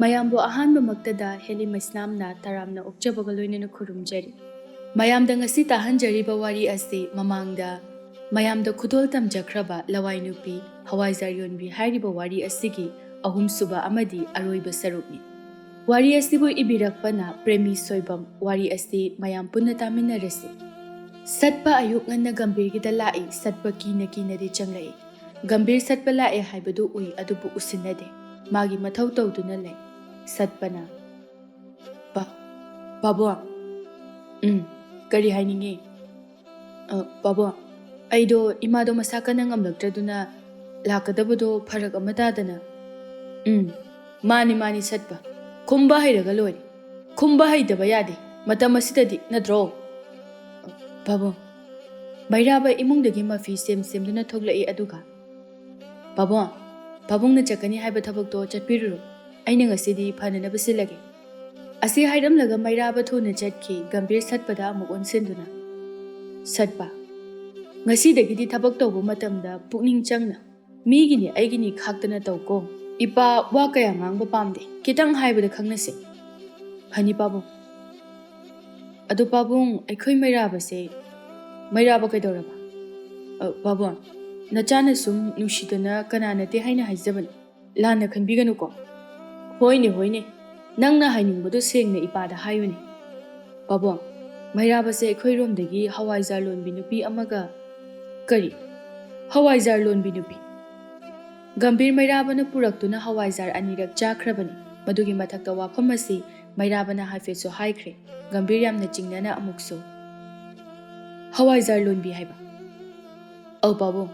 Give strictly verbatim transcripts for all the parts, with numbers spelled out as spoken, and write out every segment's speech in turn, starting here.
ꯃꯌꯥꯝꯕꯨ ꯑꯍꯥꯟꯕꯃꯛꯇꯗ ꯍꯦꯂꯤ ꯃꯩꯁꯅꯥꯝꯅ ꯇꯔꯥꯝꯅ ꯑꯣꯛꯆꯕꯒ ꯂꯣꯏꯅꯅ ꯈꯨꯔꯨꯝꯖꯔꯤ꯫ ꯃꯌꯥꯝꯗ ꯉꯁꯤ ꯇꯥꯍꯟꯖꯔꯤꯕ ꯋꯥꯔꯤ ꯑꯁꯤ ꯃꯃꯥꯡꯗ ꯃꯌꯥꯝꯗ ꯈꯨꯗꯣꯜ ꯇꯝꯖꯈ꯭ꯔꯕ ꯂꯋꯥꯏ ꯅꯨꯄꯤ ꯍꯋꯥꯏꯖꯥꯔ ꯌꯣꯟꯕꯤ ꯍꯥꯏꯔꯤꯕ ꯋꯥꯔꯤ ꯑꯁꯤꯒꯤ ꯑꯍꯨꯝꯁꯨꯕ ꯑꯃꯗꯤ ꯑꯔꯣꯏꯕ ꯁꯔꯨꯛꯅꯤ꯫ ꯋꯥꯔꯤ ꯑꯁꯤꯕꯨ ꯏꯕꯤꯔꯛꯄꯅ ꯄ꯭ꯔꯦꯃꯤ ꯁꯣꯏꯕꯝ꯫ ꯋꯥꯔꯤ ꯑꯁꯤ ꯃꯌꯥꯝ ꯄꯨꯟꯅ ꯇꯥꯃꯤꯟꯅꯔꯁꯤ꯫ ꯁꯠꯄ ꯑꯌꯨꯛ ꯉꯟꯅ ꯒꯝꯚꯤꯔꯒꯤꯗ ꯂꯥꯛꯏ꯫ ꯁꯠꯄ ꯀꯤꯅ ꯀꯤꯅꯗꯤ ꯆꯪꯂꯛꯏ꯫ ꯒꯝꯚꯤꯔ ꯁꯠꯄ ꯂꯥꯛꯑꯦ ꯍꯥꯏꯕꯗꯨ ꯎꯏ, ꯑꯗꯨꯕꯨ ꯎꯁꯤꯟꯅꯗꯦ꯫ ꯃꯥꯒꯤ ꯃꯊꯧ ꯇꯧꯗꯨꯅ ꯂꯩ꯫ ꯁꯠꯄꯅ, "ꯄꯥ-, ꯄꯥꯕꯨꯡ?" "ꯎꯝ, ꯀꯔꯤ ꯍꯥꯏꯅꯤꯡꯉꯤ?" "ꯑ, ꯄꯥꯕꯨꯡ, ꯑꯩꯗꯣ ꯏꯃꯥꯗꯣ ꯃꯁꯥ ꯀꯟꯅ ꯉꯝꯂꯛꯇ꯭ꯔꯗꯨꯅ ꯂꯥꯛꯀꯗꯕꯗꯣ ꯐꯔꯛ ꯑꯃ ꯇꯥꯗꯅ"꯫ "ꯎꯝ, ꯃꯥꯅꯤ, ꯃꯥꯅꯤ ꯁꯠꯄ, ꯈꯨꯝꯕ ꯍꯩꯔꯒ ꯂꯣꯏꯔꯦ꯫ ꯈꯨꯝꯕ ꯍꯩꯇꯕ ꯌꯥꯗꯦ ꯃꯇꯝ ꯑꯁꯤꯗꯗꯤ, ꯅꯠꯇ꯭ꯔꯣ?" "ꯄꯥꯕꯨꯡ"꯫ ꯃꯩꯔꯥꯕ ꯏꯃꯨꯡꯗꯒꯤ ꯃꯐꯤ ꯁꯦꯝ ꯁꯦꯝꯗꯨꯅ ꯊꯣꯛꯂꯛꯏ, ꯑꯗꯨꯒ, "ꯄꯥꯕꯨꯡ, ꯄꯥꯕꯨꯡꯅ ꯆꯠꯀꯅꯤ ꯍꯥꯏꯕ ꯊꯕꯛꯇꯣ ꯆꯠꯄꯤꯔꯨꯔꯣ꯫ ꯑꯩꯅ ꯉꯁꯤꯗꯤ ꯐꯅꯅꯕ ꯁꯤꯜꯂꯒꯦ"꯫ ꯑꯁꯤ ꯍꯥꯏꯔꯝꯂꯒ ꯃꯩꯔꯥꯕ ꯊꯨꯅ ꯆꯠꯈꯤ, ꯒꯝꯚꯤꯔ ꯁꯠꯄꯗ ꯑꯃꯨꯛ ꯑꯣꯟꯁꯤꯟꯗꯨꯅ, "ꯁꯠꯄ, ꯉꯁꯤꯗꯒꯤꯗꯤ ꯊꯕꯛ ꯇꯧꯕ ꯃꯇꯝꯗ ꯄꯨꯛꯅꯤꯡ ꯆꯪꯅ, ꯃꯤꯒꯤꯅꯤ ꯑꯩꯒꯤꯅꯤ ꯈꯥꯛꯇꯅ ꯇꯧꯀꯣ꯫ ꯏꯄꯥ ꯋꯥ ꯀꯌꯥ ꯉꯥꯡꯕ ꯄꯥꯝꯗꯦ, ꯈꯤꯇꯪ ꯍꯥꯏꯕꯗ ꯈꯪꯅꯁꯦ"꯫ "ꯐꯅꯤ ꯄꯥꯕꯨꯡ"꯫ "ꯑꯗꯨ ꯄꯥꯕꯨꯡ, ꯑꯩꯈꯣꯏ ꯃꯩꯔꯥꯕꯁꯦ"꯫ "ꯃꯩꯔꯥꯕ ꯀꯩꯗꯧꯔꯕ?" "ꯑ, ꯄꯥꯕꯨꯡ, ꯅꯆꯥꯅ ꯁꯨꯝ ꯅꯨꯡꯁꯤꯗꯅ ꯀꯅꯥ ꯅꯠꯇꯦ ꯍꯥꯏꯅ ꯍꯥꯏꯖꯕꯅꯤ, ꯂꯥꯟꯅ ꯈꯟꯕꯤꯒꯅꯨꯀꯣ"꯫ "ꯍꯣꯏꯅꯦ, ꯍꯣꯏꯅꯦ, ꯅꯪꯅ ꯍꯥꯏꯅꯤꯡꯕꯗꯨ ꯁꯦꯡꯅ ꯏꯄꯥꯗ ꯍꯥꯏꯌꯨꯅꯦ"꯫ "ꯄꯥꯕꯨꯡ, ꯃꯩꯔꯥꯕꯁꯦ ꯑꯩꯈꯣꯏꯔꯣꯝꯗꯒꯤ ꯍꯋꯥꯏꯖꯥꯔ ꯂꯣꯟꯕꯤ ꯅꯨꯄꯤ ꯑꯃꯒ"꯫ "ꯀꯔꯤ? ꯍꯋꯥꯏꯖꯥꯔ ꯂꯣꯟꯕꯤ ꯅꯨꯄꯤ?" ꯒꯝꯚꯤꯔ ꯃꯩꯔꯥꯕꯅ ꯄꯨꯔꯛꯇꯨꯅ ꯍꯋꯥꯏꯖꯥꯔ ꯑꯅꯤꯔꯛ ꯆꯥꯈ꯭ꯔꯕꯅꯤ꯫ ꯃꯗꯨꯒꯤ ꯃꯊꯛꯇ ꯋꯥꯐꯝ ꯑꯁꯤ ꯃꯩꯔꯥꯕꯅ ꯍꯥꯏꯐꯦꯠꯁꯨ ꯍꯥꯏꯈ꯭ꯔꯦ꯫ ꯒꯝꯚꯤꯔ ꯌꯥꯝꯅ ꯆꯤꯡꯅꯅ ꯑꯃꯨꯛꯁꯨ, "ꯍꯋꯥꯏꯖꯥꯔ ꯂꯣꯟꯕꯤ ꯍꯥꯏꯕ?" "ꯑꯧ ꯄꯥꯕꯨꯡ,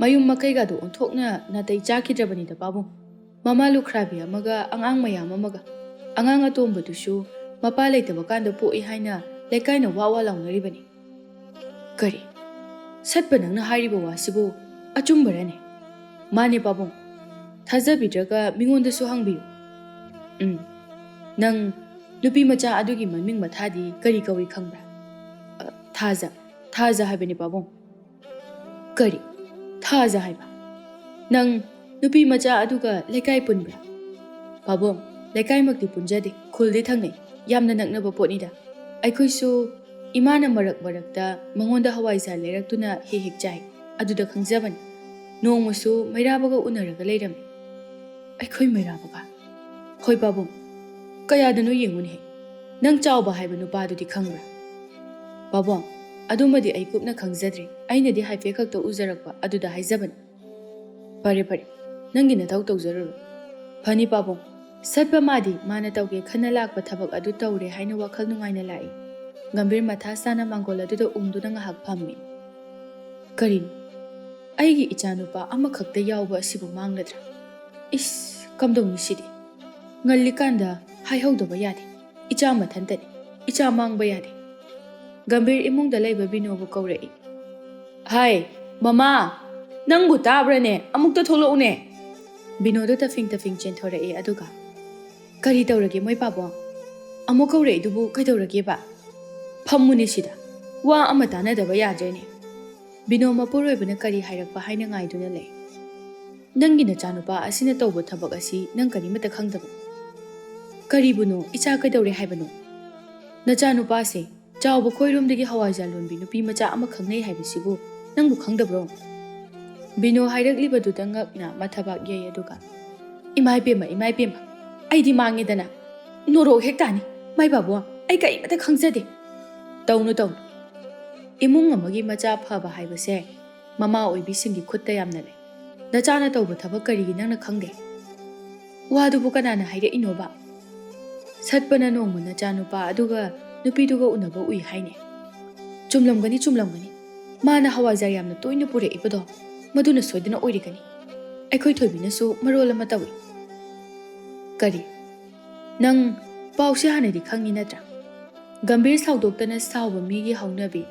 ꯃꯌꯨꯝ ꯃꯀꯩꯒꯗꯣ ꯑꯣꯟꯊꯣꯛꯅ ꯅꯥꯇꯩ ꯆꯥꯈꯤꯗ꯭ꯔꯕꯅꯤꯗ ꯄꯥꯕꯨꯡ꯫ ꯃꯃꯥ ꯂꯨꯈ꯭ꯔꯥꯕꯤ ꯑꯃꯒ ꯑꯉꯥꯡ ꯃꯌꯥꯝ ꯑꯃꯒ꯫ ꯑꯉꯥꯡ ꯑꯇꯣꯝꯕꯗꯨꯁꯨ ꯃꯄꯥ ꯂꯩꯇꯕ ꯀꯥꯟꯗ ꯄꯣꯛꯏ ꯍꯥꯏꯅ ꯂꯩꯀꯥꯏꯅ ꯋꯥ ꯋꯥ ꯂꯥꯎꯅꯔꯤꯕꯅꯤ"꯫ "ꯀꯔꯤ? ꯁꯠꯄ, ꯅꯪꯅ ꯍꯥꯏꯔꯤꯕ ꯋꯥꯁꯤꯕꯨ ꯑꯆꯨꯝꯕꯔꯅꯦ?" "ꯃꯥꯅꯦ ꯄꯥꯕꯨꯡ꯫ ꯊꯥꯖꯕꯤꯗ꯭ꯔꯒ ꯃꯤꯉꯣꯟꯗꯁꯨ ꯍꯪꯕꯤꯌꯨ꯫ ꯎꯝ, ꯅꯪ ꯅꯨꯄꯤ ꯃꯆꯥ ꯑꯗꯨꯒꯤ ꯃꯃꯤꯡ ꯃꯊꯥꯗꯤ ꯀꯔꯤ ꯀꯧꯏ ꯈꯪꯕ꯭ꯔꯥ?" "ꯑ, ꯊꯥꯖ, ꯊꯥꯖ ꯍꯥꯏꯕꯅꯤ ꯄꯥꯕꯨꯡ"꯫ "ꯀꯔꯤ? ꯊꯥꯖ ꯍꯥꯏꯕ? ꯅꯪ ꯅꯨꯄꯤ ꯃꯆꯥ ꯑꯗꯨꯒ ꯂꯩꯀꯥꯏ ꯄꯨꯟꯕ꯭ꯔꯥ?" "ꯄꯥꯕꯨꯡ, ꯂꯩꯀꯥꯏꯃꯛꯇꯤ ꯄꯨꯟꯖꯗꯦ, ꯈꯨꯜꯗꯤ ꯊꯪꯅꯩ, ꯌꯥꯝꯅ ꯅꯛꯅꯕ ꯄꯣꯠꯅꯤꯗ꯫ ꯑꯩꯈꯣꯏꯁꯨ ꯏꯃꯥꯅ ꯃꯔꯛ ꯃꯔꯛꯇ ꯃꯉꯣꯟꯗ ꯍꯋꯥꯏꯖꯥꯔ ꯂꯩꯔꯛꯇꯨꯅ ꯍꯦꯛ ꯍꯦꯛ ꯆꯥꯏ, ꯑꯗꯨꯗ ꯈꯪꯖꯕꯅꯤ꯫ ꯅꯣꯡꯃꯁꯨ ꯃꯩꯔꯥꯕꯒ ꯎꯅꯔꯒ ꯂꯩꯔꯝꯃꯤ꯫" "ꯑꯩꯈꯣꯏ ꯃꯩꯔꯥꯕꯒ?" "ꯍꯣꯏ ꯄꯥꯕꯨꯡ, ꯀꯌꯥꯗꯅꯣ ꯌꯦꯡꯉꯨꯅꯦ꯫ ꯅꯪ ꯆꯥꯎꯕ ꯍꯥꯏꯕ ꯅꯨꯄꯥꯗꯨꯗꯤ ꯈꯪꯕ꯭ꯔꯥ?" "ꯄꯥꯕꯨꯡ, ꯑꯗꯨꯃꯗꯤ ꯑꯩ ꯀꯨꯞꯅ ꯈꯪꯖꯗ꯭ꯔꯦ, ꯑꯩꯅꯗꯤ ꯍꯥꯏꯐꯦꯠ ꯈꯛꯇ ꯎꯖꯔꯛꯄ ꯑꯗꯨꯗ ꯍꯥꯏꯖꯕꯅꯤ꯫" "ꯐꯔꯦ ꯐꯔꯦ, ꯅꯪꯒꯤ ꯅꯊꯧ ꯇꯧꯖꯔꯨꯔꯣ꯫" "ꯐꯅꯤ ꯄꯥꯕꯨꯡ꯫" ꯁꯠꯄ ꯃꯥꯗꯤ ꯃꯥꯅ ꯇꯧꯒꯦ ꯈꯟꯅ ꯂꯥꯛꯄ ꯊꯕꯛ ꯑꯗꯨ ꯇꯧꯔꯦ ꯍꯥꯏꯅ ꯋꯥꯈꯜ ꯅꯨꯡꯉꯥꯏꯅ ꯂꯥꯛꯏ꯫ ꯒꯝꯚꯤꯔ ꯃꯊꯥ ꯁꯥꯅ ꯃꯥꯡꯒꯣꯜ ꯑꯗꯨꯗ ꯎꯪꯗꯨꯅ ꯉꯥꯏꯍꯥꯛ ꯐꯝꯃꯤ꯫ "ꯀꯔꯤꯅꯣ? ꯑꯩꯒꯤ ꯏꯆꯥꯅꯨꯄꯥ ꯑꯃꯈꯛꯇ ꯌꯥꯎꯕ ꯑꯁꯤꯕꯨ ꯃꯥꯡꯂꯗ꯭ꯔꯥ? ꯏꯁ, ꯀꯝꯗꯧꯅꯤ ꯁꯤꯗꯤ? ꯉꯜꯂꯤꯀꯥꯟꯗ ꯍꯥꯏꯍꯧꯗꯕ ꯌꯥꯗꯦ꯫ ꯏꯆꯥ ꯃꯊꯟꯇꯅꯤ꯫ ꯏꯆꯥ ꯃꯥꯡꯕ ꯌꯥꯗꯦ꯫" ꯒꯝꯚꯤꯔ ꯏꯃꯨꯡꯗ ꯂꯩꯕ ꯕꯤꯅꯣꯕꯨ ꯀꯧꯔꯛꯏ꯫ "ꯍꯥꯏ, ꯃꯃꯥ, ꯅꯪꯕꯨ ꯇꯥꯕ꯭ꯔꯅꯦ? ꯑꯃꯨꯛꯇ ꯊꯣꯛꯂꯛꯎꯅꯦ꯫" ꯕꯤꯅꯣꯗꯨ ꯇꯐꯤꯡ ꯇꯐꯤꯡ ꯆꯦꯟꯊꯣꯔꯛꯏ, ꯑꯗꯨꯒ, "ꯀꯔꯤ ꯇꯧꯔꯒꯦ ꯃꯣꯏ ꯄꯥꯕꯣ? ꯑꯃꯨꯛ ꯀꯧꯔꯛꯏꯗꯨꯕꯨ ꯀꯩꯗꯧꯔꯒꯦꯕ? ꯐꯝꯃꯨꯅꯦ ꯁꯤꯗ꯫ ꯋꯥ ꯑꯃ ꯇꯥꯅꯗꯕ ꯌꯥꯗ꯭ꯔꯦꯅꯦ꯫" ꯕꯤꯅꯣ ꯃꯄꯨꯔꯣꯏꯕꯅ ꯀꯔꯤ ꯍꯥꯏꯔꯛꯄ ꯍꯥꯏꯅ ꯉꯥꯏꯗꯨꯅ ꯂꯩ꯫ "ꯅꯪꯒꯤ ꯅꯆꯥꯅꯨꯄꯥ ꯑꯁꯤꯅ ꯇꯧꯕ ꯊꯕꯛ ꯑꯁꯤ ꯅꯪ ꯀꯔꯤꯃꯠꯇ ꯈꯪꯗꯕ?" "ꯀꯔꯤꯕꯨꯅꯣ? ꯏꯆꯥ ꯀꯩꯗꯧꯔꯦ ꯍꯥꯏꯕꯅꯣ?" "ꯅꯆꯥꯅꯨꯄꯥꯁꯦ ꯆꯥꯎꯕ ꯈꯣꯏꯔꯣꯝꯗꯒꯤ ꯍꯋꯥꯏꯖꯥꯔ ꯂꯣꯟꯕꯤ ꯅꯨꯄꯤ ꯃꯆꯥ ꯑꯃ ꯈꯪꯅꯩ ꯍꯥꯏꯕꯁꯤꯕꯨ ꯅꯪꯕꯨ ꯈꯪꯗꯕ꯭ꯔꯣ?" ꯕꯤꯅꯣ ꯍꯥꯏꯔꯛꯂꯤꯕꯗꯨꯗ ꯉꯛꯅ ꯃꯊꯕꯥꯛ ꯌꯩ, ꯑꯗꯨꯒ, "ꯏꯃꯥ ꯏꯄꯦꯝꯃ, ꯏꯃꯥ ꯏꯄꯦꯝꯃ, ꯑꯩꯗꯤ ꯃꯥꯡꯉꯦꯗꯅ꯫ ꯅꯣꯔꯣꯛ ꯍꯦꯛ ꯇꯥꯅꯤ꯫ ꯃꯥꯏ ꯄꯥꯕꯣ, ꯑꯩ ꯀꯔꯤꯃꯠꯇ ꯈꯪꯖꯗꯦ꯫" "ꯇꯧꯅꯨ, ꯇꯧꯅꯨ꯫ ꯏꯃꯨꯡ ꯑꯃꯒꯤ ꯃꯆꯥ ꯐꯕ ꯍꯥꯏꯕꯁꯦ ꯃꯃꯥ ꯑꯣꯏꯕꯤꯁꯤꯡꯒꯤ ꯈꯨꯠꯇ ꯌꯥꯝꯅ ꯂꯩ꯫ ꯅꯆꯥꯅ ꯇꯧꯕ ꯊꯕꯛ ꯀꯔꯤꯒꯤ ꯅꯪꯅ ꯈꯪꯗꯦ? ꯋꯥꯗꯨꯕꯨ ꯀꯅꯥꯅ ꯍꯥꯏꯔꯛꯏꯅꯣꯕ? ꯁꯠꯄꯅ ꯅꯣꯡꯃ ꯅꯆꯥꯅꯨꯄꯥ ꯑꯗꯨꯒ ꯅꯨꯄꯤꯗꯨꯒ ꯎꯅꯕ ꯎꯏ ꯍꯥꯏꯅꯦ꯫" "ꯆꯨꯝꯂꯝꯒꯅꯤ, ꯆꯨꯝꯂꯝꯒꯅꯤ꯫ ꯃꯥꯅ ꯍꯋꯥꯏꯖꯥꯔ ꯌꯥꯝꯅ ꯇꯣꯏꯅ ꯄꯨꯔꯛꯏꯕꯗꯣ, ꯃꯗꯨꯅ ꯁꯣꯏꯗꯅ ꯑꯣꯏꯔꯤꯒꯅꯤ꯫ ꯑꯩꯈꯣꯏ ꯊꯣꯏꯕꯤꯅꯁꯨ ꯃꯔꯣꯜ ꯑꯃ ꯇꯧꯏ꯫" "ꯀꯔꯤ? ꯅꯪ ꯄꯥꯎꯁꯦ ꯍꯥꯟꯅꯗꯤ ꯈꯪꯉꯤ ꯅꯠꯇ꯭ꯔꯥ?" ꯒꯝꯚꯤꯔ ꯁꯥꯎꯗꯣꯛꯇꯅ ꯁꯥꯎꯕ ꯃꯤꯒꯤ ꯍꯧꯅꯕꯤ,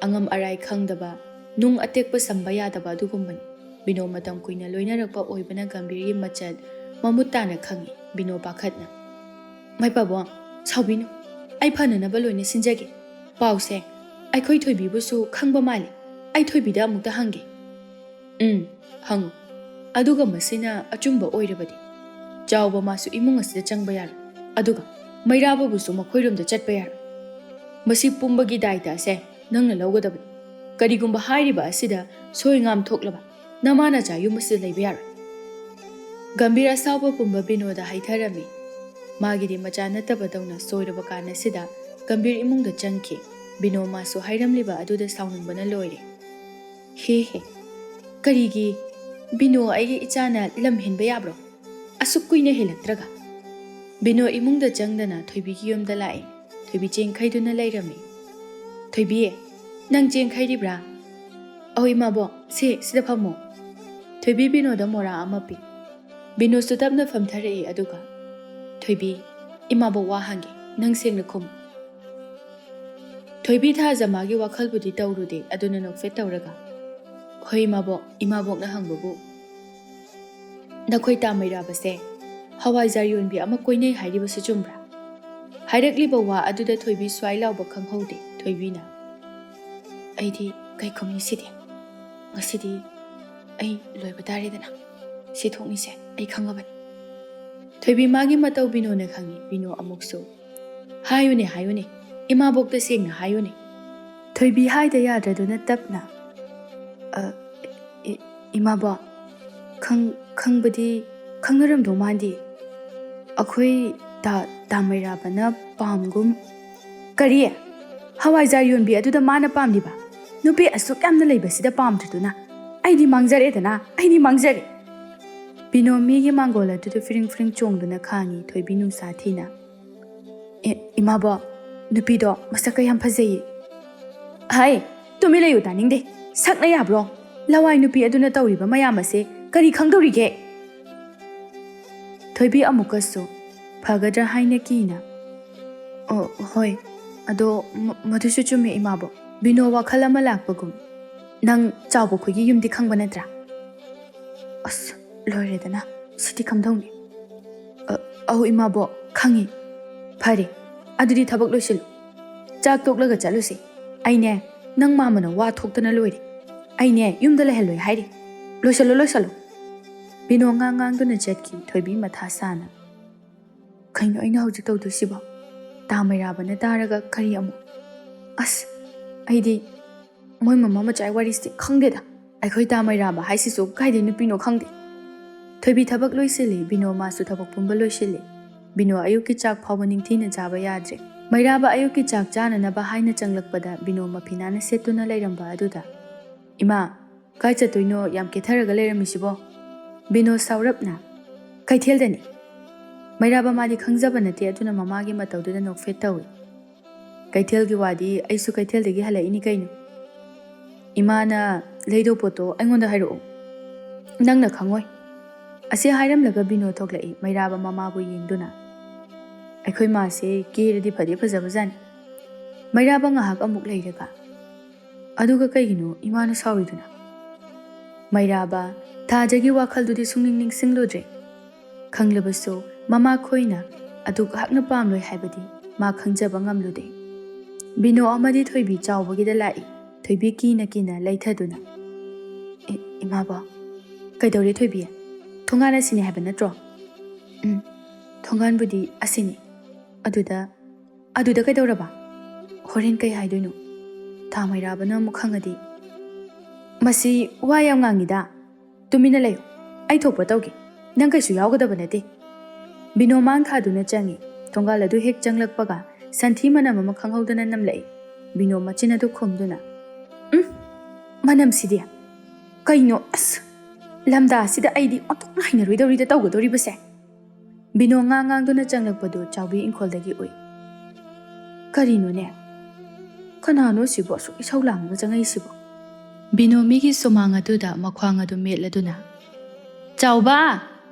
ꯑꯉꯝ ꯑꯔꯥꯏ ꯈꯪꯗꯕ, ꯅꯨꯡ ꯑꯇꯦꯛꯄ ꯁꯝꯕ ꯌꯥꯗꯕ ꯑꯗꯨꯒꯨꯝꯕꯅꯤ꯫ ꯕꯤꯅꯣ ꯃꯇꯝ ꯀꯨꯏꯅ ꯂꯣꯏꯅꯔꯛꯄ ꯑꯣꯏꯕꯅ ꯒꯝꯚꯤꯔꯒꯤ ꯃꯆꯜ ꯃꯃꯨꯠ ꯇꯥꯅ ꯈꯪꯏ꯫ ꯕꯤꯅꯣ ꯄꯥꯈꯠꯅ, "ꯃꯥꯏ ꯄꯥꯕꯣ, ꯁꯥꯎꯕꯤꯅꯨ꯫ ꯑꯩ ꯐꯅꯅꯕ ꯂꯣꯏꯅ ꯁꯤꯟꯖꯒꯦ꯫ ꯄꯥꯎꯁꯦ ꯑꯩꯈꯣꯏ ꯊꯣꯏꯕꯤꯕꯨꯁꯨ ꯈꯪꯕ ꯃꯥꯜꯂꯤ꯫ ꯑꯩ ꯊꯣꯏꯕꯤꯗ ꯑꯃꯨꯛꯇ ꯍꯪꯒꯦ꯫" "ꯎꯝ, ꯍꯪꯉꯨ꯫ ꯑꯗꯨꯒ ꯃꯁꯤꯅ ꯑꯆꯨꯝꯕ ꯑꯣꯏꯔꯕꯗꯤ?" ꯆꯥꯎꯕ ꯃꯥꯁꯨ ꯏꯃꯨꯡ ꯑꯁꯤꯗ ꯆꯪꯕ ꯌꯥꯔꯣꯏ꯫ ꯑꯗꯨꯒ ꯃꯩꯔꯥꯕꯕꯨꯁꯨ ꯃꯈꯣꯏꯔꯣꯝꯗ ꯆꯠꯄ ꯌꯥꯔꯣꯏ꯫ ꯃꯁꯤ ꯄꯨꯝꯕꯒꯤ ꯗꯥꯏꯇ ꯑꯁꯦ ꯅꯪꯅ ꯂꯧꯒꯗꯕꯅꯤ꯫ ꯀꯔꯤꯒꯨꯝꯕ ꯍꯥꯏꯔꯤꯕ ꯑꯁꯤꯗ ꯁꯣꯏ ꯉꯥꯝ ꯊꯣꯛꯂꯕ, ꯅꯃꯥ ꯅꯆꯥ ꯌꯨꯝ ꯑꯁꯤꯗ ꯂꯩꯕ ꯌꯥꯔꯣꯏ꯫ ꯒꯝꯚꯤꯔ ꯑꯁꯥꯎꯕ ꯄꯨꯝꯕ ꯕꯤꯅꯣꯗ ꯍꯩꯊꯔꯝꯃꯤ꯫ ꯃꯥꯒꯤꯗꯤ ꯃꯆꯥ ꯅꯠꯇꯕꯗꯧꯅ ꯁꯣꯏꯔꯕ ꯀꯥꯟ ꯑꯁꯤꯗ ꯒꯝꯚꯤꯔ ꯏꯃꯨꯡꯗ ꯆꯪꯈꯤ꯫ ꯕꯤꯅꯣ ꯃꯥꯁꯨ ꯍꯥꯏꯔꯝꯂꯤꯕ ꯑꯗꯨꯗ ꯁꯥꯎꯅꯤꯡꯕꯅ ꯂꯣꯏꯔꯦ꯫ ꯍꯦ ꯍꯦ, ꯀꯔꯤꯒꯤ? ꯕꯤꯅꯣ ꯑꯩꯒꯤ ꯏꯆꯥꯅ ꯂꯝ ꯍꯦꯟꯕ ꯌꯥꯕ꯭ꯔꯣ? ꯑꯁꯨꯛ ꯀꯨꯏꯅ ꯍꯦꯜꯂꯛꯇ꯭ꯔꯒ꯫ ꯕꯤꯅꯣ ꯏꯃꯨꯡꯗ ꯆꯪꯗꯅ ꯊꯣꯏꯕꯤꯒꯤ ꯌꯨꯝꯗ ꯂꯥꯛꯏ꯫ ꯊꯣꯏꯕꯤ ꯆꯦꯡꯈꯩꯗꯨꯅ ꯂꯩꯔꯝꯃꯤ꯫ "ꯊꯣꯏꯕꯤ, ꯅꯪ ꯆꯦꯡꯈꯩꯔꯤꯕ꯭ꯔꯥ?" "ꯑꯧ ꯏꯃꯥꯕꯣꯛ, ꯁꯦ, ꯁꯤꯗ ꯐꯝꯃꯣ꯫" ꯊꯣꯏꯕꯤ ꯕꯤꯅꯣꯗ ꯃꯣꯔꯥ ꯑꯃ ꯄꯤ꯫ ꯕꯤꯅꯣꯁꯨ ꯇꯞꯅ ꯐꯝꯊꯔꯛꯏ, ꯑꯗꯨꯒ, "ꯊꯣꯏꯕꯤ, ꯏꯃꯥꯕꯣꯛ ꯋꯥ ꯍꯪꯒꯦ, ꯅꯪ ꯁꯦꯡꯅ ꯈꯨꯝꯃꯨ꯫" ꯊꯣꯏꯕꯤ ꯊꯥꯖ ꯃꯥꯒꯤ ꯋꯥꯈꯜꯕꯨꯗꯤ ꯇꯧꯔꯨꯗꯦ, ꯑꯗꯨꯅ ꯅꯣꯛꯐꯦꯠ ꯇꯧꯔꯒ, "ꯍꯣꯏ ꯏꯃꯥꯕꯣꯛ, ꯏꯃꯥꯕꯣꯛꯅ ꯍꯪꯕꯕꯨ, ꯅꯈꯣꯏ ꯇꯥꯃꯩꯔꯥꯕꯁꯦ ꯍꯋꯥꯏꯖꯥꯔ ꯌꯣꯟꯕꯤ ꯑꯃ ꯀꯣꯏꯅꯩ ꯍꯥꯏꯔꯤꯕꯁꯤ ꯆꯨꯝꯕ꯭ꯔꯥ?" ꯍꯥꯏꯔꯛꯂꯤꯕ ꯋꯥ ꯑꯗꯨꯗ ꯊꯣꯏꯕꯤ ꯁ꯭ꯋꯥꯏ ꯂꯥꯎꯕ ꯈꯪꯍꯧꯗꯦ꯫ ꯊꯣꯏꯕꯤꯅ, "ꯑꯩꯗꯤ ꯀꯩ ꯈꯨꯝꯅꯤ ꯁꯤꯗꯤ? ꯉꯁꯤꯗꯤ ꯑꯩ ꯂꯣꯏꯕ ꯇꯥꯔꯦꯗꯅ꯫ ꯁꯤ ꯊꯣꯛꯅꯤꯁꯦ ꯑꯩ ꯈꯪꯉꯕꯅꯤ꯫" ꯊꯣꯏꯕꯤ ꯃꯥꯒꯤ ꯃꯇꯧ ꯕꯤꯅꯣꯅ ꯈꯪꯉꯤ꯫ ꯕꯤꯅꯣ ꯑꯃꯨꯛꯁꯨ, "ꯍꯥꯏꯌꯨꯅꯦ, ꯍꯥꯏꯌꯨꯅꯦ, ꯏꯃꯥꯕꯣꯛꯇ ꯁꯦꯡꯅ ꯍꯥꯏꯌꯨꯅꯦ꯫" ꯊꯣꯏꯕꯤ ꯍꯥꯏꯗ ꯌꯥꯗ꯭ꯔꯗꯨꯅ ꯇꯞꯅ, "ꯑ, ꯏ-, ꯏꯃꯥꯕꯣꯛ, ꯈꯪ-, ꯈꯪꯕꯗꯤ ꯈꯪꯅꯔꯝꯗꯧ ꯃꯥꯟꯗꯦ꯫ ꯑꯩꯈꯣꯏ ꯇꯥ-, ꯇꯥꯃꯩꯔꯥꯕꯅ ꯄꯥꯝꯒꯨꯝ꯫" "ꯀꯔꯤ? ꯍꯋꯥꯏꯖꯥꯔ ꯌꯣꯟꯕꯤ ꯑꯗꯨꯗ ꯃꯥꯅ ꯄꯥꯝꯂꯤꯕ? ꯅꯨꯄꯤ ꯑꯁꯨꯛ ꯌꯥꯝꯅ ꯂꯩꯕꯁꯤꯗ ꯄꯥꯝꯗ꯭ꯔꯗꯨꯅ? ꯑꯩꯗꯤ ꯃꯥꯡꯖꯔꯦꯗꯅ, ꯑꯩꯗꯤ ꯃꯥꯡꯖꯔꯦ!" ꯕꯤꯅꯣ ꯃꯤꯒꯤ ꯃꯥꯡꯒꯣꯜ ꯑꯗꯨꯗ ꯐꯤꯔꯤꯡ ꯐꯤꯔꯤꯡ ꯆꯣꯡꯗꯨꯅ ꯈꯥꯡꯉꯤ ꯊꯣꯏꯕꯤ ꯅꯨꯡꯁꯥ ꯊꯤꯅ꯫ "ꯑꯦ, ꯏꯃꯥꯕꯣꯛ, ꯅꯨꯄꯤꯗꯣ ꯃꯁꯛꯀ ꯌꯥꯝ ꯐꯖꯩꯌꯦ꯫" "ꯍꯥꯏ, ꯇꯨꯃꯤꯟ ꯂꯩꯌꯨ, ꯇꯥꯅꯤꯡꯗꯦ꯫ ꯁꯛꯅ ꯌꯥꯕ꯭ꯔꯣ? ꯂꯋꯥꯏ ꯅꯨꯄꯤ ꯑꯗꯨꯅ ꯇꯧꯔꯤꯕ ꯃꯌꯥꯝ ꯑꯁꯦ ꯀꯔꯤ ꯈꯪꯗꯧꯔꯤꯒꯦ?" ꯊꯣꯏꯕꯤ ꯑꯃꯨꯛꯀꯁꯨ ꯐꯒꯗ꯭ꯔꯥ ꯍꯥꯏꯅ ꯀꯤꯅ, "ꯑꯣ, ꯍꯣꯏ, ꯑꯗꯣ ꯃ-, ꯃꯗꯨꯁꯨ ꯆꯨꯝꯃꯦ, ꯏꯃꯥꯕꯣꯛ꯫ ꯕꯤꯅꯣ ꯋꯥꯈꯜ ꯑꯃ ꯂꯥꯛꯄꯒꯨꯝ꯫ ꯅꯪ ꯆꯥꯎꯕ ꯈꯣꯏꯒꯤ ꯌꯨꯝꯗꯤ ꯈꯪꯕ ꯅꯠꯇ꯭ꯔꯥ?" ꯑꯁ, ꯂꯣꯏꯔꯦꯗꯅ, ꯁꯤꯗꯤ ꯀꯝꯗꯧꯅꯤ? "ꯑ, ꯑꯧ, ꯏꯃꯥꯕꯣꯛ, ꯈꯪꯉꯤ꯫" "ꯐꯔꯦ, ꯑꯗꯨꯗꯤ ꯊꯕꯛ ꯂꯣꯏꯁꯤꯜꯂꯨ꯫ ꯆꯥꯛ ꯇꯣꯛꯂꯒ ꯆꯠꯂꯨꯁꯤ꯫ ꯑꯩꯅꯦ, ꯅꯪ ꯃꯥꯃꯅ ꯋꯥ ꯊꯣꯛꯇꯅ ꯂꯣꯏꯔꯦ꯫ ꯑꯩꯅꯦ, ꯌꯨꯝꯗ ꯂꯩꯍꯜꯂꯣꯏ ꯍꯥꯏꯔꯤ꯫ ꯂꯣꯏꯁꯤꯜꯂꯨ, ꯂꯣꯏꯁꯤꯜꯂꯨ꯫" ꯕꯤꯅꯣ ꯉꯥꯡ ꯉꯥꯡꯗꯨꯅ ꯆꯠꯈꯤ꯫ ꯊꯣꯏꯕꯤ ꯃꯊꯥ ꯁꯥꯅ, "ꯀꯩꯅꯣ ꯑꯩꯅ ꯍꯧꯖꯤꯛ ꯇꯧꯗꯣꯏꯁꯤꯕꯣ? ꯇꯥ ꯃꯩꯔꯥꯕꯅ ꯇꯥꯔꯒ ꯀꯔꯤ ꯑꯃꯨꯛ? ꯑꯁ, ꯑꯩꯗꯤ ꯃꯣꯏ ꯃꯃꯥ ꯃꯆꯥꯒꯤ ꯋꯥꯔꯤꯁꯤꯗꯤ ꯈꯪꯗꯦꯗ꯫ ꯑꯩꯈꯣꯏ ꯇꯥ ꯃꯩꯔꯥꯕ ꯍꯥꯏꯁꯤꯁꯨ ꯀꯥꯏꯗꯩ ꯅꯨꯄꯤꯅꯣ ꯈꯪꯗꯦ꯫" ꯊꯣꯏꯕꯤ ꯊꯕꯛ ꯂꯣꯏꯁꯤꯜꯂꯤ꯫ ꯕꯤꯅꯣ ꯃꯥꯁꯨ ꯊꯕꯛ ꯄꯨꯝꯕ ꯂꯣꯏꯁꯤꯜꯂꯤ꯫ ꯕꯤꯅꯣ ꯑꯌꯨꯛꯀꯤ ꯆꯥꯛ ꯐꯥꯎꯕ ꯅꯤꯡꯊꯤꯅ ꯆꯥꯕ ꯌꯥꯗ꯭ꯔꯦ꯫ ꯃꯩꯔꯥꯕ ꯑꯌꯨꯛꯀꯤ ꯆꯥꯛ ꯆꯥꯅꯅꯕ ꯍꯥꯏꯅ ꯆꯪꯂꯛꯄꯗ ꯕꯤꯅꯣ ꯃꯐꯤ ꯅꯥꯟꯅ ꯁꯦꯠꯇꯨꯅ ꯂꯩꯔꯝꯕ ꯑꯗꯨꯗ, "ꯏꯃꯥ, ꯀꯥꯏ ꯆꯠꯇꯣꯏꯅꯣ ꯌꯥꯝ ꯀꯦꯊꯔꯒ ꯂꯩꯔꯝꯃꯤꯁꯤꯕꯣ?" ꯕꯤꯅꯣ ꯁꯥꯎꯔꯞꯅ, "ꯀꯩꯊꯦꯜꯗꯅꯤ꯫" ꯃꯩꯔꯥꯕ ꯃꯥꯗꯤ ꯈꯪꯖꯕ ꯅꯠꯇꯦ, ꯑꯗꯨꯅ ꯃꯃꯥꯒꯤ ꯃꯇꯧꯗꯨꯗ ꯅꯣꯛꯐꯦꯠ ꯇꯧꯏ꯫ "ꯀꯩꯊꯦꯜꯒꯤ ꯋꯥꯗꯤ ꯑꯩꯁꯨ ꯀꯩꯊꯦꯜꯗꯒꯤ ꯍꯜꯂꯛꯏꯅꯤ ꯀꯩꯅꯣ꯫ ꯏꯃꯥꯅ ꯂꯩꯗꯧ ꯄꯣꯠꯇꯣ ꯑꯩꯉꯣꯟꯗ ꯍꯥꯏꯔꯛꯑꯣ, ꯅꯪꯅ ꯈꯪꯉꯣꯏ꯫" ꯑꯁꯤ ꯍꯥꯏꯔꯝꯂꯒ ꯕꯤꯅꯣ ꯊꯣꯛꯂꯛꯏ, ꯃꯩꯔꯥꯕ ꯃꯃꯥꯕꯨ ꯌꯦꯡꯗꯨꯅ꯫ "ꯑꯩꯈꯣꯏ ꯃꯥꯁꯦ ꯀꯦꯔꯗꯤ ꯐꯗꯤ ꯐꯖꯕꯖꯥꯠꯅꯤ꯫" ꯃꯩꯔꯥꯕ ꯉꯥꯏꯍꯥꯛ ꯑꯃꯨꯛ ꯂꯩꯔꯒ, "ꯑꯗꯨꯒ ꯀꯩꯒꯤꯅꯣ ꯏꯃꯥꯅ ꯁꯥꯎꯔꯤꯗꯨꯅ?" ꯃꯩꯔꯥꯕ, ꯊꯥꯖꯒꯤ ꯋꯥꯈꯜꯗꯨꯗꯤ ꯁꯨꯡꯅꯤꯡ ꯅꯤꯡꯁꯤꯡꯂꯨꯗ꯭ꯔꯦ꯫ ꯈꯪꯂꯕꯁꯨ ꯃꯃꯥ ꯈꯣꯏꯅ ꯑꯗꯨꯛ ꯍꯛꯅ ꯄꯥꯝꯂꯣꯏ ꯍꯥꯏꯕꯗꯤ ꯃꯥ ꯈꯪꯖꯕ ꯉꯝꯂꯨꯗꯦ꯫ ꯕꯤꯅꯣ ꯑꯃꯗꯤ ꯊꯣꯏꯕꯤ ꯆꯥꯎꯕꯒꯤꯗ ꯂꯥꯛꯏ꯫ ꯊꯣꯏꯕꯤ ꯀꯤꯅ ꯀꯤꯅ ꯂꯩꯊꯗꯨꯅ, "ꯏ-, ꯏꯃꯥꯕꯣ꯫" "ꯀꯩꯗꯧꯔꯦ ꯊꯣꯏꯕꯤ? ꯊꯣꯡꯒꯥꯟ ꯑꯁꯤꯅꯤ ꯍꯥꯏꯕ ꯅꯠꯇ꯭ꯔꯣ?" "ꯎꯝ, ꯊꯣꯡꯒꯥꯟꯕꯨꯗꯤ ꯑꯁꯤꯅꯤ꯫ ꯑꯗꯨꯗ, ꯑꯗꯨꯗ ꯀꯩꯗꯧꯔꯕ? ꯍꯣꯔꯦꯟ ꯀꯩ ꯍꯥꯏꯗꯣꯏꯅꯣ? ꯊꯥ ꯃꯩꯔꯥꯕꯅ ꯑꯃꯨꯛ ꯈꯪꯉꯗꯤ?" "ꯃꯁꯤ ꯋꯥ ꯌꯥꯝ ꯉꯥꯡꯉꯤꯗ꯫ ꯇꯨꯃꯤꯟꯅ ꯂꯩꯌꯨ, ꯑꯩ ꯊꯣꯛꯄ ꯇꯧꯒꯦ꯫ ꯅꯪ ꯀꯩꯁꯨ ꯌꯥꯎꯒꯗꯕ ꯅꯠꯇꯦ꯫" ꯕꯤꯅꯣ ꯃꯥꯡ ꯊꯥꯗꯨꯅ ꯆꯪꯉꯤ꯫ ꯊꯣꯡꯒꯥꯜ ꯑꯗꯨ ꯍꯦꯛ ꯆꯪꯂꯛꯄꯒ ꯁꯟꯊꯤ ꯃꯅꯝ ꯑꯃ ꯈꯪꯍꯧꯗꯅ ꯅꯝꯂꯛꯏ꯫ ꯕꯤꯅꯣ ꯃꯆꯤꯟ ꯑꯗꯨ ꯈꯨꯝꯗꯨꯅ, "ꯎꯝ, ꯃꯅꯝꯁꯤꯗꯤ꯫ ꯀꯩꯅꯣ, ꯑꯁ, ꯂꯝꯗꯥꯁꯤꯗ ꯑꯩꯗꯤ ꯑꯣꯟꯊꯣꯛꯅ ꯍꯩꯅꯔꯣꯏꯗꯧꯔꯤꯗ ꯇꯧꯒꯗꯧꯔꯤꯕꯁꯦ꯫" ꯕꯤꯅꯣ ꯉꯥꯡ ꯉꯥꯡꯗꯨꯅ ꯆꯪꯂꯛꯄꯗꯨ ꯆꯥꯎꯕꯤ ꯏꯪꯈꯣꯜꯗꯒꯤ ꯎꯏ꯫ "ꯀꯔꯤꯅꯣꯅꯦ? ꯀꯅꯥꯅꯣ ꯁꯤꯕꯨ ꯑꯁꯨꯛ ꯏꯁꯧ ꯂꯥꯡꯉꯒ ꯆꯪꯉꯛꯏꯁꯤꯕꯨ?" ꯕꯤꯅꯣ ꯃꯤꯒꯤ ꯁꯨꯃꯥꯡ ꯑꯗꯨꯗ ꯃꯈ꯭ꯋꯥꯡ ꯑꯗꯨ ꯃꯦꯠꯂꯗꯨꯅ, "ꯆꯥꯎꯕ!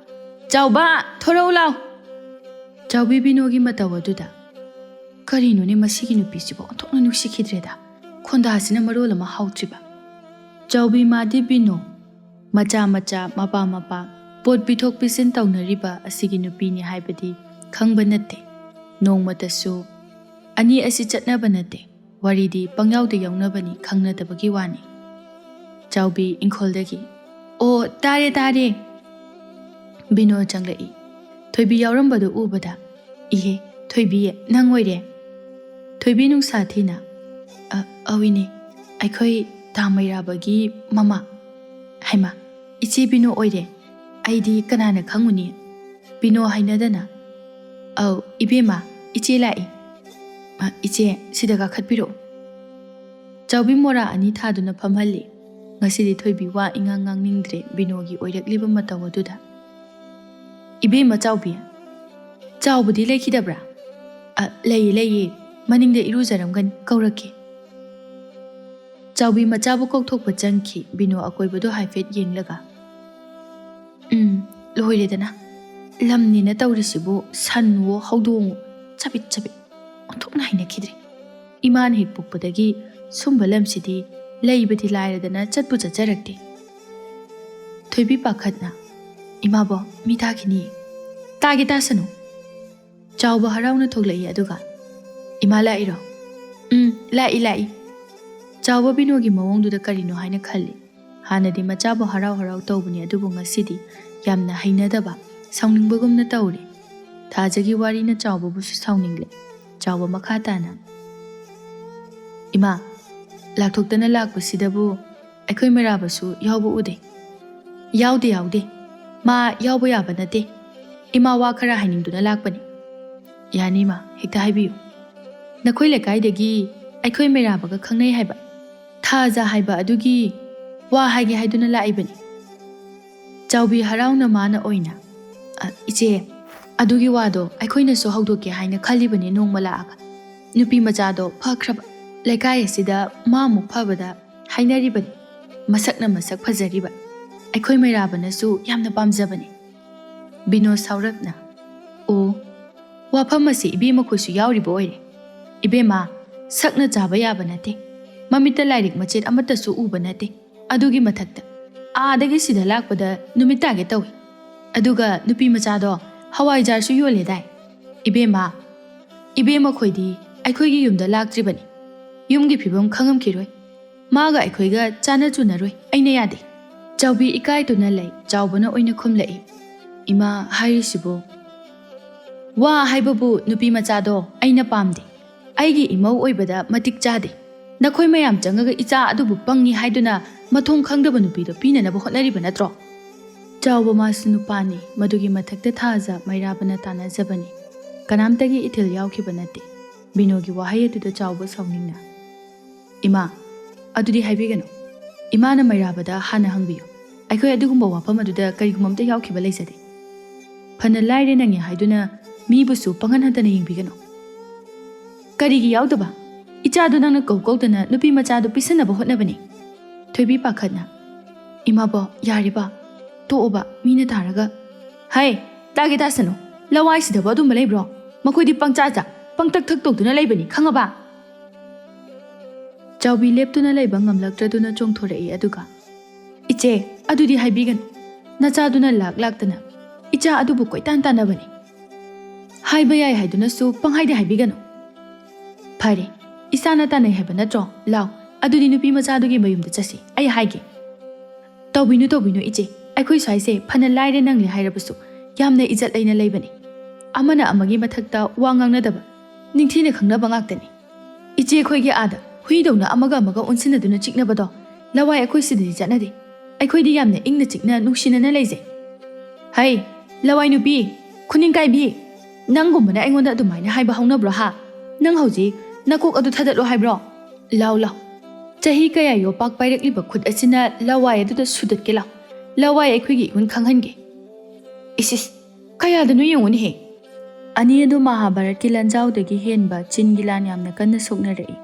ꯆꯥꯎꯕ! ꯊꯣꯔꯛꯎ ꯂꯥꯎ!" ꯆꯥꯎꯕꯤ ꯕꯤꯅꯣꯒꯤ ꯃꯇꯧ ꯑꯗꯨꯗ, "ꯀꯔꯤꯅꯣꯅꯦ ꯃꯁꯤꯒꯤ ꯅꯨꯄꯤꯁꯤꯕꯨ ꯑꯣꯟꯊꯣꯛꯅ ꯅꯨꯡꯁꯤꯈꯤꯗ꯭ꯔꯦꯗ꯫ ꯈꯣꯟꯗꯥꯁꯤꯅ ꯃꯔꯣꯜ ꯑꯃ ꯍꯥꯎꯇ꯭ꯔꯤꯕ꯫" ꯆꯥꯎꯕꯤ ꯃꯥꯗꯤ ꯕꯤꯅꯣ ꯃꯆꯥ ꯃꯆꯥ, ꯃꯄꯥ ꯃꯄꯥ, ꯄꯣꯠ ꯄꯤꯊꯣꯛ ꯄꯤꯁꯤꯟ ꯇꯧꯅꯔꯤꯕ ꯑꯁꯤꯒꯤ ꯅꯨꯄꯤꯅꯤ ꯍꯥꯏꯕꯗꯤ ꯈꯪꯕ ꯅꯠꯇꯦ꯫ ꯅꯣꯡꯃꯇꯁꯨ ꯑꯅꯤ ꯑꯁꯤ ꯆꯠꯅꯕ ꯅꯠꯇꯦ꯫ ꯋꯥꯔꯤꯗꯤ ꯄꯪꯌꯥꯎꯗ ꯌꯥꯎꯅꯕꯅꯤ, ꯈꯪꯅꯗꯕꯒꯤ ꯋꯥꯅꯤ꯫ ꯆꯥꯎꯕꯤ ꯏꯪꯈꯣꯜꯗꯒꯤ, "ꯑꯣ, ꯇꯥꯔꯦ, ꯇꯥꯔꯦ꯫ ꯕꯤꯅꯣ ꯆꯪꯂꯛꯏ꯫ ꯊꯣꯏꯕꯤ ꯌꯥꯎꯔꯝꯕꯗꯨ ꯎꯕꯗ, "ꯏꯍꯦ, ꯊꯣꯏꯕꯤ, ꯅꯪ ꯑꯣꯏꯔꯦ?" ꯊꯣꯏꯕꯤ ꯅꯨꯡꯁꯥ ꯊꯤꯅ, "ꯑ, ꯑꯧ ꯏꯅꯦ, ꯑꯩꯈꯣꯏ ꯇꯥ ꯃꯩꯔꯥꯕꯒꯤ ꯃꯃꯥ꯫" "ꯍꯩꯃꯥ, ꯏꯆꯦ ꯕꯤꯅꯣ ꯑꯣꯏꯔꯦ? ꯑꯩꯗꯤ ꯀꯅꯥꯅ ꯈꯪꯉꯨꯅꯤ?" ꯕꯤꯅꯣ ꯍꯥꯏꯅꯗꯅ, "ꯑꯧ, ꯏꯕꯦꯝꯃ, ꯏꯆꯦ ꯂꯥꯛꯏ꯫ ꯑ, ꯏꯆꯦ, ꯁꯤꯗ ꯀꯥꯈꯠꯄꯤꯔꯛꯑꯣ꯫" ꯆꯥꯎꯕꯤ ꯃꯣꯔꯥ ꯑꯅꯤ ꯊꯥꯗꯨꯅ ꯐꯝꯍꯜꯂꯤ꯫ ꯉꯁꯤꯗꯤ ꯊꯣꯏꯕꯤ ꯋꯥ ꯏꯉꯥꯡ ꯉꯥꯡꯅꯤꯡꯗ꯭ꯔꯦ ꯕꯤꯅꯣꯒꯤ ꯑꯣꯏꯔꯛꯂꯤꯕ ꯃꯇꯧ ꯑꯗꯨꯗ꯫ "ꯏꯕꯦꯝꯃ ꯆꯥꯎꯕꯤ, ꯆꯥꯎꯕꯗꯤ ꯂꯩꯈꯤꯗꯕ꯭ꯔꯥ?" "ꯑ, ꯂꯩꯌꯦ, ꯂꯩꯌꯦ꯫ ꯃꯅꯤꯡꯗ ꯏꯔꯨꯖꯔꯝꯒꯅꯤ, ꯀꯧꯔꯛꯀꯦ꯫" ꯆꯥꯎꯕꯤ ꯃꯆꯥꯕꯨ ꯀꯧꯊꯣꯛꯄ ꯆꯪꯈꯤ꯫ ꯕꯤꯅꯣ ꯑꯀꯣꯏꯕꯗꯨ ꯍꯥꯏꯐꯦꯠ ꯌꯦꯡꯂꯒ, "ꯎꯝ, ꯂꯣꯏꯔꯦꯗꯅ꯫ ꯂꯝꯅꯤꯅ ꯇꯧꯔꯤꯁꯤꯕꯨ, ꯁꯟꯋꯣ ꯍꯧꯗꯣꯡꯋꯣ, ꯆꯕꯤꯠ ꯆꯕꯤꯠ꯫ ꯑꯣꯟꯊꯣꯛꯅ ꯍꯩꯅꯈꯤꯗ꯭ꯔꯦ꯫ ꯏꯃꯥꯅ ꯍꯦꯛ ꯄꯣꯛꯄꯗꯒꯤ ꯁꯨꯝꯕ ꯂꯝꯁꯤꯗꯤ ꯂꯩꯕꯗꯤ ꯂꯥꯏꯔꯗꯅ ꯆꯠꯄꯨ ꯆꯠꯆꯔꯛꯇꯦ꯫" ꯊꯣꯏꯕꯤ ꯄꯥꯈꯠꯅ, "ꯏꯃꯥꯕꯣ, ꯃꯤ ꯇꯥꯈꯤꯅꯤ꯫" "ꯇꯥꯒꯦ ꯇꯥꯁꯅꯨ꯫" ꯆꯥꯎꯕ ꯍꯔꯥꯎꯅ ꯊꯣꯛꯂꯛꯏ ꯑꯗꯨꯒ, "ꯏꯃꯥ ꯂꯥꯛꯏꯔꯣ?" "ꯎꯝ, ꯂꯥꯛꯏ, ꯂꯥꯛꯏ꯫" ꯆꯥꯎꯕ ꯕꯤꯅꯣꯒꯤ ꯃꯑꯣꯡꯗꯨꯗ ꯀꯔꯤꯅꯣ ꯍꯥꯏꯅ ꯈꯜꯂꯤ꯫ ꯍꯥꯟꯅꯗꯤ ꯃꯆꯥꯕꯨ ꯍꯔꯥꯎ ꯍꯔꯥꯎ ꯇꯧꯕꯅꯤ, ꯑꯗꯨꯕꯨ ꯉꯁꯤꯗꯤ ꯌꯥꯝꯅ ꯍꯩꯅꯗꯕ, ꯁꯥꯎꯅꯤꯡꯕꯒꯨꯝꯅ ꯇꯧꯔꯦ꯫ ꯊꯥꯖꯒꯤ ꯋꯥꯔꯤꯅ ꯆꯥꯎꯕꯕꯨꯁꯨ ꯁꯥꯎꯅꯤꯡꯂꯦ꯫ ꯆꯥꯎꯕ ꯃꯈꯥ ꯇꯥꯅ, "ꯏꯃꯥ, ꯂꯥꯛꯊꯣꯛꯇꯅ ꯂꯥꯛꯄꯁꯤꯗꯕꯨ ꯑꯩꯈꯣꯏ ꯃꯩꯔꯥꯕꯁꯨ ꯌꯥꯎꯕ ꯎꯗꯦ꯫" "ꯌꯥꯎꯗꯦ, ꯌꯥꯎꯗꯦ꯫ ꯃꯥ ꯌꯥꯎꯕ ꯌꯥꯕ ꯅꯠꯇꯦ꯫ ꯏꯃꯥ ꯋꯥ ꯈꯔ ꯍꯥꯏꯅꯤꯡꯗꯨꯅ ꯂꯥꯛꯄꯅꯤ꯫" "ꯌꯥꯅꯤ ꯏꯃꯥ, ꯍꯦꯛꯇ ꯍꯥꯏꯕꯤꯌꯨ꯫" "ꯅꯈꯣꯏ ꯂꯩꯀꯥꯏꯗꯒꯤ ꯑꯩꯈꯣꯏ ꯃꯩꯔꯥꯕꯒ ꯈꯪꯅꯩ ꯍꯥꯏꯕ, ꯊꯥꯖ ꯍꯥꯏꯕ ꯑꯗꯨꯒꯤ ꯋꯥ ꯍꯥꯏꯒꯦ ꯍꯥꯏꯗꯨꯅ ꯂꯥꯛꯏꯕꯅꯤ꯫" ꯆꯥꯎꯕꯤ ꯍꯔꯥꯎꯅ ꯃꯥꯅ ꯑꯣꯏꯅ, "ꯑ, ꯏꯆꯦ, ꯑꯗꯨꯒꯤ ꯋꯥꯗꯣ ꯑꯩꯈꯣꯏꯅꯁꯨ ꯍꯧꯗꯣꯛꯀꯦ ꯍꯥꯏꯅ ꯈꯜꯂꯤꯕꯅꯤ ꯅꯣꯡꯃ ꯂꯥꯛꯑꯒ꯫ ꯅꯨꯄꯤ ꯃꯆꯥꯗꯣ ꯐꯈ꯭ꯔꯕ, ꯂꯩꯀꯥꯏ ꯑꯁꯤꯗ ꯃꯥꯃꯨꯛ ꯐꯕꯗ ꯍꯥꯏꯅꯔꯤꯕꯅꯤ꯫ ꯃꯁꯛꯅ ꯃꯁꯛ ꯐꯖꯔꯤꯕ, ꯑꯩꯈꯣꯏ ꯃꯩꯔꯥꯕꯅꯁꯨ ꯌꯥꯝꯅ ꯄꯥꯝꯖꯕꯅꯤ꯫" ꯕꯤꯅꯣ ꯁꯥꯎꯔꯞꯅ, "ꯑꯣ, ꯋꯥꯐꯝ ꯑꯁꯤ ꯏꯕꯦꯝꯃꯈꯣꯏꯁꯨ ꯌꯥꯎꯔꯤꯕ ꯑꯣꯏꯔꯦ꯫ ꯏꯕꯦꯝꯃ, ꯁꯛꯅ ꯆꯥꯕ ꯌꯥꯕ ꯅꯠꯇꯦ꯫ ꯃꯃꯤꯠꯇ ꯂꯥꯏꯔꯤꯛ ꯃꯆꯦꯠ ꯑꯃꯠꯇꯁꯨ ꯎꯕ ꯅꯠꯇꯦ꯫ ꯑꯗꯨꯒꯤ ꯃꯊꯛꯇ ꯑꯥꯗꯒꯤ ꯁꯤꯗ ꯂꯥꯛꯄꯗ ꯅꯨꯃꯤꯠ ꯇꯥꯒꯦ ꯇꯧꯏ꯫ ꯑꯗꯨꯒ ꯅꯨꯄꯤ ꯃꯆꯥꯗꯣ ꯍꯋꯥꯏꯖꯥꯔꯁꯨ ꯌꯣꯜꯂꯦꯗꯥꯏ꯫ ꯏꯕꯦꯝꯃ, ꯏꯕꯦꯝꯃꯈꯣꯏꯗꯤ ꯑꯩꯈꯣꯏꯒꯤ ꯌꯨꯝꯗ ꯂꯥꯛꯇ꯭ꯔꯤꯕꯅꯤ꯫ ꯌꯨꯝꯒꯤ ꯐꯤꯕꯝ ꯈꯪꯉꯝꯈꯤꯔꯣꯏ꯫ ꯃꯥꯒ ꯑꯩꯈꯣꯏꯒ ꯆꯥꯟꯅ ꯆꯨꯅꯔꯣꯏ꯫ ꯑꯩꯅ ꯌꯥꯗꯦ꯫" ꯆꯥꯎꯕꯤ ꯏꯀꯥꯏꯗꯨꯅ ꯂꯩ꯫ ꯆꯥꯎꯕꯅ ꯑꯣꯏꯅ ꯈꯨꯝꯂꯛꯏ, ꯏꯃꯥ ꯍꯥꯏꯔꯤꯁꯤꯕꯨ? ꯋꯥ ꯍꯥꯏꯕꯕꯨ ꯅꯨꯄꯤ ꯃꯆꯥꯗꯣ ꯑꯩꯅ ꯄꯥꯝꯗꯦ꯫ ꯑꯩꯒꯤ ꯏꯃꯧ ꯑꯣꯏꯕꯗ ꯃꯇꯤꯛ ꯆꯥꯗꯦ꯫ ꯅꯈꯣꯏ ꯃꯌꯥꯝ ꯆꯪꯉꯒ ꯏꯆꯥ ꯑꯗꯨꯕꯨ ꯄꯪꯉꯤ ꯍꯥꯏꯗꯨꯅ ꯃꯊꯣꯡ ꯈꯪꯗꯕ ꯅꯨꯄꯤꯗꯣ ꯄꯤꯅꯅꯕ ꯍꯣꯠꯅꯔꯤꯕ ꯅꯠꯇ꯭ꯔꯣ? ꯆꯥꯎꯕ ꯃꯥꯁꯨ ꯅꯨꯄꯥꯅꯤ, ꯃꯗꯨꯒꯤ ꯃꯊꯛꯇ ꯊꯥꯖ ꯃꯩꯔꯥꯕꯅ ꯇꯥꯟꯅꯖꯕꯅꯤ꯫ ꯀꯅꯥꯝꯇꯒꯤ ꯏꯊꯤꯜ ꯌꯥꯎꯈꯤꯕ ꯅꯠꯇꯦ꯫ ꯕꯤꯅꯣꯒꯤ ꯋꯥꯍꯩ ꯑꯗꯨꯗ ꯆꯥꯎꯕ ꯁꯥꯎꯅꯤꯡꯅ, "ꯏꯃꯥ, ꯑꯗꯨꯗꯤ ꯍꯥꯏꯕꯤꯒꯅꯨ꯫ ꯏꯃꯥꯅ ꯃꯩꯔꯥꯕꯗ ꯍꯥꯟꯅ ꯍꯪꯕꯤꯌꯨ꯫ ꯑꯩꯈꯣꯏ ꯑꯗꯨꯒꯨꯝꯕ ꯋꯥꯐꯝ ꯑꯗꯨꯗ ꯀꯔꯤꯒꯨꯝꯕ ꯑꯝꯇ ꯌꯥꯎꯈꯤꯕ ꯂꯩꯖꯗꯦ꯫ ꯐꯅ ꯂꯥꯏꯔꯦ ꯅꯪꯉꯦ ꯍꯥꯏꯗꯨꯅ ꯃꯤꯕꯨꯁꯨ ꯄꯪꯍꯟ ꯍꯟꯊꯅ ꯌꯦꯡꯕꯤꯒꯅꯨ꯫" "ꯀꯔꯤꯒꯤ ꯌꯥꯎꯗꯕ? ꯏꯆꯥꯗꯨ ꯅꯪꯅ ꯀꯧ ꯀꯧꯗꯅ ꯅꯨꯄꯤ ꯃꯆꯥꯗꯨ ꯄꯤꯁꯟꯅꯕ ꯍꯣꯠꯅꯕꯅꯤ꯫" ꯊꯣꯏꯕꯤ ꯄꯥꯈꯠꯅ, "ꯏꯃꯥꯕꯣ, ꯌꯥꯔꯦꯕ, ꯇꯣꯛꯑꯣꯕ, ꯃꯤꯅ ꯇꯥꯔꯒ꯫" "ꯍꯩ, ꯇꯥꯒꯦ ꯇꯥꯁꯅꯨ꯫ ꯂꯋꯥꯏꯁꯤꯗꯕꯨ ꯑꯗꯨꯝꯕ ꯂꯩꯕ꯭ꯔꯣ? ꯃꯈꯣꯏꯗꯤ ꯄꯪꯆꯥ ꯆꯥ, ꯄꯪꯇꯛ ꯊꯛ ꯇꯧꯗꯨꯅ ꯂꯩꯕꯅꯤ, ꯈꯪꯉꯕ?" ꯆꯥꯎꯕꯤ ꯂꯦꯞꯇꯨꯅ ꯂꯩꯕ ꯉꯝꯂꯛꯇ꯭ꯔꯗꯨꯅ ꯆꯣꯡꯊꯣꯔꯛꯏ꯫ ꯑꯗꯨꯒ, "ꯏꯆꯦ, ꯑꯗꯨꯗꯤ ꯍꯥꯏꯕꯤꯒꯅꯨ꯫ ꯅꯆꯥꯗꯨꯅ ꯂꯥꯛ ꯂꯥꯛꯇꯅ ꯏꯆꯥ ꯑꯗꯨꯕꯨ ꯀꯣꯏꯇꯥꯟ ꯇꯥꯟꯅꯕꯅꯤ꯫ ꯍꯥꯏꯕ ꯌꯥꯏ ꯍꯥꯏꯗꯨꯅꯁꯨ ꯄꯪꯍꯥꯏꯗ ꯍꯥꯏꯕꯤꯒꯅꯨ꯫" "ꯐꯔꯦ, ꯏꯆꯥꯅ ꯇꯥꯟꯅꯩ ꯍꯥꯏꯕ ꯅꯠꯇ꯭ꯔꯣ? ꯂꯥꯎ, ꯑꯗꯨꯗꯤ ꯅꯨꯄꯤ ꯃꯆꯥꯗꯨꯒꯤ ꯃꯌꯨꯝꯗ ꯆꯠꯁꯤ, ꯑꯩ ꯍꯥꯏꯒꯦ꯫" "ꯇꯧꯕꯤꯅꯨ, ꯇꯧꯕꯤꯅꯨ ꯏꯆꯦ, ꯑꯩꯈꯣꯏ ꯁ꯭ꯋꯥꯏꯁꯦ ꯐꯅ ꯂꯥꯏꯔꯦ ꯅꯪꯂꯦ ꯍꯥꯏꯔꯕꯁꯨ ꯌꯥꯝꯅ ꯏꯖꯠ ꯂꯩꯅ ꯂꯩꯕꯅꯤ꯫ ꯑꯃꯅ ꯑꯃꯒꯤ ꯃꯊꯛꯇ ꯋꯥ ꯉꯥꯡꯅꯗꯕ, ꯅꯤꯡꯊꯤꯅ ꯈꯪꯅꯕ ꯉꯥꯛꯇꯅꯤ꯫ ꯏꯆꯦ ꯑꯩꯈꯣꯏꯒꯤ ꯑꯥꯗ ꯍꯨꯏꯗꯧꯅ ꯑꯃꯒ ꯑꯃꯒ ꯑꯣꯟꯁꯤꯟꯅꯗꯨꯅ ꯆꯤꯛꯅꯕꯗꯣ ꯂꯋꯥꯏ ꯑꯩꯈꯣꯏ ꯁꯤꯗꯗꯤ ꯆꯠꯅꯗꯦ꯫ ꯑꯩꯈꯣꯏꯗꯤ ꯌꯥꯝꯅ ꯏꯪꯅ ꯆꯤꯛꯅ ꯅꯨꯡꯁꯤꯅꯅ ꯂꯩꯖꯩ꯫" "ꯍꯩ, ꯂꯋꯥꯏ ꯅꯨꯄꯤ, ꯈꯨꯅꯤꯡ ꯀꯥꯏꯕꯤ, ꯅꯪꯒꯨꯝꯕꯅ ꯑꯩꯉꯣꯟꯗ ꯑꯗꯨꯃꯥꯏꯅ ꯍꯥꯏꯕ ꯍꯧꯅꯕ꯭ꯔꯣ ꯍꯥ? ꯅꯪ ꯍꯧꯖꯤꯛ ꯅꯀꯣꯛ ꯑꯗꯨ ꯊꯥꯗꯠꯂꯣ ꯍꯥꯏꯕ꯭ꯔꯣ? ꯂꯥꯎ, ꯂꯥꯎ, ꯆꯍꯤ ꯀꯌꯥ ꯌꯣꯄꯥꯛ ꯄꯥꯏꯔꯛꯂꯤꯕ ꯈꯨꯠ ꯑꯁꯤꯅ ꯂꯋꯥꯏ ꯑꯗꯨꯗ ꯁꯨꯗꯠꯀꯦ ꯂꯥꯎ꯫ ꯂꯋꯥꯏ ꯑꯩꯈꯣꯏꯒꯤ ꯏꯒꯨꯟ ꯈꯪꯍꯟꯒꯦ꯫ ꯏꯁ, ꯏꯁ, ꯀꯌꯥꯗꯅꯣ ꯌꯦꯡꯉꯨꯅꯦꯍꯦ꯫" ꯑꯅꯤ ꯑꯗꯨ ꯃꯍꯥꯚꯥꯔꯠꯀꯤ ꯂꯥꯟꯖꯥꯎꯗꯒꯤ ꯍꯦꯟꯕ ꯆꯤꯟꯒꯤ ꯂꯥꯟ ꯌꯥꯝꯅ ꯀꯟꯅ ꯁꯣꯛꯅꯔꯛꯏ꯫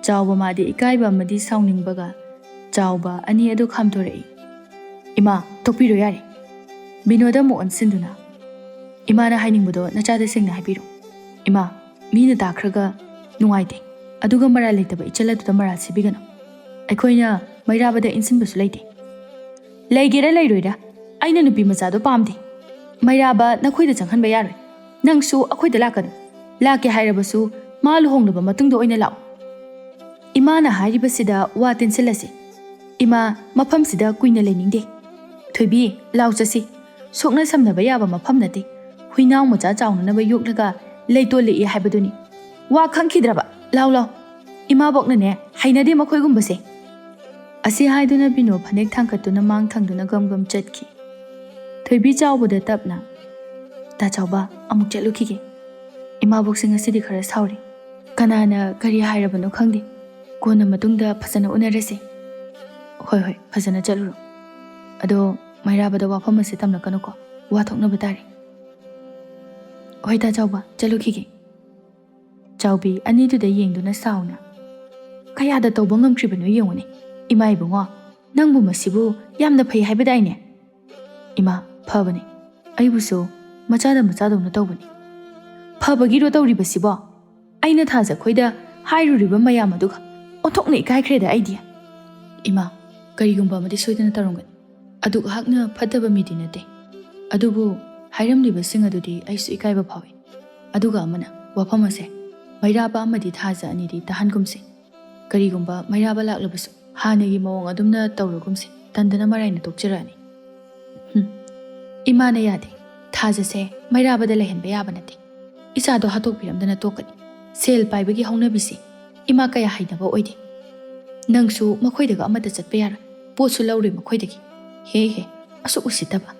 ꯆꯥꯎꯕ ꯃꯥꯗꯤ ꯏꯀꯥꯏꯕ ꯑꯃꯗꯤ ꯁꯥꯎꯅꯤꯡꯕꯒ ꯆꯥꯎꯕ ꯑꯅꯤ ꯑꯗꯨ ꯈꯥꯝꯊꯣꯔꯛꯏ꯫ "ꯏꯃꯥ, ꯇꯣꯛꯄꯤꯔꯣ ꯌꯥꯔꯦ꯫" ꯕꯤꯅꯣꯗ ꯑꯃꯨꯛ ꯑꯣꯟꯁꯤꯟꯗꯨꯅ, "ꯏꯃꯥꯅ ꯍꯥꯏꯅꯤꯡꯕꯗꯣ ꯅꯆꯥꯗ ꯁꯦꯡꯅ ꯍꯥꯏꯕꯤꯔꯣ꯫ ꯏꯃꯥ, ꯃꯤꯅ ꯇꯥꯈ꯭ꯔꯒ ꯅꯨꯡꯉꯥꯏꯇꯦ꯫ ꯑꯗꯨꯒ ꯃꯔꯥꯜ ꯂꯩꯇꯕ ꯏꯆꯜ ꯑꯗꯨꯗ ꯃꯔꯥꯜ ꯁꯤꯕꯤꯒꯅꯨ꯫ ꯑꯩꯈꯣꯏꯅ ꯃꯩꯔꯥꯕꯗ ꯏꯟꯁꯤꯟꯕꯁꯨ ꯂꯩꯇꯦ꯫" "ꯂꯩꯒꯦꯔꯥ ꯂꯩꯔꯣꯏꯔꯥ, ꯑꯩꯅ ꯅꯨꯄꯤ ꯃꯆꯥꯗꯣ ꯄꯥꯝꯗꯦ꯫ ꯃꯩꯔꯥꯕ ꯅꯈꯣꯏꯗ ꯆꯪꯍꯟꯕ ꯌꯥꯔꯣꯏ꯫ ꯅꯪꯁꯨ ꯑꯩꯈꯣꯏꯗ ꯂꯥꯛꯀꯅꯨ꯫ ꯂꯥꯛꯀꯦ ꯍꯥꯏꯔꯕꯁꯨ ꯃꯥ ꯂꯨꯍꯣꯡꯂꯕ ꯃꯇꯨꯡꯗ ꯑꯣꯏꯅ ꯂꯥꯛꯎ꯫" ꯏꯃꯥꯅ ꯍꯥꯏꯔꯤꯕꯁꯤꯗ ꯋꯥ ꯇꯤꯟꯁꯤꯜꯂꯁꯤ꯫ "ꯏꯃꯥ, ꯃꯐꯝꯁꯤꯗ ꯀꯨꯏꯅ ꯂꯩꯅꯤꯡꯗꯦ꯫ ꯊꯣꯏꯕꯤ, ꯂꯥꯎ ꯆꯠꯁꯤ꯫ ꯁꯣꯛꯅ ꯁꯝꯅꯕ ꯌꯥꯕ ꯃꯐꯝ ꯅꯠꯇꯦ꯫ ꯍꯨꯏꯅꯥꯎ ꯃꯆꯥ ꯆꯥꯎꯅꯅꯕ ꯌꯣꯛꯂꯒ ꯂꯩꯇꯣꯜ ꯂꯤꯛꯏ ꯍꯥꯏꯕꯗꯨꯅꯤ꯫ ꯋꯥ ꯈꯪꯈꯤꯗ꯭ꯔꯕ? ꯂꯥꯎ ꯂꯥꯎ꯫ ꯏꯃꯥꯕꯣꯛꯅꯅꯦ ꯍꯩꯅꯗꯦ ꯃꯈꯣꯏꯒꯨꯝꯕꯁꯦ꯫ ꯑꯁꯤ ꯍꯥꯏꯗꯨꯅ ꯕꯤꯅꯣ ꯐꯅꯦꯛ ꯊꯥꯡꯀꯠꯇꯨꯅ ꯃꯥꯡ ꯊꯪꯗꯨꯅ ꯒꯝ ꯒꯝ ꯆꯠꯈꯤ꯫ ꯊꯣꯏꯕꯤ ꯆꯥꯎꯕꯗ ꯇꯞꯅ, "ꯇꯥ ꯆꯥꯎꯕ, ꯑꯃꯨꯛ ꯆꯠꯂꯨꯈꯤꯒꯦ꯫ ꯏꯃꯥꯕꯣꯛꯁꯦ ꯉꯁꯤꯗꯤ ꯈꯔ ꯁꯥꯎꯔꯤ꯫ ꯀꯅꯥꯅ ꯀꯔꯤ ꯍꯥꯏꯔꯕꯅꯣ ꯈꯪꯗꯦ꯫ ꯀꯣꯟꯅ ꯃꯇꯨꯡꯗ ꯐꯖꯅ ꯎꯅꯔꯁꯦ꯫" "ꯍꯣꯏ ꯍꯣꯏ, ꯐꯖꯅ ꯆꯠꯂꯨꯔꯣ꯫ ꯑꯗꯣ ꯃꯩꯔꯥꯕꯗ ꯋꯥꯐꯝ ꯑꯁꯦ ꯇꯝꯂꯛꯀꯅꯨꯀꯣ꯫ ꯋꯥ ꯊꯣꯛꯅꯕ ꯇꯥꯔꯦ꯫" "ꯍꯣꯏ ꯇꯥ ꯆꯥꯎꯕ, ꯆꯠꯂꯨꯈꯤꯒꯦ꯫" ꯆꯥꯎꯕꯤ ꯑꯅꯤꯗꯨꯗ ꯌꯦꯡꯗꯨꯅ ꯁꯥꯎꯅ, "ꯀꯌꯥꯗ ꯇꯧꯕ ꯉꯝꯈ꯭ꯔꯤꯕꯅꯣ ꯌꯦꯡꯉꯨꯅꯦ꯫ ꯏꯃꯥ ꯏꯕꯨꯡꯉꯣ, ꯅꯪꯕꯨ ꯃꯁꯤꯕꯨ ꯌꯥꯝꯅ ꯐꯩ ꯍꯥꯏꯕꯗꯥꯏꯅꯦ?" "ꯏꯃꯥ, ꯐꯕꯅꯦ꯫ ꯑꯩꯕꯨꯁꯨ ꯃꯆꯥꯗ ꯃꯆꯥꯗꯧꯅ ꯇꯧꯕꯅꯦ꯫" "ꯐꯕꯒꯤꯔꯣ ꯇꯧꯔꯤꯕꯁꯤꯕꯣ? ꯑꯩꯅ ꯊꯥꯖꯈꯣꯏꯗ ꯍꯥꯏꯔꯨꯔꯤꯕ ꯃꯌꯥꯝ ꯑꯗꯨꯒ ꯑꯣꯟꯊꯣꯛꯅ ꯏꯀꯥꯏꯈ꯭ꯔꯦꯗ ꯑꯩꯗꯤ꯫" "ꯏꯃꯥ, ꯀꯔꯤꯒꯨꯝꯕ ꯑꯃꯗꯤ ꯁꯣꯏꯗꯅ ꯇꯧꯔꯝꯒꯅꯤ꯫ ꯑꯗꯨꯛ ꯍꯥꯛꯅ ꯐꯠꯇꯕ ꯃꯤꯗꯤ ꯅꯠꯇꯦ꯫ ꯑꯗꯨꯕꯨ ꯍꯥꯏꯔꯝꯂꯤꯕꯁꯤꯡ ꯑꯗꯨꯗꯤ ꯑꯩꯁꯨ ꯏꯀꯥꯏꯕ ꯐꯥꯎꯏ꯫ ꯑꯗꯨꯒ ꯑꯃꯅ, ꯋꯥꯐꯝ ꯑꯁꯦ ꯃꯩꯔꯥꯕ ꯑꯃꯗꯤ ꯊꯥꯖ ꯑꯅꯤꯗꯤ ꯇꯥꯍꯟꯒꯨꯝꯁꯦ꯫ ꯀꯔꯤꯒꯨꯝꯕ ꯃꯩꯔꯥꯕ ꯂꯥꯛꯂꯕꯁꯨ ꯍꯥꯟꯅꯒꯤ ꯃꯑꯣꯡ ꯑꯗꯨꯝꯅ ꯇꯧꯔꯒꯨꯝꯁꯦ꯫ ꯇꯟꯗꯅ ꯃꯔꯥꯏꯅ ꯇꯣꯛꯆꯔꯛꯑꯅꯤ꯫" "ꯍꯨꯝ, ꯏꯃꯥꯅ ꯌꯥꯗꯦ꯫ ꯊꯥꯖꯁꯦ ꯃꯩꯔꯥꯕꯗ ꯂꯩꯍꯟꯕ ꯌꯥꯕ ꯅꯠꯇꯦ꯫ ꯏꯆꯥꯗꯣ ꯍꯥꯠꯇꯣꯛꯄꯤꯔꯝꯗꯅ ꯇꯣꯛꯀꯅꯤ꯫ ꯁꯦꯜ ꯄꯥꯏꯕꯒꯤ ꯍꯧꯅꯕꯤꯁꯦ ꯏꯃꯥ ꯀꯌꯥ ꯍꯩꯅꯕ ꯑꯣꯏꯗꯦ꯫ ꯅꯪꯁꯨ ꯃꯈꯣꯏꯗꯒ ꯑꯃꯠꯇ ꯆꯠꯄ ꯌꯥꯔꯣꯏ꯫ ꯄꯣꯠꯁꯨ ꯂꯧꯔꯣꯏ ꯃꯈꯣꯏꯗꯒꯤ꯫ ꯍꯦ ꯍꯦ, ꯑꯁꯨꯛ ꯎꯁꯤꯠꯇꯕ꯫"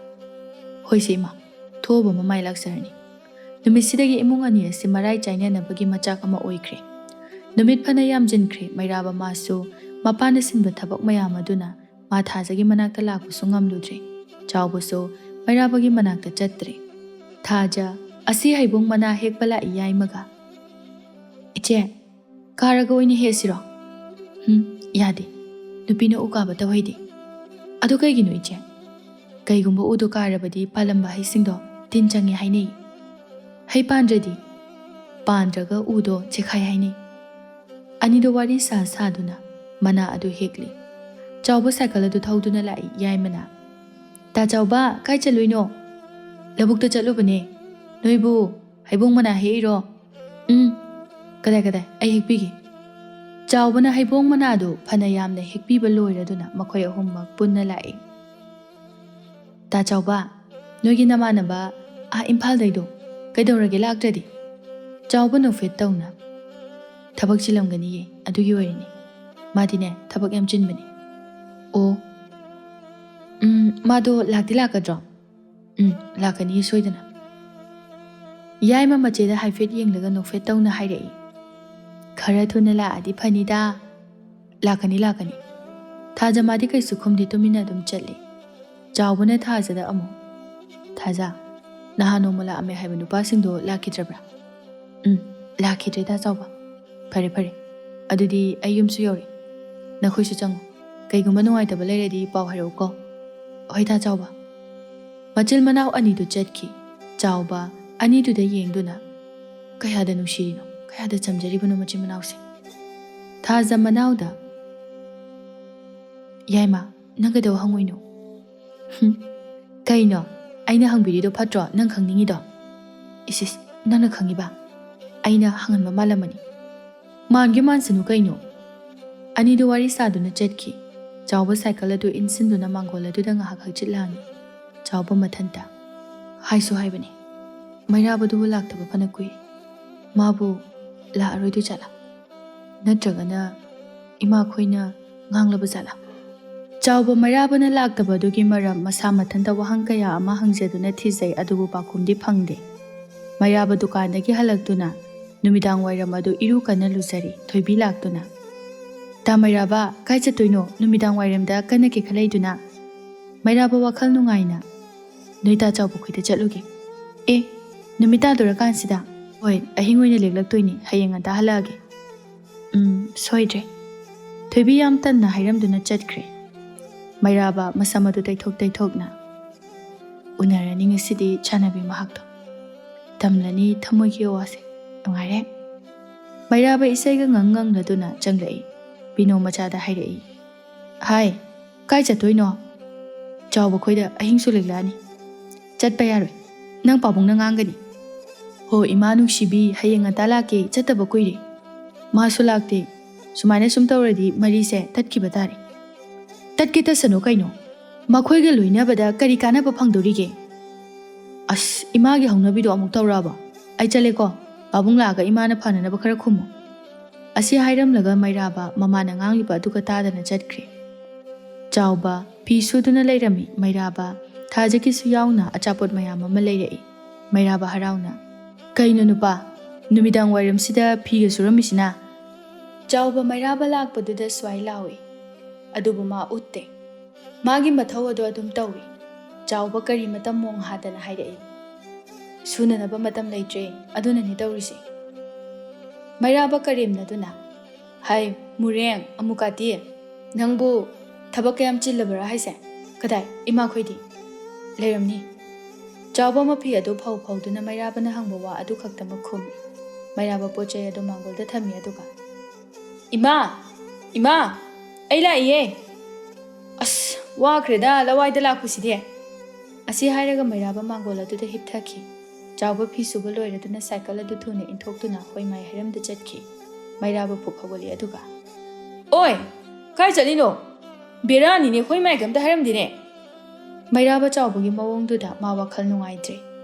"ꯍꯣꯏꯁꯦ ꯏꯃꯥ, ꯊꯣꯛꯑꯕ ꯃꯃꯥꯏ ꯂꯥꯛꯆꯔꯅꯤ꯫" ꯅꯨꯃꯤꯠꯁꯤꯗꯒꯤ ꯏꯃꯨꯡ ꯑꯅꯤ ꯑꯁꯤ ꯃꯔꯥꯏ ꯆꯥꯏꯅꯅꯕꯒꯤ ꯃꯆꯥꯛ ꯑꯃ ꯑꯣꯏꯈ꯭ꯔꯦ꯫ ꯅꯨꯃꯤꯠ ꯐꯅ ꯌꯥꯝꯖꯤꯟꯈ꯭ꯔꯦ, ꯃꯩꯔꯥꯕ ꯃꯥꯁꯨ ꯃꯄꯥꯅ ꯁꯤꯟꯕ ꯊꯕꯛ ꯃꯌꯥꯝ ꯑꯗꯨꯅ ꯃꯥ ꯊꯥꯖꯒꯤ ꯃꯅꯥꯛꯇ ꯂꯥꯛꯄꯁꯨ ꯉꯝꯂꯨꯗ꯭ꯔꯦ꯫ ꯆꯥꯎꯕꯁꯨ ꯃꯩꯔꯥꯕꯒꯤ ꯃꯅꯥꯛꯇ ꯆꯠꯇ꯭ꯔꯦ꯫ "ꯊꯥꯖ, ꯑꯁꯤ ꯍꯩꯕꯣꯡ ꯃꯅꯥ ꯍꯦꯛꯄ ꯂꯥꯛꯏ ꯌꯥꯏꯃꯒ꯫" "ꯏꯆꯦ, ꯀꯥꯔꯒ ꯑꯣꯏꯅ ꯍꯦꯛꯁꯤꯔꯣ?" "ꯍꯨꯝ, ꯌꯥꯗꯦ꯫ ꯅꯨꯄꯤꯅ ꯎ ꯀꯥꯕ ꯇꯧꯍꯩꯗꯦ꯫" "ꯑꯗꯨ ꯀꯩꯒꯤꯅꯣ ꯏꯆꯦ?" "ꯀꯩꯒꯨꯝꯕ ꯎꯗꯣ ꯀꯥꯔꯕꯗꯤ ꯄꯥꯜꯂꯝꯕ ꯍꯩꯁꯤꯡꯗꯣ ꯇꯤꯟ ꯆꯪꯉꯦ ꯍꯥꯏꯅꯩ꯫ ꯍꯩ ꯄꯥꯟꯗ꯭ꯔꯗꯤ?" "ꯄꯥꯟꯗ꯭ꯔꯒ ꯎꯗꯣ ꯆꯦꯛꯈꯥꯏ ꯍꯥꯏꯅꯩ꯫" ꯑꯅꯤꯗꯣ ꯋꯥꯔꯤ ꯁꯥ ꯁꯥꯗꯨꯅ ꯃꯅꯥ ꯑꯗꯨ ꯍꯦꯛꯂꯤ꯫ ꯆꯥꯎꯕ ꯁꯥꯏꯀꯜ ꯑꯗꯨ ꯊꯧꯗꯨꯅ ꯂꯥꯛꯏ ꯌꯥꯏꯃꯅ꯫ "ꯇꯥ ꯆꯥꯎꯕ, ꯀꯥꯏ ꯆꯠꯂꯨꯏꯅꯣ?" "ꯂꯧꯕꯨꯛꯇ ꯆꯠꯂꯨꯕꯅꯦ꯫ ꯅꯣꯏꯕꯨ ꯍꯩꯕꯣꯡ ꯃꯅꯥ ꯍꯦꯛꯏꯔꯣ?" "ꯎꯝ꯫" "ꯀꯗꯥꯏ ꯀꯗꯥꯏ, ꯑꯩ ꯍꯦꯛꯄꯤꯒꯦ꯫" ꯆꯥꯎꯕꯅ ꯍꯩꯕꯣꯡ ꯃꯅꯥꯗꯨ ꯐꯅ ꯌꯥꯝꯅ ꯍꯦꯛꯄꯤꯕ ꯂꯣꯏꯔꯗꯨꯅ ꯃꯈꯣꯏ ꯑꯍꯨꯝꯃꯛ ꯄꯨꯟꯅ ꯂꯥꯛꯏ꯫ "ꯇꯥ ꯆꯥꯎꯕ, ꯅꯣꯏꯒꯤ ꯅꯃꯥꯟꯅꯕ ꯑꯥ ꯏꯝꯐꯥꯜꯗꯩꯗꯣ ꯀꯩꯗꯧꯔꯒꯦ ꯂꯥꯛꯇ꯭ꯔꯗꯤ? ꯆꯥꯎꯕ ꯅꯣꯛꯐꯦꯠ ꯇꯧꯅ꯫ ꯊꯕꯛ ꯆꯤꯜꯂꯝꯒꯅꯤꯌꯦ, ꯑꯗꯨꯒꯤ ꯑꯣꯏꯔꯤꯅꯤ꯫ ꯃꯥꯗꯤꯅꯦ ꯊꯕꯛ ꯌꯥꯝ ꯆꯤꯟꯕꯅꯤ꯫ ꯑꯣ꯫ ꯎꯝ, ꯃꯥꯗꯣ ꯂꯥꯛꯇꯤ ꯂꯥꯛꯀꯗ꯭ꯔꯣ? ꯎꯝ, ꯂꯥꯛꯀꯅꯤ ꯁꯣꯏꯗꯅ꯫ ꯌꯥꯏꯃ ꯃꯆꯦꯗ ꯍꯥꯏꯐꯦꯠ ꯌꯦꯡꯂꯒ ꯅꯣꯛꯐꯦꯠ ꯇꯧꯅ ꯍꯥꯏꯔꯛꯏ꯫ ꯈꯔ ꯊꯨꯅ ꯂꯥꯛꯑꯗꯤ ꯐꯅꯤꯗ꯫ ꯂꯥꯛꯀꯅꯤ, ꯂꯥꯛꯀꯅꯤ꯫ ꯊꯥꯖ ꯃꯥꯗꯤ ꯀꯩꯁꯨ ꯈꯨꯝꯗꯦ, ꯇꯨꯃꯤꯟꯅ ꯑꯗꯨꯝ ꯆꯠꯂꯤ꯫ ꯆꯥꯎꯕꯅ ꯊꯥꯖꯗ ꯑꯃꯨꯛ, "ꯊꯥꯖ, ꯅꯍꯥꯟ ꯅꯣꯡꯃ ꯂꯥꯛꯑꯝꯃꯦ ꯍꯥꯏꯕ ꯅꯨꯄꯥꯁꯤꯡꯗꯣ ꯂꯥꯛꯈꯤꯗ꯭ꯔꯕ꯭ꯔꯥ?" "ꯎꯝ, ꯂꯥꯛꯈꯤꯗ꯭ꯔꯦ ꯇꯥ ꯆꯥꯎꯕ꯫ ꯐꯔꯦ, ꯐꯔꯦ꯫ ꯑꯗꯨꯗꯤ ꯑꯩ ꯌꯨꯝꯁꯨ ꯌꯧꯔꯦ꯫ ꯅꯈꯣꯏꯁꯨ ꯆꯪꯉꯨ꯫ ꯀꯩꯒꯨꯝꯕ ꯅꯨꯡꯉꯥꯏꯇꯕ ꯂꯩꯔꯗꯤ ꯄꯥꯎ ꯍꯥꯏꯔꯛꯎꯀꯣ꯫" "ꯍꯣꯏ ꯇꯥ ꯆꯥꯎꯕ꯫" ꯃꯆꯤꯜ ꯃꯅꯥꯎ ꯑꯅꯤꯗꯨ ꯆꯠꯈꯤ꯫ ꯆꯥꯎꯕ ꯑꯅꯤꯗꯨꯗ ꯌꯦꯡꯗꯨꯅ, "ꯀꯌꯥꯗ ꯅꯨꯡꯁꯤꯔꯤꯅꯣ, ꯀꯌꯥꯗ ꯆꯝꯖꯔꯤꯕꯅꯣ ꯃꯆꯤꯟ ꯃꯅꯥꯎꯁꯦ꯫" ꯊꯥꯖ ꯃꯅꯥꯎꯗ, "ꯌꯥꯏꯃ, ꯅꯪ ꯀꯩꯗꯧ ꯍꯪꯉꯨꯏꯅꯣ?" "ꯍꯨꯝ, ꯀꯩꯅꯣ? ꯑꯩꯅ ꯍꯪꯕꯤꯔꯤꯗꯣ ꯐꯠꯇ꯭ꯔꯣ, ꯅꯪ ꯈꯪꯅꯤꯡꯉꯤꯗꯣ?" "ꯏꯁ, ꯏꯁ, ꯅꯪꯅ ꯈꯪꯉꯤꯕ? ꯑꯩꯅ ꯍꯪꯍꯟꯕ ꯃꯥꯜꯂꯝꯃꯅꯤ꯫" "ꯃꯥꯟꯒꯦ ꯃꯥꯟꯁꯅꯨ ꯀꯩꯅꯣ꯫" ꯑꯅꯤꯗꯨ ꯋꯥꯔꯤ ꯁꯥꯗꯨꯅ ꯆꯠꯈꯤ꯫ ꯆꯥꯎꯕ ꯁꯥꯏꯀꯜ ꯑꯗꯨ ꯏꯟꯁꯤꯟꯗꯨꯅ ꯃꯥꯡꯒꯣꯜ ꯑꯗꯨꯗ ꯉꯥꯏꯍꯥꯛ ꯍꯛꯆꯤꯠ ꯂꯥꯡꯉꯤ꯫ ꯆꯥꯎꯕ ꯃꯊꯟꯇ, "ꯍꯥꯏꯁꯨ ꯍꯥꯏꯕꯅꯤ, ꯃꯩꯔꯥꯕꯗꯨꯕꯨ ꯂꯥꯛꯇꯕ ꯐꯅ ꯀꯨꯏ꯫ ꯃꯥꯕꯨ ꯂꯥꯛꯑꯔꯣꯏꯗꯣꯏ ꯖꯥꯠꯂꯥ? ꯅꯠꯇ꯭ꯔꯒꯅ ꯏꯃꯥꯈꯣꯏꯅ ꯉꯥꯡꯂꯕ ꯖꯥꯠꯂꯥ?" ꯆꯥꯎꯕ ꯃꯩꯔꯥꯕꯅ ꯂꯥꯛꯇꯕ ꯑꯗꯨꯒꯤ ꯃꯔꯝ ꯃꯁꯥ ꯃꯊꯟꯇ ꯋꯥꯍꯪ ꯀꯌꯥ ꯑꯃ ꯍꯪꯖꯗꯨꯅ ꯊꯤꯖꯩ, ꯑꯗꯨꯕꯨ ꯄꯥꯎꯈꯨꯝꯗꯤ ꯐꯪꯗꯦ꯫ ꯃꯩꯔꯥꯕ ꯗꯨꯀꯥꯟꯗꯒꯤ ꯍꯜꯂꯛꯇꯨꯅ ꯅꯨꯃꯤꯗꯥꯡ ꯋꯥꯏꯔꯝ ꯑꯗꯨ ꯏꯔꯨ ꯀꯟꯅ ꯂꯨꯖꯔꯤ꯫ ꯊꯣꯏꯕꯤ ꯂꯥꯛꯇꯨꯅ, "ꯇꯥ ꯃꯩꯔꯥꯕ, ꯀꯥꯏ ꯆꯠꯇꯣꯏꯅꯣ ꯅꯨꯃꯤꯗꯥꯡ ꯋꯥꯏꯔꯝꯗ ꯀꯟꯅ ꯀꯦꯈꯠꯂꯛꯏꯗꯨꯅ?" ꯃꯩꯔꯥꯕ ꯋꯥꯈꯜ ꯅꯨꯡꯉꯥꯏꯅ, "ꯅꯣꯏ ꯇꯥ ꯆꯥꯎꯕ ꯈꯣꯏꯗ ꯆꯠꯂꯨꯒꯦ꯫" "ꯑꯦ, ꯅꯨꯃꯤꯠ ꯇꯥꯗꯣꯔꯀꯥꯟꯁꯤꯗ?" "ꯍꯣꯏ, ꯑꯍꯤꯡ ꯑꯣꯏꯅ ꯂꯦꯛꯂꯛꯇꯣꯏꯅꯤ, ꯍꯌꯦꯡ ꯉꯟꯇꯥ ꯍꯜꯂꯛꯑꯒꯦ꯫" "ꯎꯝ, ꯁꯣꯏꯗ꯭ꯔꯦ꯫" ꯊꯣꯏꯕꯤ ꯌꯥꯝ ꯇꯟꯅ ꯍꯥꯏꯔꯝꯗꯨꯅ ꯆꯠꯈ꯭ꯔꯦ꯫ ꯃꯩꯔꯥꯕ ꯃꯁꯝ ꯑꯗꯨ ꯇꯩꯊꯣꯛ ꯇꯩꯊꯣꯛꯅ, "ꯎꯅꯔꯅꯤ ꯉꯁꯤꯗꯤ ꯆꯥꯟꯅꯕꯤ ꯃꯍꯥꯛꯇꯣ꯫ ꯇꯝꯂꯅꯤ ꯊꯃꯣꯏꯒꯤ ꯋꯥꯁꯦ꯫ ꯅꯨꯡꯉꯥꯏꯔꯦ꯫" ꯃꯩꯔꯥꯕ ꯏꯁꯩꯒ ꯉꯪ ꯉꯪꯂꯗꯨꯅ ꯆꯪꯂꯛꯏ꯫ ꯄꯤꯅꯣ ꯃꯆꯥꯗ ꯍꯥꯏꯔꯛꯏ, "ꯍꯥꯏ, ꯀꯥꯏ ꯆꯠꯇꯣꯏꯅꯣ? ꯆꯥꯎꯕ ꯈꯣꯏꯗ ꯑꯍꯤꯡꯁꯨ ꯂꯦꯛꯂꯛꯑꯅꯤ꯫" "ꯆꯠꯄ ꯌꯥꯔꯣꯏ꯫ ꯅꯪ ꯄꯥꯕꯨꯡꯅ ꯉꯥꯡꯒꯅꯤ꯫" "ꯍꯣ ꯏꯃꯥ ꯅꯨꯡꯁꯤꯕꯤ, ꯍꯌꯦꯡ ꯉꯟꯇꯥ ꯂꯥꯛꯀꯦ, ꯆꯠꯇꯕ ꯀꯨꯏꯔꯦ꯫" "ꯃꯥꯁꯨ ꯂꯥꯛꯇꯦ꯫ ꯁꯨꯃꯥꯏꯅ ꯁꯨꯝ ꯇꯧꯔꯗꯤ ꯃꯔꯤꯁꯦ ꯇꯠꯈꯤꯕ ꯇꯥꯔꯦ꯫" "ꯇꯠꯀꯦ ꯇꯠꯁꯅꯨ ꯀꯩꯅꯣ꯫ ꯃꯈꯣꯏꯒ ꯂꯣꯏꯅꯕꯗ ꯀꯔꯤ ꯀꯥꯟꯅꯕ ꯐꯪꯗꯣꯔꯤꯒꯦ? "ꯑꯁ, ꯏꯃꯥꯒꯤ ꯍꯧꯅꯕꯤꯗꯣ ꯑꯃꯨꯛ ꯇꯧꯔꯛꯑꯕꯣ? ꯑꯩ ꯆꯠꯂꯦꯀꯣ꯫ ꯄꯥꯕꯨꯡ ꯂꯥꯛꯑꯒ ꯏꯃꯥꯅ ꯐꯅꯅꯕ ꯈꯔ ꯈꯨꯝꯃꯨ"꯫ ꯑꯁꯤ ꯍꯥꯏꯔꯝꯂꯒ ꯃꯩꯔꯥꯕ ꯃꯃꯥꯅ ꯉꯥꯡꯂꯤꯕ ꯑꯗꯨꯒ ꯇꯥꯗꯅ ꯆꯠꯈ꯭ꯔꯦ꯫ ꯆꯥꯎꯕ ꯐꯤ ꯁꯨꯗꯨꯅ ꯂꯩꯔꯝꯃꯤ꯫ ꯃꯩꯔꯥꯕ ꯊꯥꯖꯒꯤꯁꯨ ꯌꯥꯎꯅ ꯑꯆꯥꯄꯣꯠ ꯃꯌꯥꯝ ꯑꯃ ꯂꯩꯔꯛꯏ꯫ ꯃꯩꯔꯥꯕ ꯍꯔꯥꯎꯅ, "ꯀꯩꯅꯣ ꯅꯨꯄꯥ, ꯅꯨꯃꯤꯗꯥꯡ ꯋꯥꯏꯔꯝꯁꯤꯗ ꯐꯤꯒ ꯁꯨꯔꯝꯃꯤꯁꯤꯅ?" ꯆꯥꯎꯕ ꯃꯩꯔꯥꯕ ꯂꯥꯛꯄꯗꯨꯗ ꯁ꯭ꯋꯥꯏ ꯂꯥꯎꯏ꯫ ꯑꯗꯨꯕꯨ ꯃꯥ ꯎꯠꯇꯦ꯫ ꯃꯥꯒꯤ ꯃꯊꯧ ꯑꯗꯨ ꯑꯗꯨꯝ ꯇꯧꯏ꯫ ꯆꯥꯎꯕ ꯀꯔꯤ ꯃꯇꯝ ꯃꯣꯡ ꯍꯥꯗꯅ ꯍꯥꯏꯔꯛꯏ꯫ "ꯁꯨꯅꯅꯕ ꯃꯇꯝ ꯂꯩꯇ꯭ꯔꯦ, ꯑꯗꯨꯅꯅꯦ ꯇꯧꯔꯤꯁꯦ"꯫ ꯃꯩꯔꯥꯕ ꯀꯔꯦꯝꯅꯗꯨꯅ, "ꯍꯥꯏ, ꯃꯨꯔꯦꯡ, ꯑꯃꯨꯀꯥꯇꯤ, ꯅꯪꯕꯨ ꯊꯕꯛ ꯀꯌꯥꯝ ꯆꯤꯜꯂꯕ꯭ꯔꯥ ꯍꯥꯏꯁꯦ? ꯀꯗꯥꯏ, ꯏꯃꯥꯈꯣꯏꯗꯤ?" "ꯂꯩꯔꯝꯅꯤ"꯫ ꯆꯥꯎꯕ ꯃꯐꯤ ꯑꯗꯨ ꯐꯧ ꯐꯧꯗꯨꯅ ꯃꯩꯔꯥꯕꯅ ꯍꯪꯕ ꯋꯥ ꯑꯗꯨ ꯈꯛꯇꯃꯛ ꯈꯨꯝꯃꯤ꯫ ꯃꯩꯔꯥꯕ ꯄꯣꯠ ꯆꯩ ꯑꯗꯨ ꯃꯥꯡꯒꯣꯜꯗ ꯊꯝꯃꯤ ꯑꯗꯨꯒ, "ꯏꯃꯥ! ꯏꯃꯥ! ꯑꯩ ꯂꯥꯛꯏꯌꯦ!" "ꯑꯁ, ꯋꯥꯈ꯭ꯔꯦꯗ ꯂꯋꯥꯏꯗ ꯂꯥꯛꯄꯁꯤꯗꯤ!" ꯑꯁꯤ ꯍꯥꯏꯔꯒ ꯃꯩꯔꯥꯕ ꯃꯥꯡꯒꯣꯜ ꯑꯗꯨꯗ ꯍꯤꯞꯊꯈꯤ꯫ ꯆꯥꯎꯕ ꯐꯤ ꯁꯨꯕ ꯂꯣꯏꯔꯗꯨꯅ ꯁꯥꯏꯀꯜ ꯑꯗꯨ ꯊꯨꯅ ꯏꯟꯊꯣꯛꯇꯨꯅ ꯍꯣꯏꯃꯥꯏ ꯍꯩꯔꯝꯗ ꯆꯠꯈꯤ꯫ ꯃꯩꯔꯥꯕ ꯐꯨꯛ ꯍꯧꯒꯠꯂꯤ ꯑꯗꯨꯒ, "ꯑꯣꯏ! ꯀꯥꯏ ꯆꯠꯂꯤꯅꯣ? ꯕꯦꯔꯥꯅꯤꯅꯦ, ꯍꯣꯏꯃꯥꯏꯒ ꯑꯝꯇ ꯍꯥꯏꯔꯝꯗꯦꯅꯦ!" ꯃꯩꯔꯥꯕ ꯆꯥꯎꯕꯒꯤ ꯃꯑꯣꯡꯗꯨꯗ ꯃꯥ ꯋꯥꯈꯜ ꯅꯨꯡꯉꯥꯏꯇ꯭ꯔꯦ꯫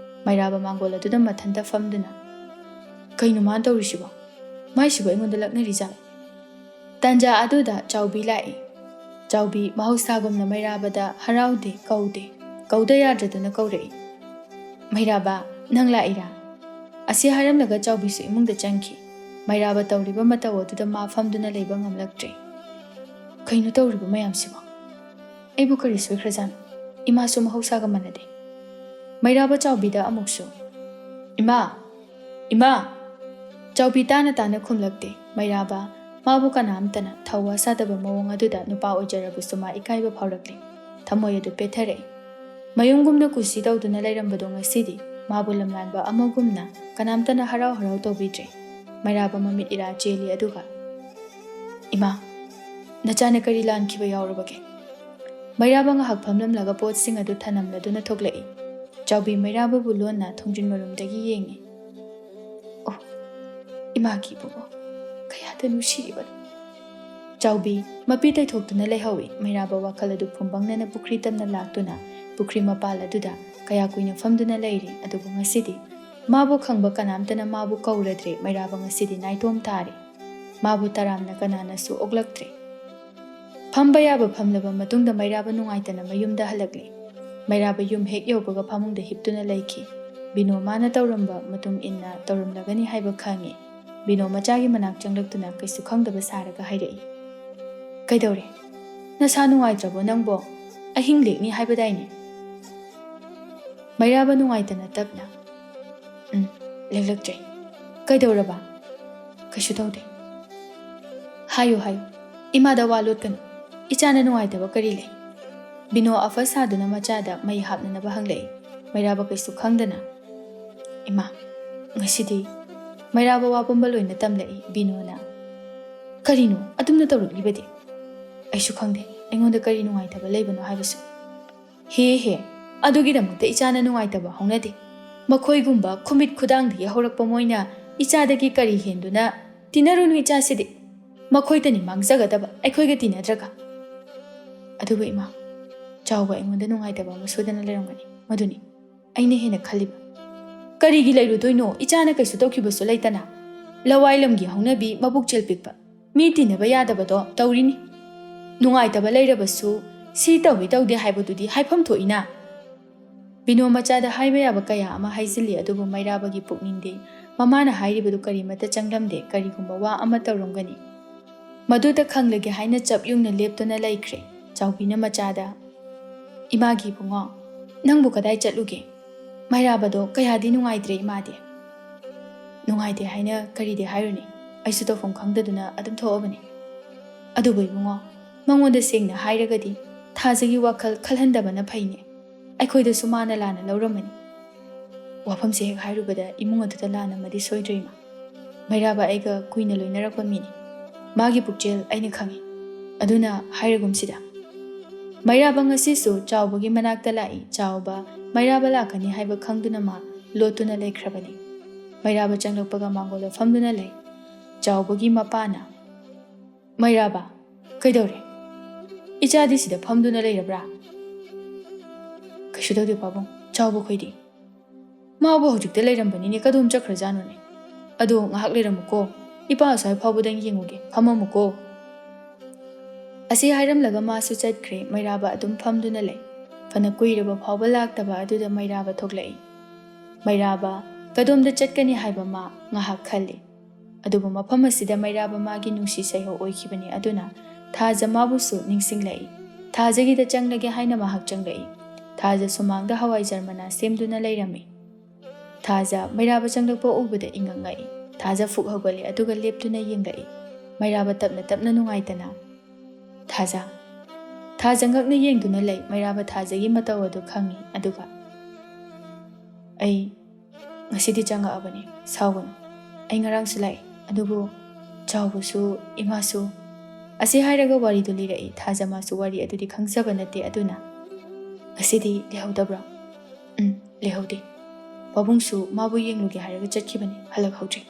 ꯃꯩꯔꯥꯕ ꯃꯥꯡꯒꯣꯜ ꯑꯗꯨꯗ ꯃꯊꯟꯇ ꯐꯝꯗꯨꯅ, "ꯀꯩꯅꯣ ꯃꯥꯅ ꯇꯧꯔꯤꯁꯤꯕꯣ? ꯃꯥꯏꯁꯤꯕꯨ ꯑꯩꯉꯣꯟꯗ ꯂꯛꯅꯔꯤꯖꯥꯠꯂꯣ?" ꯇꯥꯟꯖꯥ ꯑꯗꯨꯗ ꯆꯥꯎꯕꯤ ꯂꯥꯛꯏ꯫ ꯆꯥꯎꯕꯤ ꯃꯍꯧꯁꯥꯒꯨꯝꯅ ꯃꯩꯔꯥꯕꯗ ꯍꯔꯥꯎꯗꯦ, ꯀꯧꯗꯦ꯫ ꯀꯧꯗ ꯌꯥꯗ꯭ꯔꯗꯨꯅ ꯀꯧꯔꯛꯏ꯫ "ꯃꯩꯔꯥꯕ, ꯅꯪ ꯂꯥꯛꯏꯔꯥ?" ꯑꯁꯤ ꯍꯥꯏꯔꯝꯂꯒ ꯆꯥꯎꯕꯤꯁꯨ ꯏꯃꯨꯡꯗ ꯆꯪꯈꯤ꯫ ꯃꯩꯔꯥꯕ ꯇꯧꯔꯤꯕ ꯃꯇꯧ ꯑꯗꯨꯗ ꯃꯥ ꯐꯝꯗꯨꯅ ꯂꯩꯕ ꯉꯝꯂꯛꯇ꯭ꯔꯦ꯫ "ꯀꯩꯅꯣ ꯇꯧꯔꯤꯕ ꯃꯌꯥꯝꯁꯤꯕꯣ? ꯑꯩꯕꯨ ꯀꯔꯤ ꯁꯣꯏꯈ꯭ꯔꯖꯥꯠꯅꯣ? ꯏꯃꯥꯁꯨ ꯃꯍꯧꯁꯥꯒ ꯃꯥꯟꯅꯗꯦ"꯫ ꯃꯩꯔꯥꯕ ꯆꯥꯎꯕꯤꯗ ꯑꯃꯨꯛꯁꯨ, "ꯏꯃꯥ! ꯏꯃꯥ!" ꯆꯥꯎꯕꯤ ꯇꯥꯅ ꯇꯥꯅ ꯈꯨꯝꯂꯛꯇꯦ꯫ ꯃꯩꯔꯥꯕ ꯃꯥꯕꯨ ꯀꯅꯥꯝꯇꯅ ꯊꯧꯋꯥ ꯁꯥꯗꯕ ꯃꯑꯣꯡ ꯑꯗꯨꯗ ꯅꯨꯄꯥ ꯑꯣꯏꯖꯔꯕꯁꯨ ꯃꯥ ꯏꯀꯥꯏꯕ ꯐꯥꯎꯔꯛꯂꯦ꯫ ꯊꯃꯣꯏ ꯑꯗꯨ ꯄꯦꯠꯊꯔꯛꯏ꯫ ꯃꯌꯨꯝꯒꯨꯝꯅ ꯀꯨꯁꯤ ꯇꯧꯗꯨꯅ ꯂꯩꯔꯝꯕꯗꯣ ꯉꯁꯤꯗꯤ ꯃꯥꯕꯨ ꯂꯝꯂꯥꯟꯕ ꯑꯃꯒꯨꯝꯅ ꯀꯅꯥꯝꯇꯅ ꯍꯔꯥꯎ ꯍꯔꯥꯎ ꯇꯧꯕꯤꯗ꯭ꯔꯦ꯫ ꯃꯩꯔꯥꯕ ꯃꯃꯤꯠ ꯏꯔꯥ ꯆꯦꯜꯂꯤ ꯑꯗꯨꯒ, "ꯏꯃꯥ, ꯅꯆꯥꯅ ꯀꯔꯤ ꯂꯥꯟꯈꯤꯕ ꯌꯥꯎꯔꯕꯒꯦ?" ꯃꯩꯔꯥꯕ ꯉꯥꯏꯍꯥꯛ ꯐꯝꯂꯝꯂꯒ ꯄꯣꯠꯁꯤꯡ ꯑꯗꯨ ꯊꯅꯝꯂꯗꯨꯅ ꯊꯣꯛꯂꯛꯏ꯫ ꯆꯥꯎꯕꯤ ꯃꯩꯔꯥꯕꯕꯨ ꯂꯣꯟꯅ ꯊꯣꯡꯖꯤꯟ ꯃꯔꯨꯝꯗꯒꯤ ꯌꯦꯡꯉꯤ꯫ "ꯑꯣ, ꯏꯃꯥꯒꯤ ꯏꯕꯨꯡꯉꯣ, ꯀꯌꯥꯗ ꯅꯨꯡꯁꯤꯔꯤꯕꯅꯣ!" ꯆꯥꯎꯕꯤ ꯃꯄꯤ ꯇꯩꯊꯣꯛꯇꯨꯅ ꯂꯩꯍꯧꯏ꯫ ꯃꯩꯔꯥꯕ ꯋꯥꯈꯜ ꯑꯗꯨ ꯐꯨꯝꯕꯪꯅꯅ ꯄꯨꯈ꯭ꯔꯤ ꯇꯝꯅ ꯂꯥꯛꯇꯨꯅ ꯄꯨꯈ꯭ꯔꯤ ꯃꯄꯥꯜ ꯑꯗꯨꯗ ꯀꯌꯥ ꯀꯨꯏꯅ ꯐꯝꯗꯨꯅ ꯂꯩꯔꯤ꯫ ꯑꯗꯨꯕꯨ ꯉꯁꯤꯗꯤ ꯃꯥꯕꯨ ꯈꯪꯕ ꯀꯅꯥꯝꯇꯅ ꯃꯥꯕꯨ ꯀꯧꯔꯗ꯭ꯔꯦ꯫ ꯃꯩꯔꯥꯕ ꯉꯁꯤꯗꯤ ꯅꯥꯏꯇꯣꯝ ꯇꯥꯔꯦ꯫ ꯃꯥꯕꯨ ꯇꯔꯥꯝꯅ ꯀꯅꯥꯅꯁꯨ ꯑꯣꯛꯂꯛꯇ꯭ꯔꯦ꯫ ꯐꯝꯕ ꯌꯥꯕ ꯐꯝꯂꯕ ꯃꯇꯨꯡꯗ ꯃꯩꯔꯥꯕ ꯅꯨꯡꯉꯥꯏꯇꯅ ꯃꯌꯨꯝꯗ ꯍꯜꯂꯛꯂꯦ꯫ ꯃꯩꯔꯥꯕ ꯌꯨꯝ ꯍꯦꯛ ꯌꯧꯕꯒ ꯐꯃꯨꯡꯗ ꯍꯤꯞꯇꯨꯅ ꯂꯩꯈꯤ꯫ ꯕꯤꯅꯣ ꯃꯥꯅ ꯇꯧꯔꯝꯕ ꯃꯇꯨꯡ ꯏꯟꯅ ꯇꯧꯔꯝꯂꯒꯅꯤ ꯍꯥꯏꯕ ꯈꯪꯉꯤ꯫ ꯕꯤꯅꯣ ꯃꯆꯥꯒꯤ ꯃꯅꯥꯛ ꯆꯪꯂꯛꯇꯨꯅ ꯀꯩꯁꯨ ꯈꯪꯗꯕ ꯁꯥꯔꯒ ꯍꯥꯏꯔꯛꯏ, "ꯀꯩꯗꯧꯔꯦ? ꯅꯁꯥ ꯅꯨꯡꯉꯥꯏꯇ꯭ꯔꯕꯣ ꯅꯪꯕꯣ? ꯑꯍꯤꯡ ꯂꯦꯛꯅꯤ ꯍꯥꯏꯕꯗꯥꯏꯅꯦ?" ꯃꯩꯔꯥꯕ ꯅꯨꯡꯉꯥꯏꯇꯅ ꯇꯞꯅ, "ꯎꯝ, ꯂꯦꯛꯂꯛꯇ꯭ꯔꯦ꯫ ꯀꯩꯗꯧꯔꯕ?" "ꯀꯩꯁꯨ ꯇꯧꯗꯦ꯫" "ꯍꯥꯏꯌꯨ, ꯍꯥꯏꯌꯨ꯫ ꯏꯃꯥꯗ ꯋꯥ ꯂꯣꯠꯀꯅꯨ꯫ ꯏꯆꯥꯅ ꯅꯨꯡꯉꯥꯏꯇꯕ ꯀꯔꯤ ꯂꯩ?" ꯕꯤꯅꯣ ꯑꯐ ꯁꯥꯗꯨꯅ ꯃꯆꯥꯗ ꯃꯩ ꯍꯥꯞꯅꯅꯕ ꯍꯪꯂꯛꯏ꯫ ꯃꯩꯔꯥꯕ ꯀꯩꯁꯨ ꯈꯪꯗꯅ, "ꯏꯃꯥ, ꯉꯁꯤꯗꯤ ꯃꯩꯔꯥꯕ ꯋꯥ ꯄꯨꯝꯕ ꯂꯣꯏꯅ ꯇꯝꯂꯛꯏ ꯕꯤꯅꯣꯅ꯫" "ꯀꯔꯤꯅꯣ? ꯑꯗꯨꯝꯅ ꯇꯧꯔꯛꯂꯤꯕꯗꯤ?" "ꯑꯩꯁꯨ ꯈꯪꯗꯦ, ꯑꯩꯉꯣꯟꯗ ꯀꯔꯤ ꯅꯨꯡꯉꯥꯏꯇꯕ ꯂꯩꯕꯅꯣ ꯍꯥꯏꯕꯁꯨ꯫" "ꯍꯦ ꯍꯦ, ꯑꯗꯨꯒꯤꯗꯃꯛꯇ ꯏꯆꯥꯅ ꯅꯨꯡꯉꯥꯏꯇꯕ ꯍꯧꯅꯗꯦ꯫ ꯃꯈꯣꯏꯒꯨꯝꯕ ꯈꯨꯃꯤꯠ ꯈꯨꯗꯥꯡꯗꯒꯤ ꯍꯧꯔꯛꯄ ꯃꯣꯏꯅ ꯏꯆꯥꯗꯒꯤ ꯀꯔꯤ ꯍꯦꯟꯗꯨꯅ? ꯇꯤꯟꯅꯔꯨꯅꯨ ꯏꯆꯥꯁꯤꯗꯤ꯫ ꯃꯈꯣꯏꯇꯅꯤ ꯃꯥꯡꯖꯒꯗꯕ, ꯑꯩꯈꯣꯏꯒ ꯇꯤꯟꯅꯗ꯭ꯔꯒ꯫" "ꯑꯗꯨꯕꯨ ꯏꯃꯥ, ꯆꯥꯎꯕ ꯑꯩꯉꯣꯟꯗ ꯅꯨꯡꯉꯥꯏꯇꯕ ꯑꯃ ꯁꯣꯏꯗꯅ ꯂꯩꯔꯝꯒꯅꯤ꯫ ꯃꯗꯨꯅꯤ ꯑꯩꯅ ꯍꯦꯟꯅ ꯈꯜꯂꯤꯕ꯫" "ꯀꯔꯤꯒꯤ ꯂꯩꯔꯨꯗꯣꯏꯅꯣ? ꯏꯆꯥꯅ ꯀꯩꯁꯨ ꯇꯧꯈꯤꯕꯁꯨ ꯂꯩꯇꯅ꯫ ꯂꯋꯥꯏ ꯂꯝꯒꯤ ꯍꯧꯅꯕꯤ, ꯃꯕꯨꯛ ꯆꯦꯜ ꯄꯤꯛꯄ, ꯃꯤ ꯇꯤꯟꯅꯕ ꯌꯥꯗꯕꯗꯣ ꯇꯧꯔꯤꯅꯤ꯫ ꯅꯨꯡꯉꯥꯏꯇꯕ ꯂꯩꯔꯕꯁꯨ ꯁꯤ ꯇꯧꯏ ꯇꯧꯗꯦ ꯍꯥꯏꯕꯗꯨꯗꯤ ꯍꯥꯏꯐꯝ ꯊꯣꯛꯏꯅ꯫" ꯕꯤꯅꯣ ꯃꯆꯥꯗ ꯍꯥꯏꯕ ꯌꯥꯕ ꯀꯌꯥ ꯑꯃ ꯍꯥꯏꯖꯤꯜꯂꯤ, ꯑꯗꯨꯕꯨ ꯃꯩꯔꯥꯕꯒꯤ ꯄꯨꯛꯅꯤꯡꯗꯤ ꯃꯃꯥꯅ ꯍꯥꯏꯔꯤꯕꯗꯨ ꯀꯔꯤꯃꯠꯇ ꯆꯪꯂꯝꯗꯦ꯫ ꯀꯔꯤꯒꯨꯝꯕ ꯋꯥ ꯑꯃ ꯇꯧꯔꯝꯒꯅꯤ꯫ ꯃꯗꯨꯗ ꯈꯪꯂꯒꯦ ꯍꯥꯏꯅ ꯆꯞ ꯌꯨꯡꯅ ꯂꯦꯞꯇꯨꯅ ꯂꯩꯈ꯭ꯔꯦ꯫ ꯆꯥꯎꯕꯤꯅ ꯃꯆꯥꯗ, "ꯏꯃꯥꯒꯤ ꯏꯕꯨꯡꯉꯣ, ꯅꯪꯕꯨ ꯀꯗꯥꯏ ꯆꯠꯂꯨꯒꯦ? ꯃꯩꯔꯥꯕꯗꯣ ꯀꯌꯥꯗꯤ ꯅꯨꯡꯉꯥꯏꯇ꯭ꯔꯦ ꯏꯃꯥꯗꯤ꯫" "ꯅꯨꯡꯉꯥꯏꯇꯦ ꯍꯥꯏꯅ ꯀꯔꯤꯗꯤ ꯍꯥꯏꯔꯨꯅꯤ? ꯑꯩꯁꯨ ꯇꯧꯐꯝ ꯈꯪꯗꯗꯨꯅ ꯑꯗꯨꯝ ꯊꯣꯛꯑꯕꯅꯤ꯫" "ꯑꯗꯨꯕꯨ ꯏꯕꯨꯡꯉꯣ, ꯃꯉꯣꯟꯗ ꯁꯦꯡꯅ ꯍꯥꯏꯔꯒꯗꯤ ꯊꯥꯖꯒꯤ ꯋꯥꯈꯜ ꯈꯜꯍꯟꯗꯕꯅ ꯐꯩꯅꯦ꯫ ꯑꯩꯈꯣꯏꯗꯁꯨ ꯃꯥꯅ ꯂꯥꯟꯅ ꯂꯧꯔꯝꯃꯅꯤ꯫" "ꯋꯥꯐꯝꯁꯦ ꯍꯦꯛ ꯍꯥꯏꯔꯨꯕꯗ ꯏꯃꯨꯡ ꯑꯗꯨꯗ ꯂꯥꯟꯅ ꯑꯃꯗꯤ ꯁꯣꯏꯗ꯭ꯔꯦ ꯏꯃꯥ꯫ ꯃꯩꯔꯥꯕ ꯑꯩꯒ ꯀꯨꯏꯅ ꯂꯣꯏꯅꯔꯛꯄ ꯃꯤꯅꯤ꯫ ꯃꯥꯒꯤ ꯄꯨꯛꯆꯦꯜ ꯑꯩꯅ ꯈꯪꯏ꯫ ꯑꯗꯨꯅ ꯍꯥꯏꯔꯒꯨꯝꯁꯤꯗ꯫" ꯃꯩꯔꯥꯕ ꯉꯁꯤꯁꯨ ꯆꯥꯎꯕꯒꯤ ꯃꯅꯥꯛꯇ ꯂꯥꯛꯏ꯫ ꯆꯥꯎꯕ ꯃꯩꯔꯥꯕ ꯂꯥꯛꯀꯅꯤ ꯍꯥꯏꯕ ꯈꯪꯗꯨꯅ ꯃꯥ ꯂꯣꯠꯇꯨꯅ ꯂꯩꯈ꯭ꯔꯕꯅꯤ꯫ ꯃꯩꯔꯥꯕ ꯆꯪꯂꯛꯄꯒ ꯃꯥꯡꯒꯣꯜꯗ ꯐꯝꯗꯨꯅ ꯂꯩ꯫ ꯆꯥꯎꯕꯒꯤ ꯃꯄꯥꯅ, ꯃꯩꯔꯥꯕ, ꯀꯩꯗꯧꯔꯦ? ꯏꯆꯥꯗꯤ ꯁꯤꯗ ꯐꯝꯗꯨꯅ ꯂꯩꯔꯕ꯭ꯔꯥ? ꯀꯩꯁꯨ ꯇꯧꯗꯦ ꯄꯥꯕꯨꯡ, ꯆꯥꯎꯕ ꯈꯣꯏꯗꯤ? ꯃꯥꯕꯨ ꯍꯧꯖꯤꯛꯇ ꯂꯩꯔꯝꯕꯅꯤꯅꯦ, ꯀꯗꯣꯝ ꯆꯠꯈ꯭ꯔꯖꯥꯠꯅꯣꯅꯦ? ꯑꯗꯣ ꯉꯥꯏꯍꯥꯛ ꯂꯩꯔꯝꯃꯨꯀꯣ, ꯏꯄꯥ ꯑꯁ꯭ꯋꯥꯏ ꯐꯥꯎꯕꯗꯪ ꯌꯦꯡꯉꯨꯒꯦ, ꯐꯝꯃꯝꯃꯨꯀꯣ꯫ ꯑꯁꯤ ꯍꯥꯏꯔꯝꯂꯒ ꯃꯥꯁꯨ ꯆꯠꯈ꯭ꯔꯦ꯫ ꯃꯩꯔꯥꯕ ꯑꯗꯨꯝ ꯐꯝꯗꯨꯅ ꯂꯩ꯫ ꯐꯅ ꯀꯨꯏꯔꯕ ꯐꯥꯎꯕ ꯂꯥꯛꯇꯕ ꯑꯗꯨꯗ ꯃꯩꯔꯥꯕ ꯊꯣꯛꯂꯛꯏ꯫ ꯃꯩꯔꯥꯕ ꯀꯗꯣꯝꯗ ꯆꯠꯀꯅꯤ ꯍꯥꯏꯕ ꯃꯥ ꯉꯥꯏꯍꯥꯛ ꯈꯜꯂꯤ꯫ ꯑꯗꯨꯕꯨ ꯃꯐꯝ ꯑꯁꯤꯗ ꯃꯩꯔꯥꯕ ꯃꯥꯒꯤ ꯅꯨꯡꯁꯤ ꯁꯩꯍꯧ ꯑꯣꯏꯈꯤꯕꯅꯤ, ꯑꯗꯨꯅ ꯊꯥꯖ ꯃꯥꯕꯨꯁꯨ ꯅꯤꯡꯁꯤꯡꯂꯛꯏ꯫ ꯊꯥꯖꯒꯤꯗ ꯆꯪꯂꯒꯦ ꯍꯥꯏꯅ ꯃꯍꯥꯛ ꯆꯪꯂꯛꯏ꯫ ꯊꯥꯖ ꯁꯨꯃꯥꯡꯗ ꯍꯋꯥꯏꯖꯥꯔ ꯃꯅꯥ ꯁꯦꯝꯗꯨꯅ ꯂꯩꯔꯝꯃꯤ꯫ ꯊꯥꯖ ꯃꯩꯔꯥꯕ ꯆꯪꯂꯛꯄ ꯎꯕꯗ ꯏꯉꯛ ꯉꯛꯏ꯫ ꯊꯥꯖ ꯐꯨꯛ ꯍꯧꯒꯠꯂꯤ, ꯑꯗꯨꯒ ꯂꯦꯞꯇꯨꯅ ꯌꯦꯡꯂꯛꯏ꯫ ꯃꯩꯔꯥꯕ ꯇꯞꯅ ꯇꯞꯅ ꯅꯨꯡꯉꯥꯏꯇꯅ, "ꯊꯥꯖ"꯫ ꯊꯥꯖ ꯉꯛꯅ ꯌꯦꯡꯗꯨꯅ ꯂꯩ꯫ ꯃꯩꯔꯥꯕ ꯊꯥꯖꯒꯤ ꯃꯇꯧ ꯑꯗꯨ ꯈꯪꯏ, ꯑꯗꯨꯒ, "ꯑꯩ ꯉꯁꯤꯗꯤ ꯆꯪꯉꯛꯑꯕꯅꯤ, ꯁꯥꯎꯒꯅꯨ꯫ ꯑꯩ ꯉꯔꯥꯡꯁꯨ ꯂꯥꯛꯏ, ꯑꯗꯨꯕꯨ ꯆꯥꯎꯕꯁꯨ, ꯏꯃꯥꯁꯨ"꯫ ꯑꯁꯤ ꯍꯥꯏꯔꯒ ꯋꯥꯔꯤꯗꯨ ꯂꯤꯔꯛꯏ꯫ ꯊꯥꯖ ꯃꯥꯁꯨ ꯋꯥꯔꯤ ꯑꯗꯨꯗꯤ ꯈꯪꯖꯕ ꯅꯠꯇꯦ, ꯑꯗꯨꯅ, "ꯉꯁꯤꯗꯤ ꯂꯩꯍꯧꯗꯕ꯭ꯔꯣ?" "ꯎꯝ, ꯂꯩꯍꯧꯗꯦ꯫ ꯄꯥꯕꯨꯡꯁꯨ ꯃꯥꯕꯨ ꯌꯦꯡꯂꯨꯒꯦ ꯍꯥꯏꯔꯒ ꯆꯠꯈꯤꯕꯅꯤ, ꯍꯜꯂꯛꯍꯧꯗ꯭ꯔꯤ꯫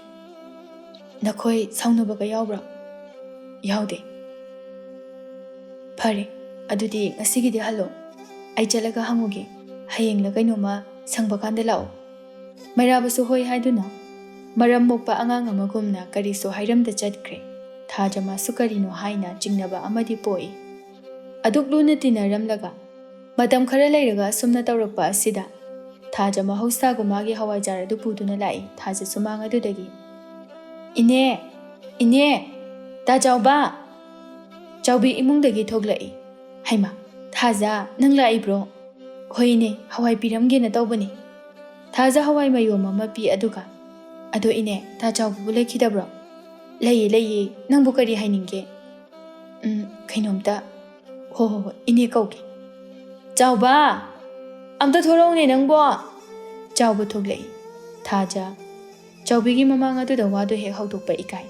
ꯅꯈꯣꯏ ꯁꯥꯎꯅꯕꯒ ꯌꯥꯎꯕ꯭ꯔꯥ?" "ꯌꯥꯎꯗꯦ"꯫ "ꯐꯔꯦ, ꯑꯗꯨꯗꯤ ꯉꯁꯤꯒꯤꯗꯤ ꯍꯜꯂꯣ꯫ ꯑꯩ ꯆꯠꯂꯒ ꯍꯪꯉꯨꯒꯦ꯫ ꯍꯌꯦꯡꯂ ꯀꯩꯅꯣꯝꯃ ꯁꯪꯕ ꯀꯥꯟꯗ ꯂꯥꯛꯑꯣ"꯫ ꯃꯩꯔꯥꯕꯁꯨ ꯍꯣꯏ ꯍꯥꯏꯗꯨꯅ ꯃꯔꯝ ꯃꯣꯛꯄ ꯑꯉꯥꯡ ꯑꯃꯒꯨꯝꯅ ꯀꯔꯤꯁꯨ ꯍꯥꯏꯔꯝꯗ ꯆꯠꯈ꯭ꯔꯦ꯫ ꯊꯥꯖ ꯃꯥꯁꯨ ꯀꯔꯤꯅꯣ ꯍꯥꯏꯅ ꯆꯤꯡꯅꯕ ꯑꯃꯗꯤ ꯄꯣꯛꯏ꯫ ꯑꯗꯨꯛ ꯂꯨꯅ ꯇꯤꯟꯅꯔꯝꯂꯒ ꯃꯇꯝ ꯈꯔ ꯂꯩꯔꯒ ꯑꯁꯨꯝꯅ ꯇꯧꯔꯛꯄ ꯑꯁꯤꯗ ꯊꯥꯖ ꯃꯍꯧꯁꯥꯒꯨꯝ ꯃꯥꯒꯤ ꯍꯋꯥꯏꯖꯥꯔ ꯑꯗꯨ ꯄꯨꯗꯨꯅ ꯂꯥꯛꯏ꯫ ꯊꯥꯖ ꯁꯨꯃꯥꯡ ꯑꯗꯨꯗꯒꯤ, "ꯏꯅꯦ! ꯏꯅꯦ! ꯇꯥ ꯆꯥꯎꯕ!" ꯆꯥꯎꯕꯤ ꯏꯃꯨꯡꯗꯒꯤ ꯊꯣꯛꯂꯛꯏ꯫ "ꯍꯩꯃꯥ, ꯊꯥꯖ, ꯅꯪ ꯂꯥꯛꯏꯕ꯭ꯔꯣ?" "ꯍꯣꯏ ꯏꯅꯦ, ꯍꯋꯥꯏ ꯄꯤꯔꯝꯒꯦꯅ ꯇꯧꯕꯅꯤ"꯫ ꯊꯥꯖ ꯍꯋꯥꯏ ꯃꯌꯣꯝ ꯑꯃ ꯄꯤ, ꯑꯗꯨꯒ, "ꯑꯗꯣ ꯏꯅꯦ, ꯇꯥ ꯆꯥꯎꯕꯕꯨ ꯂꯩꯈꯤꯗꯕ꯭ꯔꯣ?" "ꯂꯩꯌꯦ, ꯂꯩꯌꯦ, ꯅꯪꯕꯨ ꯀꯔꯤ ꯍꯥꯏꯅꯤꯡꯒꯦ?" "ꯎꯝ, ꯀꯩꯅꯣꯝꯇ"꯫ "ꯍꯣ ꯍꯣ ꯍꯣ, ꯏꯅꯦ ꯀꯧꯒꯦ"꯫ "ꯆꯥꯎꯕ! ꯑꯝꯇ ꯊꯣꯔꯛꯎꯅꯦ ꯅꯪꯕꯣ!" ꯆꯥꯎꯕ ꯊꯣꯛꯂꯛꯏ꯫ ꯊꯥꯖ ꯆꯥꯎꯕꯤꯒꯤ ꯃꯃꯥꯡ ꯑꯗꯨꯗ ꯋꯥꯗꯨ ꯍꯦꯛ ꯍꯧꯗꯣꯛꯄ ꯏꯀꯥꯏ꯫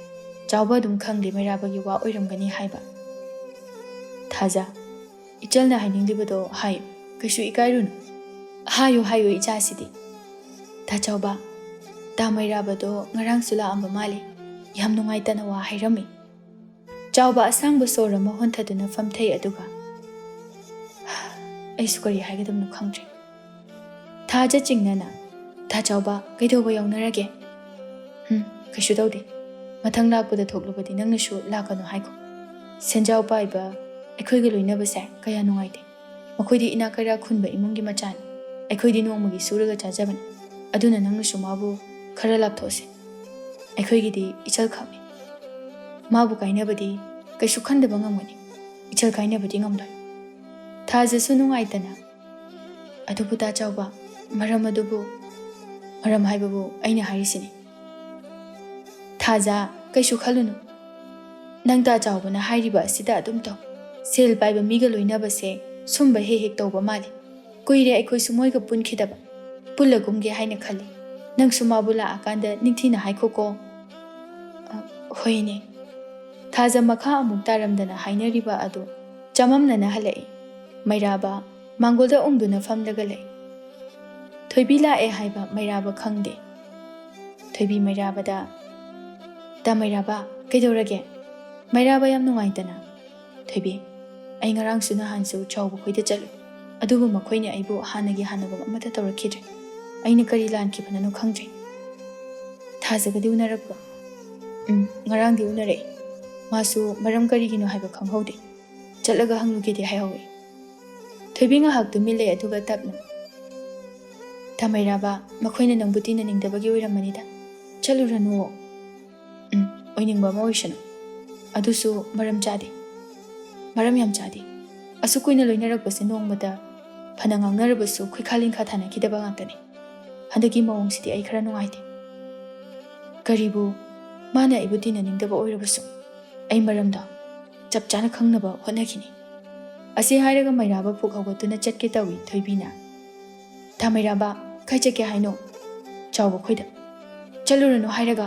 ꯆꯥꯎꯕ ꯑꯗꯨꯝ ꯈꯪꯂꯤ ꯃꯩꯔꯥꯕꯒꯤ ꯋꯥ ꯑꯣꯏꯔꯝꯒꯅꯤ ꯍꯥꯏꯕ꯫ "ꯊꯥꯖ, ꯏꯆꯜꯅ ꯍꯥꯏꯅꯤꯡꯂꯤꯕꯗꯣ ꯍꯥꯏꯌꯨ, ꯀꯩꯁꯨ ꯏꯀꯥꯏꯔꯨꯅꯨ"꯫ "ꯍꯥꯏꯌꯨ, ꯍꯥꯏꯌꯨ, ꯏꯆꯥꯁꯤꯗꯤ"꯫ "ꯇꯥ ꯆꯥꯎꯕ, ꯇꯥ ꯃꯩꯔꯥꯕꯗꯣ ꯉꯔꯥꯡꯁꯨ ꯂꯥꯛꯑꯝꯕ ꯃꯥꯜꯂꯤ꯫ ꯌꯥꯝ ꯅꯨꯡꯉꯥꯏꯇꯅ ꯋꯥ ꯍꯥꯏꯔꯝꯃꯤ"꯫ ꯆꯥꯎꯕ ꯑꯁꯥꯡꯕ ꯁꯣꯔ ꯑꯃ ꯍꯣꯟꯊꯗꯨꯅ ꯐꯝꯊꯩ, ꯑꯗꯨꯒ ꯑꯩꯁꯨ ꯀꯔꯤ ꯍꯥꯏꯒꯗꯕꯅꯣ ꯈꯪꯗ꯭ꯔꯦ꯫ ꯊꯥꯖ ꯆꯤꯡꯅꯅ, "ꯊꯥ ꯆꯥꯎꯕ, ꯀꯩꯗꯧꯕ ꯌꯥꯎꯅꯔꯒꯦ?" "ꯎꯝ, ꯀꯩꯁꯨ ꯇꯧꯗꯦ꯫ ꯃꯊꯪ ꯂꯥꯛꯄꯗ ꯊꯣꯛꯂꯕꯗꯤ ꯅꯪꯅꯁꯨ ꯂꯥꯛꯀꯅꯨ ꯍꯥꯏꯈꯣ꯫ ꯁꯦꯟꯖꯥꯎ ꯄꯥꯏꯕ ꯑꯩꯈꯣꯏꯒ ꯂꯣꯏꯅꯕꯁꯦ ꯀꯌꯥ ꯅꯨꯡꯉꯥꯏꯇꯦ꯫ ꯃꯈꯣꯏꯗꯤ ꯏꯅꯥꯛ ꯀꯩꯔꯥꯛ ꯈꯨꯟꯕ ꯏꯃꯨꯡꯒꯤ ꯃꯆꯥꯅꯤ꯫ ꯑꯩꯈꯣꯏꯗꯤ ꯅꯣꯡꯃꯒꯤ ꯁꯨꯔꯒ ꯆꯥꯖꯕꯅꯤ꯫ ꯑꯗꯨꯅ ꯅꯪꯅꯁꯨ ꯃꯥꯕꯨ ꯈꯔ ꯂꯥꯞꯊꯣꯛꯑꯁꯦ꯫ ꯑꯩꯈꯣꯏꯒꯤꯗꯤ ꯏꯆꯜꯈꯛꯅꯤ꯫ ꯃꯥꯕꯨ ꯀꯥꯏꯅꯕꯗꯤ ꯀꯩꯁꯨ ꯈꯟꯗꯕ ꯉꯝꯒꯅꯤ꯫ ꯏꯆꯜ ꯀꯥꯏꯅꯕꯗꯤ ꯉꯝꯂꯣꯏ꯫" ꯊꯥꯖꯁꯨ ꯅꯨꯡꯉꯥꯏꯇꯅ, "ꯑꯗꯨꯕꯨ ꯇꯥ ꯆꯥꯎꯕ, ꯃꯔꯝ ꯑꯗꯨꯕꯨ?" "ꯃꯔꯝ ꯍꯥꯏꯕꯕꯨ ꯑꯩꯅ ꯍꯥꯏꯔꯤꯁꯤꯅꯤ꯫" "ꯊꯥꯖ, ꯀꯩꯁꯨ ꯈꯜꯂꯨꯅꯨ꯫ ꯅꯪ ꯇꯥ ꯆꯥꯎꯕꯅ ꯍꯥꯏꯔꯤꯕ ꯑꯁꯤꯗ ꯑꯗꯨꯝ ꯇꯧ꯫ ꯁꯦꯜ ꯄꯥꯏꯕ ꯃꯤꯒ ꯂꯣꯏꯅꯕꯁꯦ ꯁꯨꯝꯕ ꯍꯦꯛ ꯍꯦꯛ ꯇꯧꯕ ꯃꯥꯜꯂꯤ꯫ ꯀꯨꯏꯔꯦ ꯑꯩꯈꯣꯏꯁꯨ ꯃꯣꯏꯒ ꯄꯨꯟꯈꯤꯗꯕ꯫ ꯄꯨꯜꯂꯒꯨꯝꯒꯦ ꯍꯥꯏꯅ ꯈꯜꯂꯤ꯫ ꯅꯪꯁꯨ ꯃꯥꯕꯨ ꯂꯥꯛꯑꯀꯥꯟꯗ ꯅꯤꯡꯊꯤꯅ ꯍꯥꯏꯈꯣꯀꯣ꯫" "ꯑ, ꯍꯣꯏꯅꯦ꯫" ꯊꯥꯖ ꯃꯈꯥ ꯑꯃꯨꯛ ꯇꯥꯔꯝꯗꯅ ꯍꯥꯏꯅꯔꯤꯕ ꯑꯗꯨ ꯆꯃꯝꯅꯅ ꯍꯜꯂꯛꯏ꯫ ꯃꯩꯔꯥꯕ ꯃꯥꯡꯒꯣꯜꯗ ꯎꯪꯗꯨꯅ ꯐꯝꯂꯒ ꯂꯩ꯫ ꯊꯣꯏꯕꯤ ꯂꯥꯛꯑꯦ ꯍꯥꯏꯕ ꯃꯩꯔꯥꯕ ꯈꯪꯗꯦ꯫ ꯊꯣꯏꯕꯤ ꯃꯩꯔꯥꯕꯗ, "ꯇꯥ ꯃꯩꯔꯥꯕ, ꯀꯩꯗꯧꯔꯒꯦ?" ꯃꯩꯔꯥꯕ ꯌꯥꯝ ꯅꯨꯡꯉꯥꯏꯇꯅ, "ꯊꯣꯏꯕꯤ, ꯑꯩ ꯉꯔꯥꯡꯁꯨ ꯅꯍꯥꯟꯁꯨ ꯆꯥꯎꯕ ꯈꯣꯏꯗ ꯆꯠꯂꯨꯏ꯫ ꯑꯗꯨꯕꯨ ꯃꯈꯣꯏꯅ ꯑꯩꯕꯨ ꯍꯥꯟꯅꯒꯤ ꯍꯥꯟꯅꯒꯨꯝ ꯑꯃꯠꯇ ꯇꯧꯔꯛꯈꯤꯗ꯭ꯔꯦ꯫ ꯑꯩꯅ ꯀꯔꯤ ꯂꯥꯟꯈꯤꯕꯅꯣ ꯈꯪꯗ꯭ꯔꯦ꯫" "ꯊꯥꯖꯒꯗꯤ ꯎꯅꯔꯛꯄ꯭ꯔꯣ?" "ꯎꯝ, ꯉꯔꯥꯡꯗꯤ ꯎꯅꯔꯛꯏ꯫ ꯃꯥꯁꯨ ꯃꯔꯝ ꯀꯔꯤꯒꯤꯅꯣ ꯍꯥꯏꯕ ꯈꯪꯍꯧꯗꯦ꯫ ꯆꯠꯂꯒ ꯍꯪꯂꯨꯒꯦꯗꯤ ꯍꯥꯏꯍꯧꯏ꯫" ꯊꯣꯏꯕꯤ ꯉꯥꯏꯍꯥꯛ ꯇꯨꯃꯤꯟ ꯂꯩ, ꯑꯗꯨꯒ ꯇꯞꯅ, "ꯇꯥ ꯃꯩꯔꯥꯕ, ꯃꯈꯣꯏꯅ ꯅꯪꯕꯨ ꯇꯤꯟꯅꯅꯤꯡꯗꯕꯒꯤ ꯑꯣꯏꯔꯝꯃꯅꯤꯗ꯫ ꯆꯠꯂꯨꯔꯅꯨꯋꯣ꯫" "ꯎꯝ, ꯑꯣꯏꯅꯤꯡꯕ ꯑꯃ ꯑꯣꯏꯁꯅꯨ꯫ ꯑꯗꯨꯁꯨ ꯃꯔꯝ ꯆꯥꯗꯦ꯫ ꯃꯔꯝ ꯌꯥꯝ ꯆꯥꯗꯦ꯫ ꯑꯁꯨꯛ ꯀꯨꯏꯅ ꯂꯣꯏꯅꯔꯛꯄꯁꯦ ꯅꯣꯡꯃꯇ ꯐꯅ ꯉꯥꯡꯅꯔꯕꯁꯨ ꯈꯨꯠꯈꯥ ꯂꯤꯡꯈꯥ ꯊꯥꯅꯈꯤꯗꯕ ꯉꯥꯛꯇꯅꯤ꯫ ꯍꯟꯗꯛꯀꯤ ꯃꯑꯣꯡꯁꯤꯗꯤ ꯑꯩ ꯈꯔ ꯅꯨꯡꯉꯥꯏꯇꯦ꯫ ꯀꯔꯤꯕꯨ, ꯃꯥꯅ ꯑꯩꯕꯨ ꯇꯤꯟꯅꯅꯤꯡꯗꯕ ꯑꯣꯏꯔꯕꯁꯨ ꯑꯩ ꯃꯔꯝꯗꯣ ꯆꯞ ꯆꯥꯅ ꯈꯪꯅꯕ ꯍꯣꯠꯅꯈꯤꯅꯤ꯫" ꯑꯁꯤ ꯍꯥꯏꯔꯒ ꯃꯩꯔꯥꯕ ꯐꯨꯛ ꯍꯧꯒꯠꯇꯨꯅ ꯆꯠꯀꯦ ꯇꯧꯏ꯫ ꯊꯣꯏꯕꯤꯅ, "ꯇꯥ ꯃꯩꯔꯥꯕ, ꯀꯥꯏ ꯆꯠꯀꯦ ꯍꯥꯏꯅꯣ?" "ꯆꯥꯎꯕ ꯈꯣꯏꯗ꯫" "ꯆꯠꯂꯨꯔꯅꯨ ꯍꯥꯏꯔꯒ,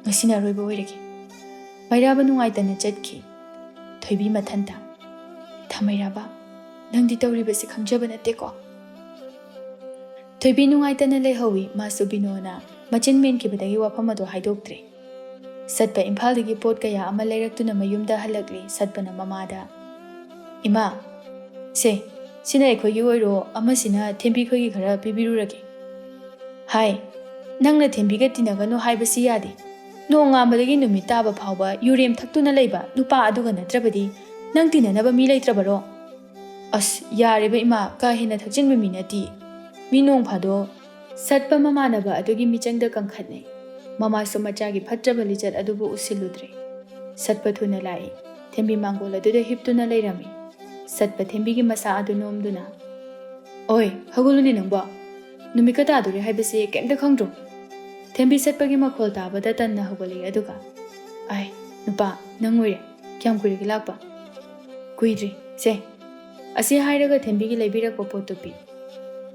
ꯉꯁꯤꯅ ꯑꯔꯣꯏꯕ ꯑꯣꯏꯔꯒꯦ꯫" ꯃꯩꯔꯥꯕ ꯅꯨꯡꯉꯥꯏꯇꯅ ꯆꯠꯈꯤ꯫ ꯊꯣꯏꯕꯤ ꯃꯊꯟꯇ, "ꯇꯥ ꯃꯩꯔꯥꯕ, ꯅꯪꯗꯤ ꯇꯧꯔꯤꯕꯁꯤ ꯈꯪꯖꯕ ꯅꯠꯇꯦꯀꯣ?" ꯊꯣꯏꯕꯤ ꯅꯨꯡꯉꯥꯏꯇꯅ ꯂꯩꯍꯧꯏ꯫ ꯃꯥꯁꯨ ꯕꯤꯅꯣꯅ ꯃꯆꯤꯟ ꯃꯦꯟꯈꯤꯕꯗꯒꯤ ꯋꯥꯐꯝ ꯑꯗꯨ ꯍꯥꯏꯗꯣꯛꯇ꯭ꯔꯦ꯫ ꯁꯠꯄ ꯏꯝꯐꯥꯜꯗꯒꯤ ꯄꯣꯠ ꯀꯌꯥ ꯑꯃ ꯂꯩꯔꯛꯇꯨꯅ ꯃꯌꯨꯝꯗ ꯍꯜꯂꯛꯂꯤ꯫ ꯁꯠꯄꯅ ꯃꯃꯥꯗ, "ꯏꯃꯥ, ꯁꯦ, ꯁꯤꯅ ꯑꯩꯈꯣꯏꯒꯤ ꯑꯣꯏꯔꯣ, ꯑꯃꯁꯤꯅ ꯊꯦꯝꯕꯤ ꯈꯣꯏꯒꯤ ꯈꯔ ꯄꯤꯕꯤꯔꯨꯔꯒꯦ" ꯍꯥꯏ꯫ "ꯅꯪꯅ ꯊꯦꯝꯕꯤꯒ ꯇꯤꯟꯅꯒꯅꯨ ꯍꯥꯏꯕꯁꯤ ꯌꯥꯗꯦ꯫ ꯅꯣꯡꯉꯥꯟꯕꯗꯒꯤ ꯅꯨꯃꯤꯠ ꯇꯥꯕ ꯐꯥꯎꯕ ꯌꯨꯔꯦꯝ ꯊꯛꯇꯨꯅ ꯂꯩꯕ ꯅꯨꯄꯥ ꯑꯗꯨꯒ ꯅꯠꯇ꯭ꯔꯕꯗꯤ ꯅꯪ ꯇꯤꯟꯅꯅꯕ ꯃꯤ ꯂꯩꯇ꯭ꯔꯕꯔꯣ?" "ꯑꯁ, ꯌꯥꯔꯦꯕ ꯏꯃꯥ, ꯀꯥ ꯍꯦꯟꯅ ꯊꯛꯆꯤꯟꯕ ꯃꯤ ꯅꯠꯇꯦ꯫ ꯃꯤ ꯅꯣꯡ ꯐꯥꯗꯣꯛ" ꯁꯠꯄ ꯃꯃꯥꯟꯅꯕ ꯑꯗꯨꯒꯤ ꯃꯤꯆꯪꯗ ꯀꯟꯈꯠꯅꯩ꯫ ꯃꯃꯥꯁꯨ ꯃꯆꯥꯒꯤ ꯐꯠꯇ꯭ꯔꯕ ꯂꯤꯆꯠ ꯑꯗꯨꯕꯨ ꯎꯁꯤꯜꯂꯨꯗ꯭ꯔꯦ꯫ ꯁꯠꯄ ꯊꯨꯅ ꯂꯥꯛꯏ꯫ ꯊꯦꯝꯕꯤ ꯃꯥꯡꯒꯣꯜ ꯑꯗꯨꯗ ꯍꯤꯞꯇꯨꯅ ꯂꯩꯔꯝꯃꯤ꯫ ꯁꯠꯄ ꯊꯦꯝꯕꯤꯒꯤ ꯃꯁꯥ ꯑꯗꯨ ꯅꯣꯝꯗꯨꯅ, "ꯑꯣꯏ, ꯍꯧꯒꯠꯂꯨꯅꯦ ꯅꯪꯕꯣ꯫ ꯅꯨꯃꯤꯠꯀ ꯇꯥꯗꯣꯔꯦ ꯍꯥꯏꯕꯁꯦ ꯀꯩꯝꯇ ꯈꯪꯗ꯭ꯔꯣ?" ꯊꯦꯝꯕꯤ ꯁꯠꯄꯒꯤ ꯃꯈꯣꯜ ꯇꯥꯕꯗ ꯇꯟꯅ ꯍꯧꯒꯠꯂꯛꯏ꯫ ꯑꯗꯨꯒ, "ꯑꯥꯏ, ꯅꯨꯄꯥ, ꯅꯪ ꯑꯣꯏꯔꯦ꯫ ꯀꯌꯥꯝ ꯀꯨꯏꯔꯒꯦ ꯂꯥꯛꯄ?" "ꯀꯨꯏꯗ꯭ꯔꯤ, ꯁꯦ꯫" ꯑꯁꯤ ꯍꯥꯏꯔꯒ ꯊꯦꯝꯕꯤꯒꯤ ꯂꯩꯕꯤꯔꯛꯄ ꯄꯣꯠꯇꯨ ꯄꯤ꯫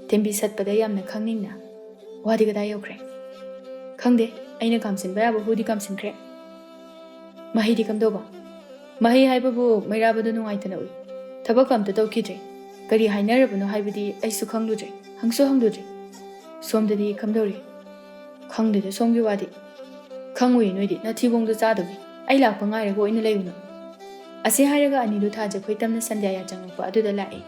ꯊꯦꯝꯕꯤ ꯁꯠꯄꯗ ꯌꯥꯝꯅ ꯈꯪꯅꯤꯡꯅ, "ꯋꯥꯗꯤ ꯀꯗꯥꯏ ꯌꯧꯈ꯭ꯔꯦ?" "ꯈꯪꯗꯦ, ꯑꯩꯅ ꯀꯥꯝꯁꯤꯟꯕ ꯌꯥꯕ ꯍꯨꯗꯤ ꯀꯥꯝꯁꯤꯟꯈ꯭ꯔꯦ꯫" "ꯃꯍꯩꯗꯤ ꯀꯝꯗꯧꯕ?" "ꯃꯍꯩ ꯍꯥꯏꯕꯕꯨ ꯃꯩꯔꯥꯕꯗꯣ ꯅꯨꯡꯉꯥꯏꯇꯅ ꯎꯏ꯫ ꯊꯕꯛ ꯑꯝꯇ ꯇꯧꯈꯤꯗ꯭ꯔꯦ꯫ ꯀꯔꯤ ꯍꯥꯏꯅꯔꯕꯅꯣ ꯍꯥꯏꯕꯗꯤ ꯑꯩꯁꯨ ꯈꯪꯂꯨꯗ꯭ꯔꯦ, ꯍꯪꯁꯨ ꯍꯪꯂꯨꯗ꯭ꯔꯦ꯫" "ꯁꯣꯝꯗꯗꯤ ꯀꯝꯗꯧꯔꯤ?" "ꯈꯪꯗꯦꯗ ꯁꯣꯝꯒꯤ ꯋꯥꯗꯤ꯫ ꯈꯪꯉꯨꯏ ꯅꯣꯏꯗꯤ ꯅꯊꯤꯕꯣꯡꯗꯣ ꯆꯥꯗꯧꯒꯤ꯫ ꯑꯩ ꯂꯥꯛꯄ ꯉꯥꯏꯔꯒ ꯑꯣꯏꯅ ꯂꯩꯌꯨꯅ꯫" ꯑꯁꯤ ꯍꯥꯏꯔꯒ ꯑꯅꯤꯗꯨ ꯊꯥꯖ ꯈꯣꯏꯇꯝꯅ ꯁꯟꯗ꯭ꯌꯥ ꯌꯥꯆꯪꯉꯛꯄ ꯑꯗꯨꯗ ꯂꯥꯛꯏ꯫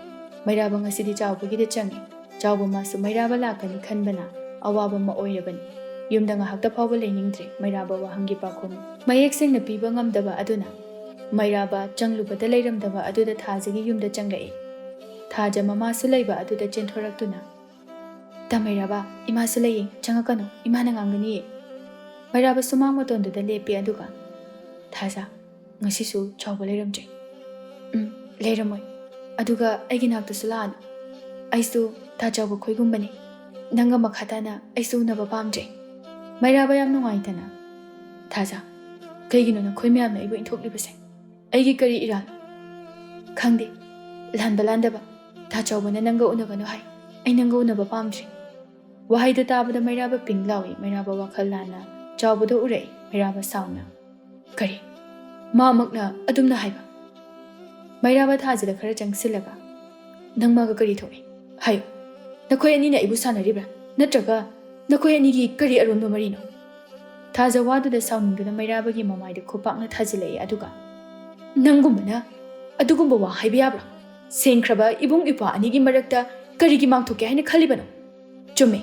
ꯃꯩꯔꯥꯕ ꯉꯁꯤꯗꯤ ꯆꯥꯎꯕꯒꯤꯗ ꯆꯪꯉꯤ꯫ ꯆꯥꯎꯕ ꯃꯥꯁꯨ ꯃꯩꯔꯥꯕ ꯂꯥꯛꯀꯅꯤ ꯈꯟꯕꯅ ꯑꯋꯥꯕ ꯑꯃ ꯑꯣꯏꯔꯕꯅꯤ꯫ ꯌꯨꯝꯗ ꯉꯥꯏꯍꯥꯛꯇ ꯐꯥꯎꯕ ꯂꯩꯅꯤꯡꯗ꯭ꯔꯦ ꯃꯩꯔꯥꯕ ꯋꯥꯍꯪꯒꯤ ꯄꯥꯎꯈꯨꯝ ꯃꯌꯦꯛ ꯁꯦꯡꯅ ꯄꯤꯕ ꯉꯝꯗꯕ ꯑꯗꯨꯅ꯫ ꯃꯩꯔꯥꯕ ꯆꯪꯂꯨꯕꯗ ꯂꯩꯔꯝꯗꯕ ꯑꯗꯨꯗ ꯊꯥꯖꯒꯤ ꯌꯨꯝꯗ ꯆꯪꯂꯛꯏ꯫ ꯊꯥꯖ ꯃꯃꯥꯁꯨ ꯂꯩꯕ ꯑꯗꯨꯗ ꯆꯦꯟꯊꯣꯔꯛꯇꯨꯅ, "ꯇꯥ ꯃꯩꯔꯥꯕ, ꯏꯃꯥꯁꯨ ꯂꯩꯌꯦ, ꯆꯪꯉꯛꯀꯅꯨ, ꯏꯃꯥꯅ ꯉꯥꯡꯒꯅꯤꯌꯦ꯫" ꯃꯩꯔꯥꯕ ꯁꯨꯃꯥꯡ ꯃꯇꯣꯟꯗꯨꯗ ꯂꯦꯞꯄꯤ꯫ ꯑꯗꯨꯒ, "ꯊꯥꯖ, ꯉꯁꯤꯁꯨ ꯆꯥꯎꯕ ꯂꯩꯔꯝꯗ꯭ꯔꯦ꯫" "ꯎꯝ, ꯂꯩꯔꯝꯃꯣꯏ꯫ ꯑꯗꯨꯒ ꯑꯩꯒꯤ ꯅꯥꯛꯇꯁꯨ ꯂꯥꯛꯑꯅꯨ꯫ ꯑꯩꯁꯨ ꯇꯥ ꯆꯥꯎꯕ ꯈꯣꯏꯒꯨꯝꯕꯅꯤ꯫ ꯅꯪꯒ ꯃꯈꯥ ꯇꯥꯅ ꯑꯩꯁꯨ ꯎꯅꯕ ꯄꯥꯝꯗ꯭ꯔꯦ꯫" ꯃꯩꯔꯥꯕ ꯌꯥꯝ ꯅꯨꯡꯉꯥꯏꯇꯅ, "ꯊꯥꯖ, ꯀꯩꯒꯤꯅꯣ ꯅꯈꯣꯏ ꯃꯌꯥꯝꯅ ꯑꯩꯕꯨ ꯏꯟꯊꯣꯛꯂꯤꯕꯁꯦ? ꯑꯩꯒꯤ ꯀꯔꯤ ꯏꯔꯥꯜ?" "ꯈꯪꯗꯦ, ꯂꯥꯟꯕ ꯂꯥꯟꯗꯕ꯫ ꯇꯥ ꯆꯥꯎꯕꯅ ꯅꯪꯒ ꯎꯅꯒꯅꯨ ꯍꯥꯏ꯫ ꯑꯩ ꯅꯪꯒ ꯎꯅꯕ ꯄꯥꯝꯗ꯭ꯔꯦ꯫" ꯋꯥꯍꯩꯗꯨ ꯇꯥꯕꯗ ꯃꯩꯔꯥꯕ ꯄꯤꯡ ꯂꯥꯎꯏ꯫ ꯃꯩꯔꯥꯕ ꯋꯥꯈꯜ ꯂꯥꯟꯅ ꯆꯥꯎꯕꯗ ꯎꯔꯛꯏ꯫ ꯃꯩꯔꯥꯕ ꯁꯥꯎꯅ, "ꯀꯔꯤ? ꯃꯥꯃꯛꯅ ꯑꯗꯨꯝꯅ ꯍꯥꯏꯕ?" ꯃꯩꯔꯥꯕ ꯊꯥꯖꯗ ꯈꯔ ꯆꯪꯁꯤꯜꯂꯒ, "ꯅꯪ ꯃꯥꯒ ꯀꯔꯤ ꯊꯣꯛꯏ? ꯍꯥꯏꯌꯨ꯫ ꯅꯈꯣꯏ ꯑꯅꯤꯅ ꯑꯩꯕꯨ ꯁꯥꯟꯅꯔꯤꯕ꯭ꯔꯥ? ꯅꯠꯇ꯭ꯔꯒ ꯅꯈꯣꯏ ꯑꯅꯤꯒꯤ ꯀꯔꯤ ꯑꯔꯣꯟꯕ ꯃꯔꯤꯅꯣ?" ꯊꯥꯖ ꯋꯥꯗꯨꯗ ꯁꯥꯎꯅꯤꯡꯗꯨꯅ ꯃꯩꯔꯥꯕꯒꯤ ꯃꯃꯥꯏꯗ ꯈꯨꯄꯥꯛꯅ ꯊꯥꯖꯤꯜꯂꯛꯏ, ꯑꯗꯨꯒ "ꯅꯪꯒꯨꯝꯕꯅ ꯑꯗꯨꯒꯨꯝꯕ ꯋꯥ ꯍꯥꯏꯕ ꯌꯥꯕ꯭ꯔꯣ? ꯁꯦꯡꯈ꯭ꯔꯕ ꯏꯕꯨꯡ ꯏꯄ꯭ꯋꯥ ꯑꯅꯤꯒꯤ ꯃꯔꯛꯇ ꯀꯔꯤꯒꯤ ꯃꯥꯡꯊꯣꯛꯀꯦ ꯍꯥꯏꯅ ꯈꯜꯂꯤꯕꯅꯣ? ꯆꯨꯝꯃꯦ,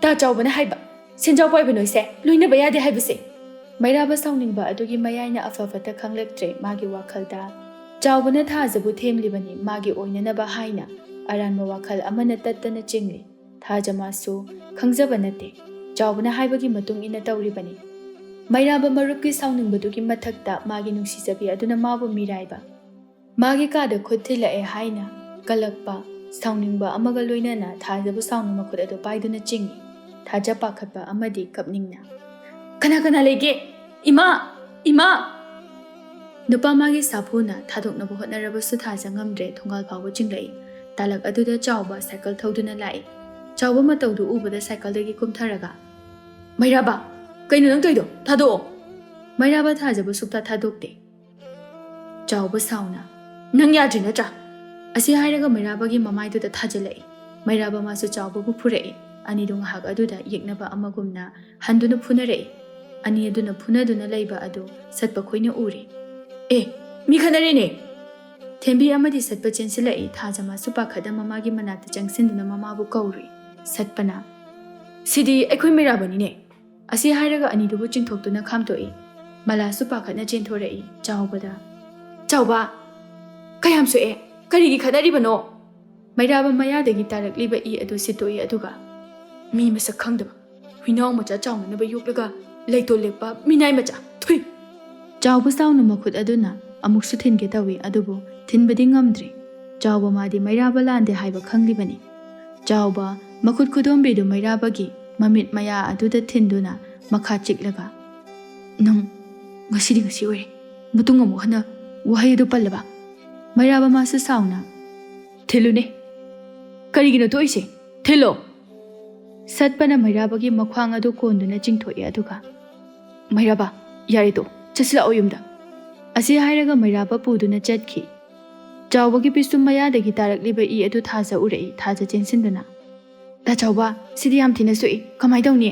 ꯇꯥ ꯆꯥꯎꯕꯅ ꯍꯥꯏꯕ, ꯁꯦꯟꯖꯥꯎ ꯄꯥꯏꯕ ꯅꯣꯏꯁꯦ ꯂꯣꯏꯅꯕ ꯌꯥꯗꯦ ꯍꯥꯏꯕꯁꯦ"꯫ ꯃꯩꯔꯥꯕ ꯁꯥꯎꯅꯤꯡꯕ ꯑꯗꯨꯒꯤ ꯃꯌꯥꯏꯅ ꯑꯐ ꯐꯠꯇ ꯈꯪꯂꯛꯇ꯭ꯔꯦ꯫ ꯃꯥꯒꯤ ꯋꯥꯈꯜꯗ ꯆꯥꯎꯕꯅ ꯊꯥꯖꯕꯨ ꯊꯦꯝꯂꯤꯕꯅꯤ, ꯃꯥꯒꯤ ꯑꯣꯏꯅꯅꯕ ꯍꯥꯏꯅ꯫ ꯑꯔꯥꯟꯕ ꯋꯥꯈꯜ ꯑꯃꯅ ꯇꯠꯇꯅ ꯆꯤꯡꯂꯤ꯫ ꯊꯥꯖ ꯃꯥꯁꯨ ꯈꯪꯖꯕ ꯅꯠꯇꯦ, ꯆꯥꯎꯕꯅ ꯍꯥꯏꯕꯒꯤ ꯃꯇꯨꯡ ꯏꯟꯅ ꯇꯧꯔꯤꯕꯅꯤ꯫ ꯃꯩꯔꯥꯕ ꯃꯔꯨꯞꯀꯤ ꯁꯥꯎꯅꯤꯡꯕꯗꯨꯒꯤ ꯃꯊꯛꯇ ꯃꯥꯒꯤ ꯅꯨꯡꯁꯤꯖꯕꯤ ꯑꯗꯨꯅ ꯃꯥꯕꯨ ꯃꯤꯔꯥꯏꯕ, ꯃꯥꯒꯤ ꯀꯥꯗ ꯈꯨꯠ ꯊꯤꯜꯂꯛꯑꯦ ꯍꯥꯏꯅ ꯀꯜꯂꯛꯄ, ꯁꯥꯎꯅꯤꯡꯕ ꯑꯃꯒ ꯂꯣꯏꯅꯅ ꯊꯥꯖꯕ ꯁꯥꯎꯅ ꯃꯈꯨꯠ ꯑꯗꯨ ꯄꯥꯏꯗꯨꯅ ꯆꯤꯡꯏ꯫ ꯊꯥꯖ ꯄꯥꯈꯠꯄ ꯑꯃꯗꯤ ꯀꯞꯅꯤꯡꯅ, "ꯀꯅꯥ ꯀꯅꯥ ꯂꯩꯒꯦ? ꯏꯃꯥ! ꯏꯃꯥ!" ꯅꯨꯄꯥ ꯃꯥꯒꯤ ꯁꯥꯐꯨꯅ ꯊꯥꯗꯣꯛꯅꯕ ꯍꯣꯠꯅꯔꯕꯁꯨ ꯊꯥꯖ ꯉꯝꯗ꯭ꯔꯦ꯫ ꯊꯣꯡꯒꯥꯜ ꯐꯥꯎꯕ ꯆꯤꯡꯂꯛꯏ꯫ ꯇꯥꯂꯛ ꯑꯗꯨꯗ ꯆꯥꯎꯕ ꯁꯥꯏꯀꯜ ꯊꯧꯗꯨꯅ ꯂꯥꯛꯏ꯫ ꯆꯥꯎꯕ ꯃꯇꯧꯗꯨ ꯎꯕꯗ ꯁꯥꯏꯀꯜꯗꯒꯤ ꯀꯨꯝꯊꯔꯒ, "ꯃꯩꯔꯥꯕ, ꯀꯩꯅꯣ ꯅꯪ ꯇꯧꯔꯤꯗꯣ? ꯊꯥꯗꯣꯛꯑꯣ!" ꯃꯩꯔꯥꯕ ꯊꯥꯖꯕ ꯁꯨꯛꯊꯥ ꯊꯥꯗꯣꯛꯇꯦ꯫ ꯆꯥꯎꯕ ꯁꯥꯎꯅ, "ꯅꯪ ꯌꯥꯗ꯭ꯔꯤ ꯅꯠꯇ꯭ꯔꯥ?" ꯑꯁꯤ ꯍꯥꯏꯔꯒ ꯃꯩꯔꯥꯕꯒꯤ ꯃꯃꯥꯏꯗꯨꯗ ꯊꯥꯖꯤꯜꯂꯛꯏ꯫ ꯃꯩꯔꯥꯕ ꯃꯥꯁꯨ ꯆꯥꯎꯕꯕꯨ ꯐꯨꯔꯛꯏ꯫ ꯑꯅꯤꯗꯨ ꯉꯥꯏꯍꯥꯛ ꯑꯗꯨꯗ ꯌꯦꯛꯅꯕ ꯑꯃꯒꯨꯝꯅ ꯍꯟꯗꯨꯅ ꯐꯨꯅꯔꯛꯏ꯫ ꯑꯅꯤ ꯑꯗꯨꯅ ꯐꯨꯅꯗꯨꯅ ꯂꯩꯕ ꯑꯗꯨ ꯁꯠꯄ ꯈꯣꯏꯅ ꯎꯔꯦ꯫ "ꯑꯦ, ꯃꯤ ꯈꯠꯅꯔꯦꯅꯦ!" ꯊꯦꯝꯕꯤ ꯑꯃꯗꯤ ꯁꯠꯄ ꯆꯦꯟꯁꯤꯜꯂꯛꯏ꯫ ꯊꯥꯖ ꯃꯥꯁꯨ ꯄꯥꯈꯠꯅ ꯃꯃꯥꯒꯤ ꯃꯅꯥꯛꯇ ꯆꯪꯁꯤꯟꯗꯨꯅ ꯃꯃꯥꯕꯨ ꯀꯧꯔꯨꯏ꯫ ꯁꯠꯄꯅ, "ꯁꯤꯗꯤ ꯑꯩꯈꯣꯏ ꯃꯩꯔꯥꯕꯅꯤꯅꯦ!" ꯑꯁꯤ ꯍꯥꯏꯔꯒ ꯑꯅꯤꯗꯨꯕꯨ ꯆꯤꯡꯊꯣꯛꯇꯨꯅ ꯈꯥꯝꯇꯣꯛꯏ꯫ ꯃꯂꯥꯁꯨ ꯄꯥꯈꯠꯅ ꯆꯦꯟꯊꯣꯔꯛꯏ꯫ ꯆꯥꯎꯕꯗ, "ꯆꯥꯎꯕ, ꯀꯌꯥꯝ ꯁꯣꯛꯑꯦ? ꯀꯔꯤꯒꯤ ꯈꯠꯅꯔꯤꯕꯅꯣ?" ꯃꯩꯔꯥꯕ ꯃꯌꯥꯗꯒꯤ ꯇꯥꯔꯛꯂꯤꯕ ꯏ ꯑꯗꯨ ꯁꯤꯠꯇꯣꯛꯏ, ꯑꯗꯨꯒ, "ꯃꯤ ꯃꯁꯛ ꯈꯪꯗꯕ, ꯍꯨꯏꯅꯥꯎ ꯃꯆꯥ ꯆꯥꯎꯅꯅꯕ ꯌꯣꯛꯂꯒ ꯂꯩꯇꯣꯜ ꯂꯦꯛꯄ ꯃꯤꯅꯥꯏ ꯃꯆꯥ, ꯊꯨꯏ!" ꯆꯥꯎꯕ ꯆꯥꯎꯅ ꯃꯈꯨꯠ ꯑꯗꯨꯅ ꯑꯃꯨꯛꯁꯨ ꯊꯤꯟꯒꯦ ꯇꯧꯏ, ꯑꯗꯨꯕꯨ ꯊꯤꯟꯕꯗꯤ ꯉꯝꯗ꯭ꯔꯦ꯫ ꯆꯥꯎꯕ ꯃꯥꯗꯤ ꯃꯩꯔꯥꯕ ꯂꯥꯟꯗꯦ ꯍꯥꯏꯕ ꯈꯪꯂꯤꯕꯅꯤ꯫ ꯆꯥꯎꯕ ꯃꯈꯨꯠ ꯈꯨꯗꯣꯝꯕꯤꯗꯨ ꯃꯩꯔꯥꯕꯒꯤ ꯃꯃꯤꯠ ꯃꯌꯥ ꯑꯗꯨꯗ ꯊꯤꯟꯗꯨꯅ ꯃꯈꯥ ꯆꯤꯛꯂꯒ, "ꯅꯪ ꯉꯁꯤꯗꯤ ꯉꯁꯤ ꯑꯣꯏꯔꯦ꯫ ꯃꯇꯨꯡ ꯑꯃꯨꯛ ꯍꯟꯅ ꯋꯥꯍꯩ ꯑꯗꯨ ꯄꯜꯂꯕ?" ꯃꯩꯔꯥꯕ ꯃꯥꯁꯨ ꯁꯥꯎꯅ, "ꯊꯤꯜꯂꯨꯅꯦ꯫ ꯀꯔꯤꯒꯤꯅꯣ ꯇꯣꯛꯏꯁꯦ? ꯊꯤꯜꯂꯣ!" ꯁꯠꯄꯅ ꯃꯩꯔꯥꯕꯒꯤ ꯃꯈ꯭ꯋꯥꯡ ꯑꯗꯨ ꯀꯣꯟꯗꯨꯅ ꯆꯤꯡꯊꯣꯛꯏ, ꯑꯗꯨꯒ, "ꯃꯩꯔꯥꯕ, ꯌꯥꯔꯦ ꯇꯣ, ꯆꯠꯁꯤꯜꯂꯛꯑꯣ ꯌꯨꯝꯗ"꯫ ꯑꯁꯤ ꯍꯥꯏꯔꯒ ꯃꯩꯔꯥꯕ ꯄꯨꯗꯨꯅ ꯆꯠꯈꯤ꯫ ꯆꯥꯎꯕꯒꯤ ꯄꯤꯁꯨꯝ ꯃꯌꯥꯗꯒꯤ ꯇꯥꯔꯛꯂꯤꯕ ꯏ ꯑꯗꯨ ꯊꯥꯖ ꯎꯔꯛꯏ꯫ ꯊꯥꯖ ꯆꯦꯟꯁꯤꯟꯗꯨꯅ, "ꯇꯥ ꯆꯥꯎꯕ, ꯁꯤꯗꯤ ꯌꯥꯝ ꯊꯤꯅ ꯁꯣꯛꯏ, ꯀꯃꯥꯏ ꯇꯧꯅꯤ?"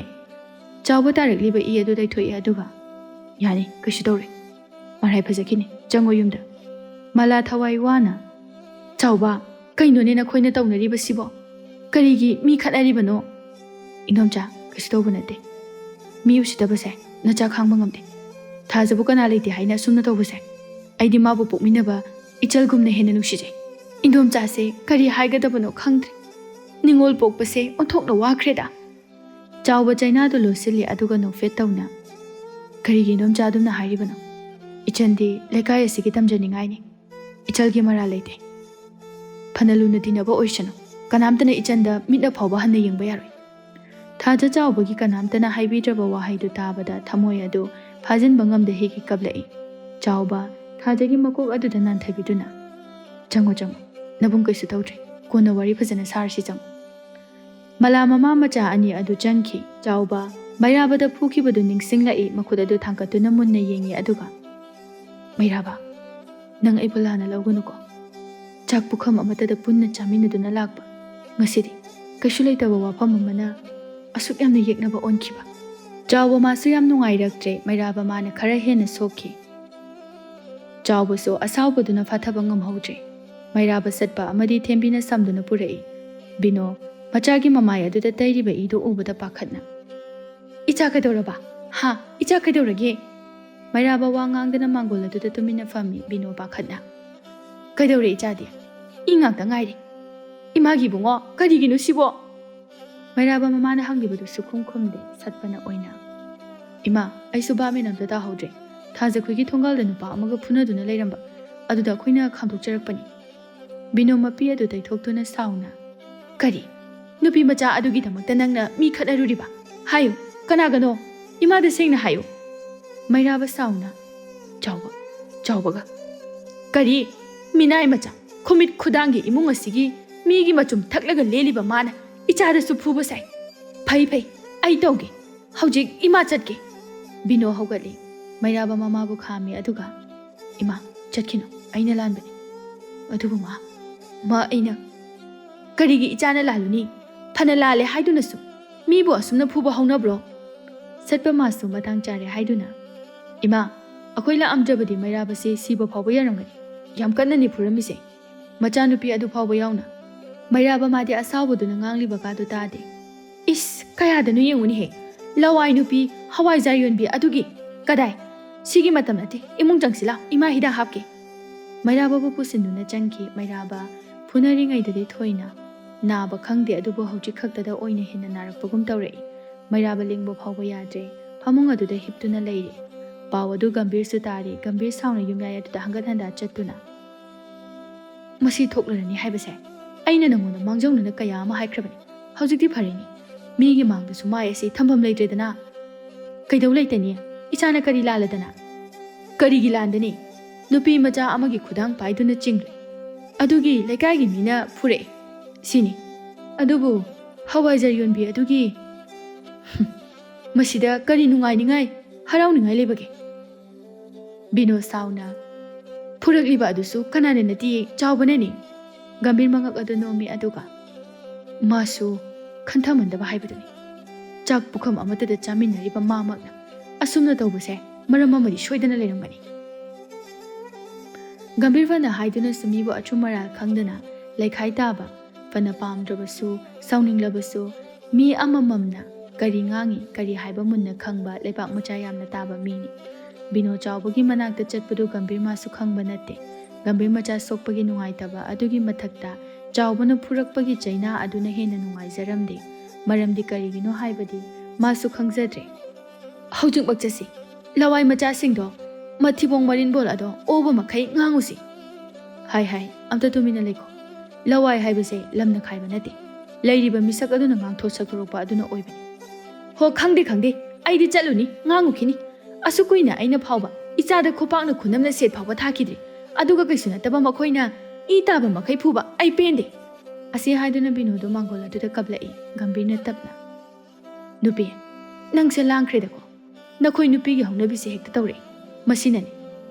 ꯆꯥꯎꯕ ꯇꯥꯔꯛꯂꯤꯕ ꯏ ꯑꯗꯨ ꯂꯩꯊꯣꯛꯏ, ꯑꯗꯨꯒ, "ꯌꯥꯅꯤ, ꯀꯩꯁꯨ ꯇꯧꯔꯦ꯫ ꯃꯔꯥꯏ ꯐꯖꯈꯤꯅꯤ, ꯆꯪꯉꯣ ꯌꯨꯝꯗ꯫" ꯃꯂꯥ ꯊꯋꯥꯏ ꯋꯥꯅ, "ꯆꯥꯎꯕ, ꯀꯩꯅꯣꯅꯦ ꯅꯈꯣꯏꯅ ꯇꯧꯅꯔꯤꯕꯁꯤꯕꯣ? ꯀꯔꯤꯒꯤ ꯃꯤ ꯈꯠꯅꯔꯤꯕꯅꯣ?" "ꯏꯟꯗꯣꯝꯆꯥ, ꯀꯩꯁꯨ ꯇꯧꯕ ꯅꯠꯇꯦ꯫ ꯃꯤ ꯎꯁꯤꯠꯇꯕꯁꯦ ꯅꯆꯥ ꯈꯥꯡꯕ ꯉꯝꯗꯦ꯫ ꯊꯥꯖꯕꯨ ꯀꯅꯥ ꯂꯩꯇꯦ ꯍꯥꯏꯅ ꯑꯁꯨꯝꯅ ꯇꯧꯕꯁꯦ? ꯑꯩꯗꯤ ꯃꯥꯕꯨ ꯄꯣꯛꯃꯤꯟꯅꯕ ꯏꯆꯜꯒꯨꯝꯅ ꯍꯦꯟꯅ ꯅꯨꯡꯁꯤꯖꯩ꯫ ꯏꯟꯗꯣꯝꯆꯥꯁꯦ ꯀꯔꯤ ꯍꯥꯏꯒꯗꯕꯅꯣ ꯈꯪꯗ꯭ꯔꯦ꯫ ꯅꯤꯡꯉꯣꯜ ꯄꯣꯛꯄꯁꯦ ꯑꯣꯟꯊꯣꯛꯅ ꯋꯥꯈ꯭ꯔꯦꯗ꯫" ꯆꯥꯎꯕ ꯆꯩꯅꯥꯗꯨ ꯂꯣꯠꯁꯤꯜꯂꯤ, ꯑꯗꯨꯒ ꯅꯣꯛꯐꯦꯠ ꯇꯧꯅ, "ꯀꯔꯤꯒꯤ ꯏꯟꯗꯣꯝꯆꯥ ꯑꯗꯨꯝꯅ ꯍꯥꯏꯔꯤꯕꯅꯣ? ꯏꯆꯟꯗꯤ ꯂꯩꯀꯥꯏ ꯑꯁꯤꯒꯤ ꯇꯝꯖꯅꯤꯡꯉꯥꯏꯅꯤ꯫ ꯏꯆꯜꯒꯤ ꯃꯔꯥꯜ ꯂꯩꯇꯦ꯫ ꯐꯅ ꯂꯨꯅ ꯇꯤꯟꯅꯕ ꯑꯣꯏꯁꯅꯨ, ꯀꯅꯥꯝꯇꯅ ꯏꯆꯟꯗ ꯃꯤꯠꯅ ꯐꯥꯎꯕ ꯍꯟꯅ ꯌꯦꯡꯕ ꯌꯥꯔꯣꯏ꯫" ꯊꯥꯖ ꯆꯥꯎꯕꯒꯤ ꯀꯅꯥꯝꯇꯅ ꯍꯥꯏꯕꯤꯗ꯭ꯔꯕ ꯋꯥꯍꯩꯗꯨ ꯇꯥꯕꯗ ꯊꯃꯣꯏ ꯑꯗꯨ ꯐꯥꯖꯤꯟꯕ ꯉꯝꯗ ꯍꯦꯛ ꯍꯦꯛ ꯀꯞꯂꯛꯏ꯫ ꯆꯥꯎꯕ ꯊꯥꯖꯒꯤ ꯃꯀꯣꯛ ꯑꯗꯨꯗ ꯅꯥꯟꯊꯕꯤꯗꯨꯅ, "ꯆꯪꯉꯣ, ꯆꯪꯉꯣ, ꯅꯕꯨꯡ ꯀꯩꯁꯨ ꯇꯧꯗ꯭ꯔꯦ, ꯀꯣꯟꯅ ꯋꯥꯔꯤ ꯐꯖꯅ ꯁꯥꯔꯁꯤ, ꯆꯪꯉꯣ꯫" ꯃꯂꯥ ꯃꯃꯥ ꯃꯆꯥ ꯑꯅꯤ ꯑꯗꯨ ꯆꯪꯈꯤ꯫ ꯆꯥꯎꯕ ꯃꯩꯔꯥꯕꯗ ꯐꯨꯈꯤꯕꯗꯨ ꯅꯤꯡꯁꯤꯡꯂꯛꯏ, ꯃꯈꯨꯠ ꯑꯗꯨ ꯊꯥꯡꯒꯠꯇꯨꯅ ꯃꯨꯟꯅ ꯌꯦꯡꯉꯤ, ꯑꯗꯨꯒ, "ꯃꯩꯔꯥꯕ, ꯅꯪ ꯑꯩꯕꯨ ꯂꯥꯟꯅ ꯂꯧꯒꯅꯨꯀꯣ꯫ ꯆꯥꯛ ꯄꯨꯈꯝ ꯑꯃꯠꯇꯗ ꯄꯨꯟꯅ ꯆꯥꯃꯤꯟꯅꯗꯨꯅ ꯂꯥꯛꯄ, ꯉꯁꯤꯗꯤ ꯀꯩꯁꯨ ꯂꯩꯇꯕ ꯋꯥꯐꯝ ꯑꯃꯅ ꯑꯁꯨꯛ ꯌꯥꯝꯅ ꯌꯦꯛꯅꯕ ꯑꯣꯟꯈꯤꯕ?" ꯆꯥꯎꯕ ꯃꯥꯁꯨ ꯌꯥꯝ ꯅꯨꯡꯉꯥꯏꯔꯛꯇ꯭ꯔꯦ, ꯃꯩꯔꯥꯕ ꯃꯥꯅ ꯈꯔ ꯍꯦꯟꯅ ꯁꯣꯛꯈꯤ꯫ ꯆꯥꯎꯕꯁꯨ ꯑꯁꯥꯎꯕꯗꯨꯅ ꯐꯥꯊꯕ ꯉꯝꯍꯧꯗ꯭ꯔꯦ꯫ ꯃꯩꯔꯥꯕ ꯆꯠꯄ ꯑꯃꯗꯤ ꯊꯦꯝꯕꯤꯅ ꯁꯝꯗꯨꯅ ꯄꯨꯔꯛꯏ꯫ ꯕꯤꯅꯣ ꯃꯆꯥꯒꯤ ꯃꯃꯥꯏ ꯑꯗꯨꯗ ꯇꯩꯔꯤꯕ ꯏꯗꯨ ꯎꯕꯗ ꯄꯥꯈꯠꯅ, "ꯏꯆꯥ ꯀꯩꯗꯧꯔꯕ? ꯍꯥ? ꯏꯆꯥ ꯀꯩꯗꯧꯔꯒꯦ?" ꯃꯩꯔꯥꯕ ꯋꯥ ꯉꯥꯡꯗꯅ ꯃꯥꯡꯒꯣꯜ ꯑꯗꯨꯗ ꯇꯨꯃꯤꯟꯅ ꯐꯝꯃꯤ꯫ ꯕꯤꯅꯣ ꯄꯥꯈꯠꯅ, "ꯀꯩꯗꯧꯔꯦ ꯏꯆꯥꯗꯤ? ꯏ ꯉꯥꯛꯇ ꯉꯥꯏꯔꯤ꯫ ꯏꯃꯥꯒꯤ ꯏꯕꯨꯡꯉꯣ, ꯀꯔꯤꯒꯤꯅꯣ ꯁꯤꯕꯣ?" ꯃꯩꯔꯥꯕ ꯃꯃꯥꯅ ꯍꯪꯂꯤꯕꯗꯨꯁꯨ ꯈꯨꯝ ꯈꯨꯝꯗꯦ, ꯁꯠꯄꯅ ꯑꯣꯏꯅ, "ꯏꯃꯥ, ꯑꯩꯁꯨ ꯚꯥꯞ ꯃꯦꯟ ꯑꯝꯇ ꯇꯥꯍꯧꯗ꯭ꯔꯦ꯫ ꯊꯥꯖꯈꯣꯏꯒꯤ ꯊꯣꯡꯒꯥꯜꯗ ꯅꯨꯄꯥ ꯑꯃꯒ ꯐꯨꯅꯗꯨꯅ ꯂꯩꯔꯝꯕ, ꯑꯗꯨꯗ ꯑꯩꯈꯣꯏꯅ ꯈꯥꯝꯗꯣꯛꯆꯔꯛꯄꯅꯤ꯫" ꯕꯤꯅꯣ ꯃꯄꯤ ꯑꯗꯨ ꯇꯩꯊꯣꯛꯇꯨꯅ ꯁꯥꯎꯅ, "ꯀꯔꯤ? ꯅꯨꯄꯤ ꯃꯆꯥ ꯑꯗꯨꯒꯤꯗꯃꯛꯇ ꯅꯪꯅ ꯃꯤ ꯈꯠꯅꯔꯨꯔꯤꯕ? ꯍꯥꯏꯌꯨ, ꯀꯅꯥꯒꯅꯣ? ꯏꯃꯥꯗ ꯁꯦꯡꯅ ꯍꯥꯏꯌꯨ꯫" ꯃꯩꯔꯥꯕ ꯁꯥꯎꯅ, "ꯆꯥꯎꯕ, ꯆꯥꯎꯕꯒ꯫ ꯀꯔꯤ? ꯃꯤꯅꯥꯏ ꯃꯆꯥ, ꯈꯨꯃꯤꯠ ꯈꯨꯗꯥꯡꯒꯤ ꯏꯃꯨꯡ ꯑꯁꯤꯒꯤ ꯃꯤꯒꯤ ꯃꯆꯨꯝ ꯊꯛꯂꯒ ꯂꯦꯜꯂꯤꯕ ꯃꯥꯅ ꯏꯆꯥꯗꯁꯨ ꯐꯨꯕ ꯁꯥꯏ꯫ ꯐꯩ, ꯐꯩ, ꯑꯩ ꯇꯧꯒꯦ꯫ ꯍꯧꯖꯤꯛ ꯏꯃꯥ ꯆꯠꯀꯦ꯫" ꯕꯤꯅꯣ ꯍꯧꯒꯠꯂꯤ꯫ ꯃꯩꯔꯥꯕ ꯃꯃꯥꯕꯨ ꯈꯥꯝꯃꯤ, ꯑꯗꯨꯒ, "ꯏꯃꯥ, ꯆꯠꯈꯤꯅꯨ, ꯑꯩꯅ ꯂꯥꯟꯕꯅꯤ꯫" "ꯑꯗꯨꯕꯨ ꯃꯥ, ꯃꯥ ꯑꯩꯅ..." "ꯀꯔꯤꯒꯤ ꯏꯆꯥꯅ ꯂꯥꯜꯂꯨꯅꯤ? ꯐꯅ ꯂꯥꯜꯂꯦ ꯍꯥꯏꯗꯨꯅꯁꯨ ꯃꯤꯕꯨ ꯑꯁꯨꯝꯅ ꯐꯨꯕ ꯍꯧꯅꯕ꯭ꯔꯣ? ꯆꯠꯄ ꯃꯥꯁꯨ ꯃꯇꯥꯡ ꯆꯥꯔꯦ ꯍꯥꯏꯗꯨꯅ, "ꯏꯃꯥ, ꯑꯩꯈꯣꯏ ꯂꯥꯛꯑꯝꯗ꯭ꯔꯕꯗꯤ ꯃꯩꯔꯥꯕꯁꯦ ꯁꯤꯕ ꯐꯥꯎꯕ ꯌꯥꯔꯝꯒꯅꯤ꯫ ꯌꯥꯝ ꯀꯟꯅꯅꯤ ꯐꯨꯔꯝꯃꯤꯁꯦ, ꯃꯆꯥꯅꯨꯄꯤ ꯑꯗꯨ ꯐꯥꯎꯕ ꯌꯥꯎꯅ꯫" ꯃꯩꯔꯥꯕ ꯃꯥꯗꯤ ꯑꯁꯥꯎꯕꯗꯨꯅ ꯉꯥꯡꯂꯤꯕ ꯀꯥꯗꯨ ꯇꯥꯗꯦ꯫ "ꯏꯁ, ꯀꯌꯥꯗꯅꯣ ꯌꯦꯡꯉꯨꯅꯦꯍꯦ, ꯂꯋꯥꯏ ꯅꯨꯄꯤ, ꯍꯋꯥꯏꯖꯥꯔ ꯌꯣꯟꯕꯤ ꯑꯗꯨꯒꯤ꯫ ꯀꯗꯥꯏ? ꯁꯤꯒꯤ ꯃꯇꯝ ꯅꯠꯇꯦ, ꯏꯃꯨꯡ ꯆꯪꯁꯤ ꯂꯥꯎ, ꯏꯃꯥ ꯍꯤꯗꯥꯛ ꯍꯥꯞꯀꯦ꯫" ꯃꯩꯔꯥꯕꯕꯨ ꯄꯨꯁꯤꯟꯗꯨꯅ ꯆꯪꯈꯤ꯫ ꯃꯩꯔꯥꯕ ꯐꯨꯅꯔꯤꯉꯩꯗꯗꯤ ꯊꯣꯏꯅ ꯅꯥꯕ ꯈꯪꯗꯦ, ꯑꯗꯨꯕꯨ ꯍꯧꯖꯤꯛ ꯈꯛꯇꯗ ꯑꯣꯏꯅ ꯍꯦꯟꯅ ꯅꯥꯔꯛꯄꯒꯨꯝ ꯇꯧꯔꯛꯏ꯫ ꯃꯩꯔꯥꯕ ꯂꯦꯡꯕ ꯐꯥꯎꯕ ꯌꯥꯗ꯭ꯔꯦ, ꯐꯃꯨꯡ ꯑꯗꯨꯗ ꯍꯤꯞꯇꯨꯅ ꯂꯩꯔꯦ꯫ ꯄꯥꯎ ꯑꯗꯨ ꯒꯝꯚꯤꯔꯁꯨ ꯇꯥꯔꯦ꯫ ꯒꯝꯚꯤꯔ ꯁꯥꯎꯅ ꯌꯨꯝꯌꯥꯏ ꯑꯗꯨꯗ ꯍꯪꯒꯠ ꯍꯟꯗꯥ ꯆꯠꯇꯨꯅ, "ꯃꯁꯤ ꯊꯣꯛꯂꯔꯅꯤ ꯍꯥꯏꯕꯁꯦ ꯑꯩꯅ ꯅꯉꯣꯟꯗ ꯃꯥꯡꯖꯧꯅꯅ ꯀꯌꯥ ꯑꯃ ꯍꯥꯏꯈ꯭ꯔꯕꯅꯤ꯫ ꯍꯧꯖꯤꯛꯇꯤ ꯐꯔꯦꯅꯦ, ꯃꯤꯒꯤ ꯃꯥꯡꯗꯁꯨ ꯃꯥꯏ ꯑꯁꯤ ꯊꯝꯐꯝ ꯂꯩꯇ꯭ꯔꯦꯗꯅ꯫" "ꯀꯩꯗꯧ ꯂꯩꯇꯅꯤ? ꯏꯆꯥꯅ ꯀꯔꯤ ꯂꯥꯜꯂꯗꯅ?" "ꯀꯔꯤꯒꯤ ꯂꯥꯟꯗꯅꯤ? ꯅꯨꯄꯤ ꯃꯆꯥ ꯑꯃꯒꯤ ꯈꯨꯗꯥꯡ ꯄꯥꯏꯗꯨꯅ ꯆꯤꯡꯂꯦ, ꯑꯗꯨꯒꯤ ꯂꯩꯀꯥꯏꯒꯤ ꯃꯤꯅ ꯐꯨꯔꯛꯑꯦ ꯁꯤꯅꯤ꯫ ꯑꯗꯨꯕꯨ ꯍꯋꯥꯏꯖꯥꯔ ꯌꯣꯟꯕꯤ ꯑꯗꯨꯒꯤ, ꯍꯨꯝ, ꯃꯁꯤꯗ ꯀꯔꯤ ꯅꯨꯡꯉꯥꯏꯅꯤꯡꯉꯥꯏ, ꯍꯔꯥꯎꯅꯤꯡꯉꯥꯏ ꯂꯩꯕꯒꯦ?" ꯕꯤꯅꯣ ꯁꯥꯎꯅ, "ꯐꯨꯔꯛꯂꯤꯕ ꯑꯗꯨꯁꯨ ꯀꯅꯥꯅ ꯅꯠꯇꯤꯌꯦ, ꯆꯥꯎꯕꯅꯅꯤ꯫" ꯒꯝꯚꯤꯔ ꯃꯉꯛ ꯑꯗꯨ ꯅꯣꯝꯃꯤ, ꯑꯗꯨꯒ ꯃꯥꯁꯨ ꯈꯟꯊꯃꯟꯗꯕ ꯍꯥꯏꯕꯗꯨꯅꯤ꯫ ꯆꯥꯛ ꯄꯨꯈꯝ ꯑꯃꯠꯇꯗ ꯆꯥꯃꯤꯟꯅꯔꯤꯕ ꯃꯥꯃꯛꯅ ꯑꯁꯨꯝꯅ ꯇꯧꯕꯁꯦ ꯃꯔꯝ ꯑꯃꯗꯤ ꯁꯣꯏꯗꯅ ꯂꯩꯔꯝꯒꯅꯤ꯫ ꯒꯝꯚꯤꯔ ꯐꯅ ꯍꯥꯏꯗꯨꯅꯁꯨ ꯃꯤꯕꯨ ꯑꯆꯨꯝ ꯑꯔꯥꯜ ꯈꯪꯗꯅ ꯂꯩꯈꯥꯏ ꯇꯥꯕ, ꯐꯅ ꯄꯥꯝꯗ꯭ꯔꯕꯁꯨ, ꯁꯥꯎꯅꯤꯡꯂꯕꯁꯨ, ꯃꯤ ꯑꯃꯃꯝꯅ ꯀꯔꯤ ꯉꯥꯡꯏ, ꯀꯔꯤ ꯍꯥꯏꯕ ꯃꯨꯟꯅ ꯈꯪꯕ ꯂꯩꯕꯥꯛ ꯃꯆꯥ ꯌꯥꯝꯅ ꯇꯥꯕ ꯃꯤꯅꯤ꯫ ꯕꯤꯅꯣ ꯆꯥꯎꯕꯒꯤ ꯃꯅꯥꯛꯇ ꯆꯠꯄꯗꯨ ꯒꯝꯚꯤꯔ ꯃꯥꯁꯨ ꯈꯪꯕ ꯅꯠꯇꯦ꯫ ꯒꯝꯚꯤꯔ ꯃꯆꯥ ꯁꯣꯛꯄꯒꯤ ꯅꯨꯡꯉꯥꯏꯇꯕ ꯑꯗꯨꯒꯤ ꯃꯊꯛꯇ ꯆꯥꯎꯕꯅ ꯐꯨꯔꯛꯄꯒꯤ ꯆꯩꯅꯥ ꯑꯗꯨꯅ ꯍꯦꯟꯅ ꯅꯨꯡꯉꯥꯏꯖꯔꯝꯗꯦ꯫ ꯃꯔꯝꯗꯤ ꯀꯔꯤꯒꯤꯅꯣ ꯍꯥꯏꯕꯗꯤ ꯃꯥꯁꯨ ꯈꯪꯖꯗ꯭ꯔꯦ꯫ "ꯍꯧꯖꯤꯛꯃꯛ ꯆꯠꯁꯤ꯫ ꯂꯋꯥꯏ ꯃꯆꯥꯁꯤꯡꯗꯣ ꯃꯊꯤꯕꯣꯡ ꯃꯔꯤꯟꯕꯣꯜ ꯑꯗꯣ ꯑꯣꯕ ꯃꯈꯩ ꯉꯥꯡꯉꯨꯁꯤ꯫" "ꯍꯥꯏ ꯍꯥꯏ, ꯑꯝꯇ ꯇꯨꯃꯤꯟꯅ ꯂꯩꯈꯣ꯫ ꯂꯋꯥꯏ ꯍꯥꯏꯕꯁꯦ ꯂꯝꯅ ꯈꯥꯏꯕ ꯅꯠꯇꯦ꯫ ꯂꯩꯔꯤꯕ ꯃꯤꯁꯛ ꯑꯗꯨꯅ ꯉꯥꯡꯊꯣꯛ ꯁꯛꯇꯣꯔꯛꯄ ꯑꯗꯨꯅ ꯑꯣꯏꯕꯅꯤ꯫" "ꯍꯣ, ꯈꯪꯗꯦ, ꯈꯪꯗꯦ꯫ ꯑꯩꯗꯤ ꯆꯠꯂꯨꯅꯤ, ꯉꯥꯡꯉꯨꯈꯤꯅꯤ꯫ ꯑꯁꯨꯛ ꯀꯨꯏꯅ ꯑꯩꯅ ꯐꯥꯎꯕ ꯏꯆꯥꯗ ꯈꯨꯄꯥꯛꯅ ꯈꯨꯅꯝꯅ ꯁꯦꯠ ꯐꯥꯎꯕ ꯊꯥꯈꯤꯗ꯭ꯔꯤ꯫ ꯑꯗꯨꯒ ꯀꯩꯁꯨ ꯅꯠꯇꯕ ꯃꯈꯣꯏꯅ ꯏ ꯇꯥꯕ ꯃꯈꯩ ꯐꯨꯕ ꯑꯩ ꯄꯦꯟꯗꯦ꯫" ꯑꯁꯤ ꯍꯥꯏꯗꯨꯅ ꯕꯤꯅꯣꯗꯣ ꯃꯥꯡꯒꯣꯜ ꯑꯗꯨꯗ ꯀꯞꯂꯛꯏ꯫ ꯒꯝꯚꯤꯔꯅ ꯇꯞꯅ, "ꯅꯨꯄꯤ, ꯅꯪꯁꯦ ꯂꯥꯡꯈ꯭ꯔꯦꯗꯀꯣ꯫ ꯅꯈꯣꯏ ꯅꯨꯄꯤꯒꯤ ꯍꯧꯅꯕꯤꯁꯦ ꯍꯦꯛꯇ ꯇꯧꯔꯛꯏ꯫ ꯃꯁꯤꯅꯅꯤ꯫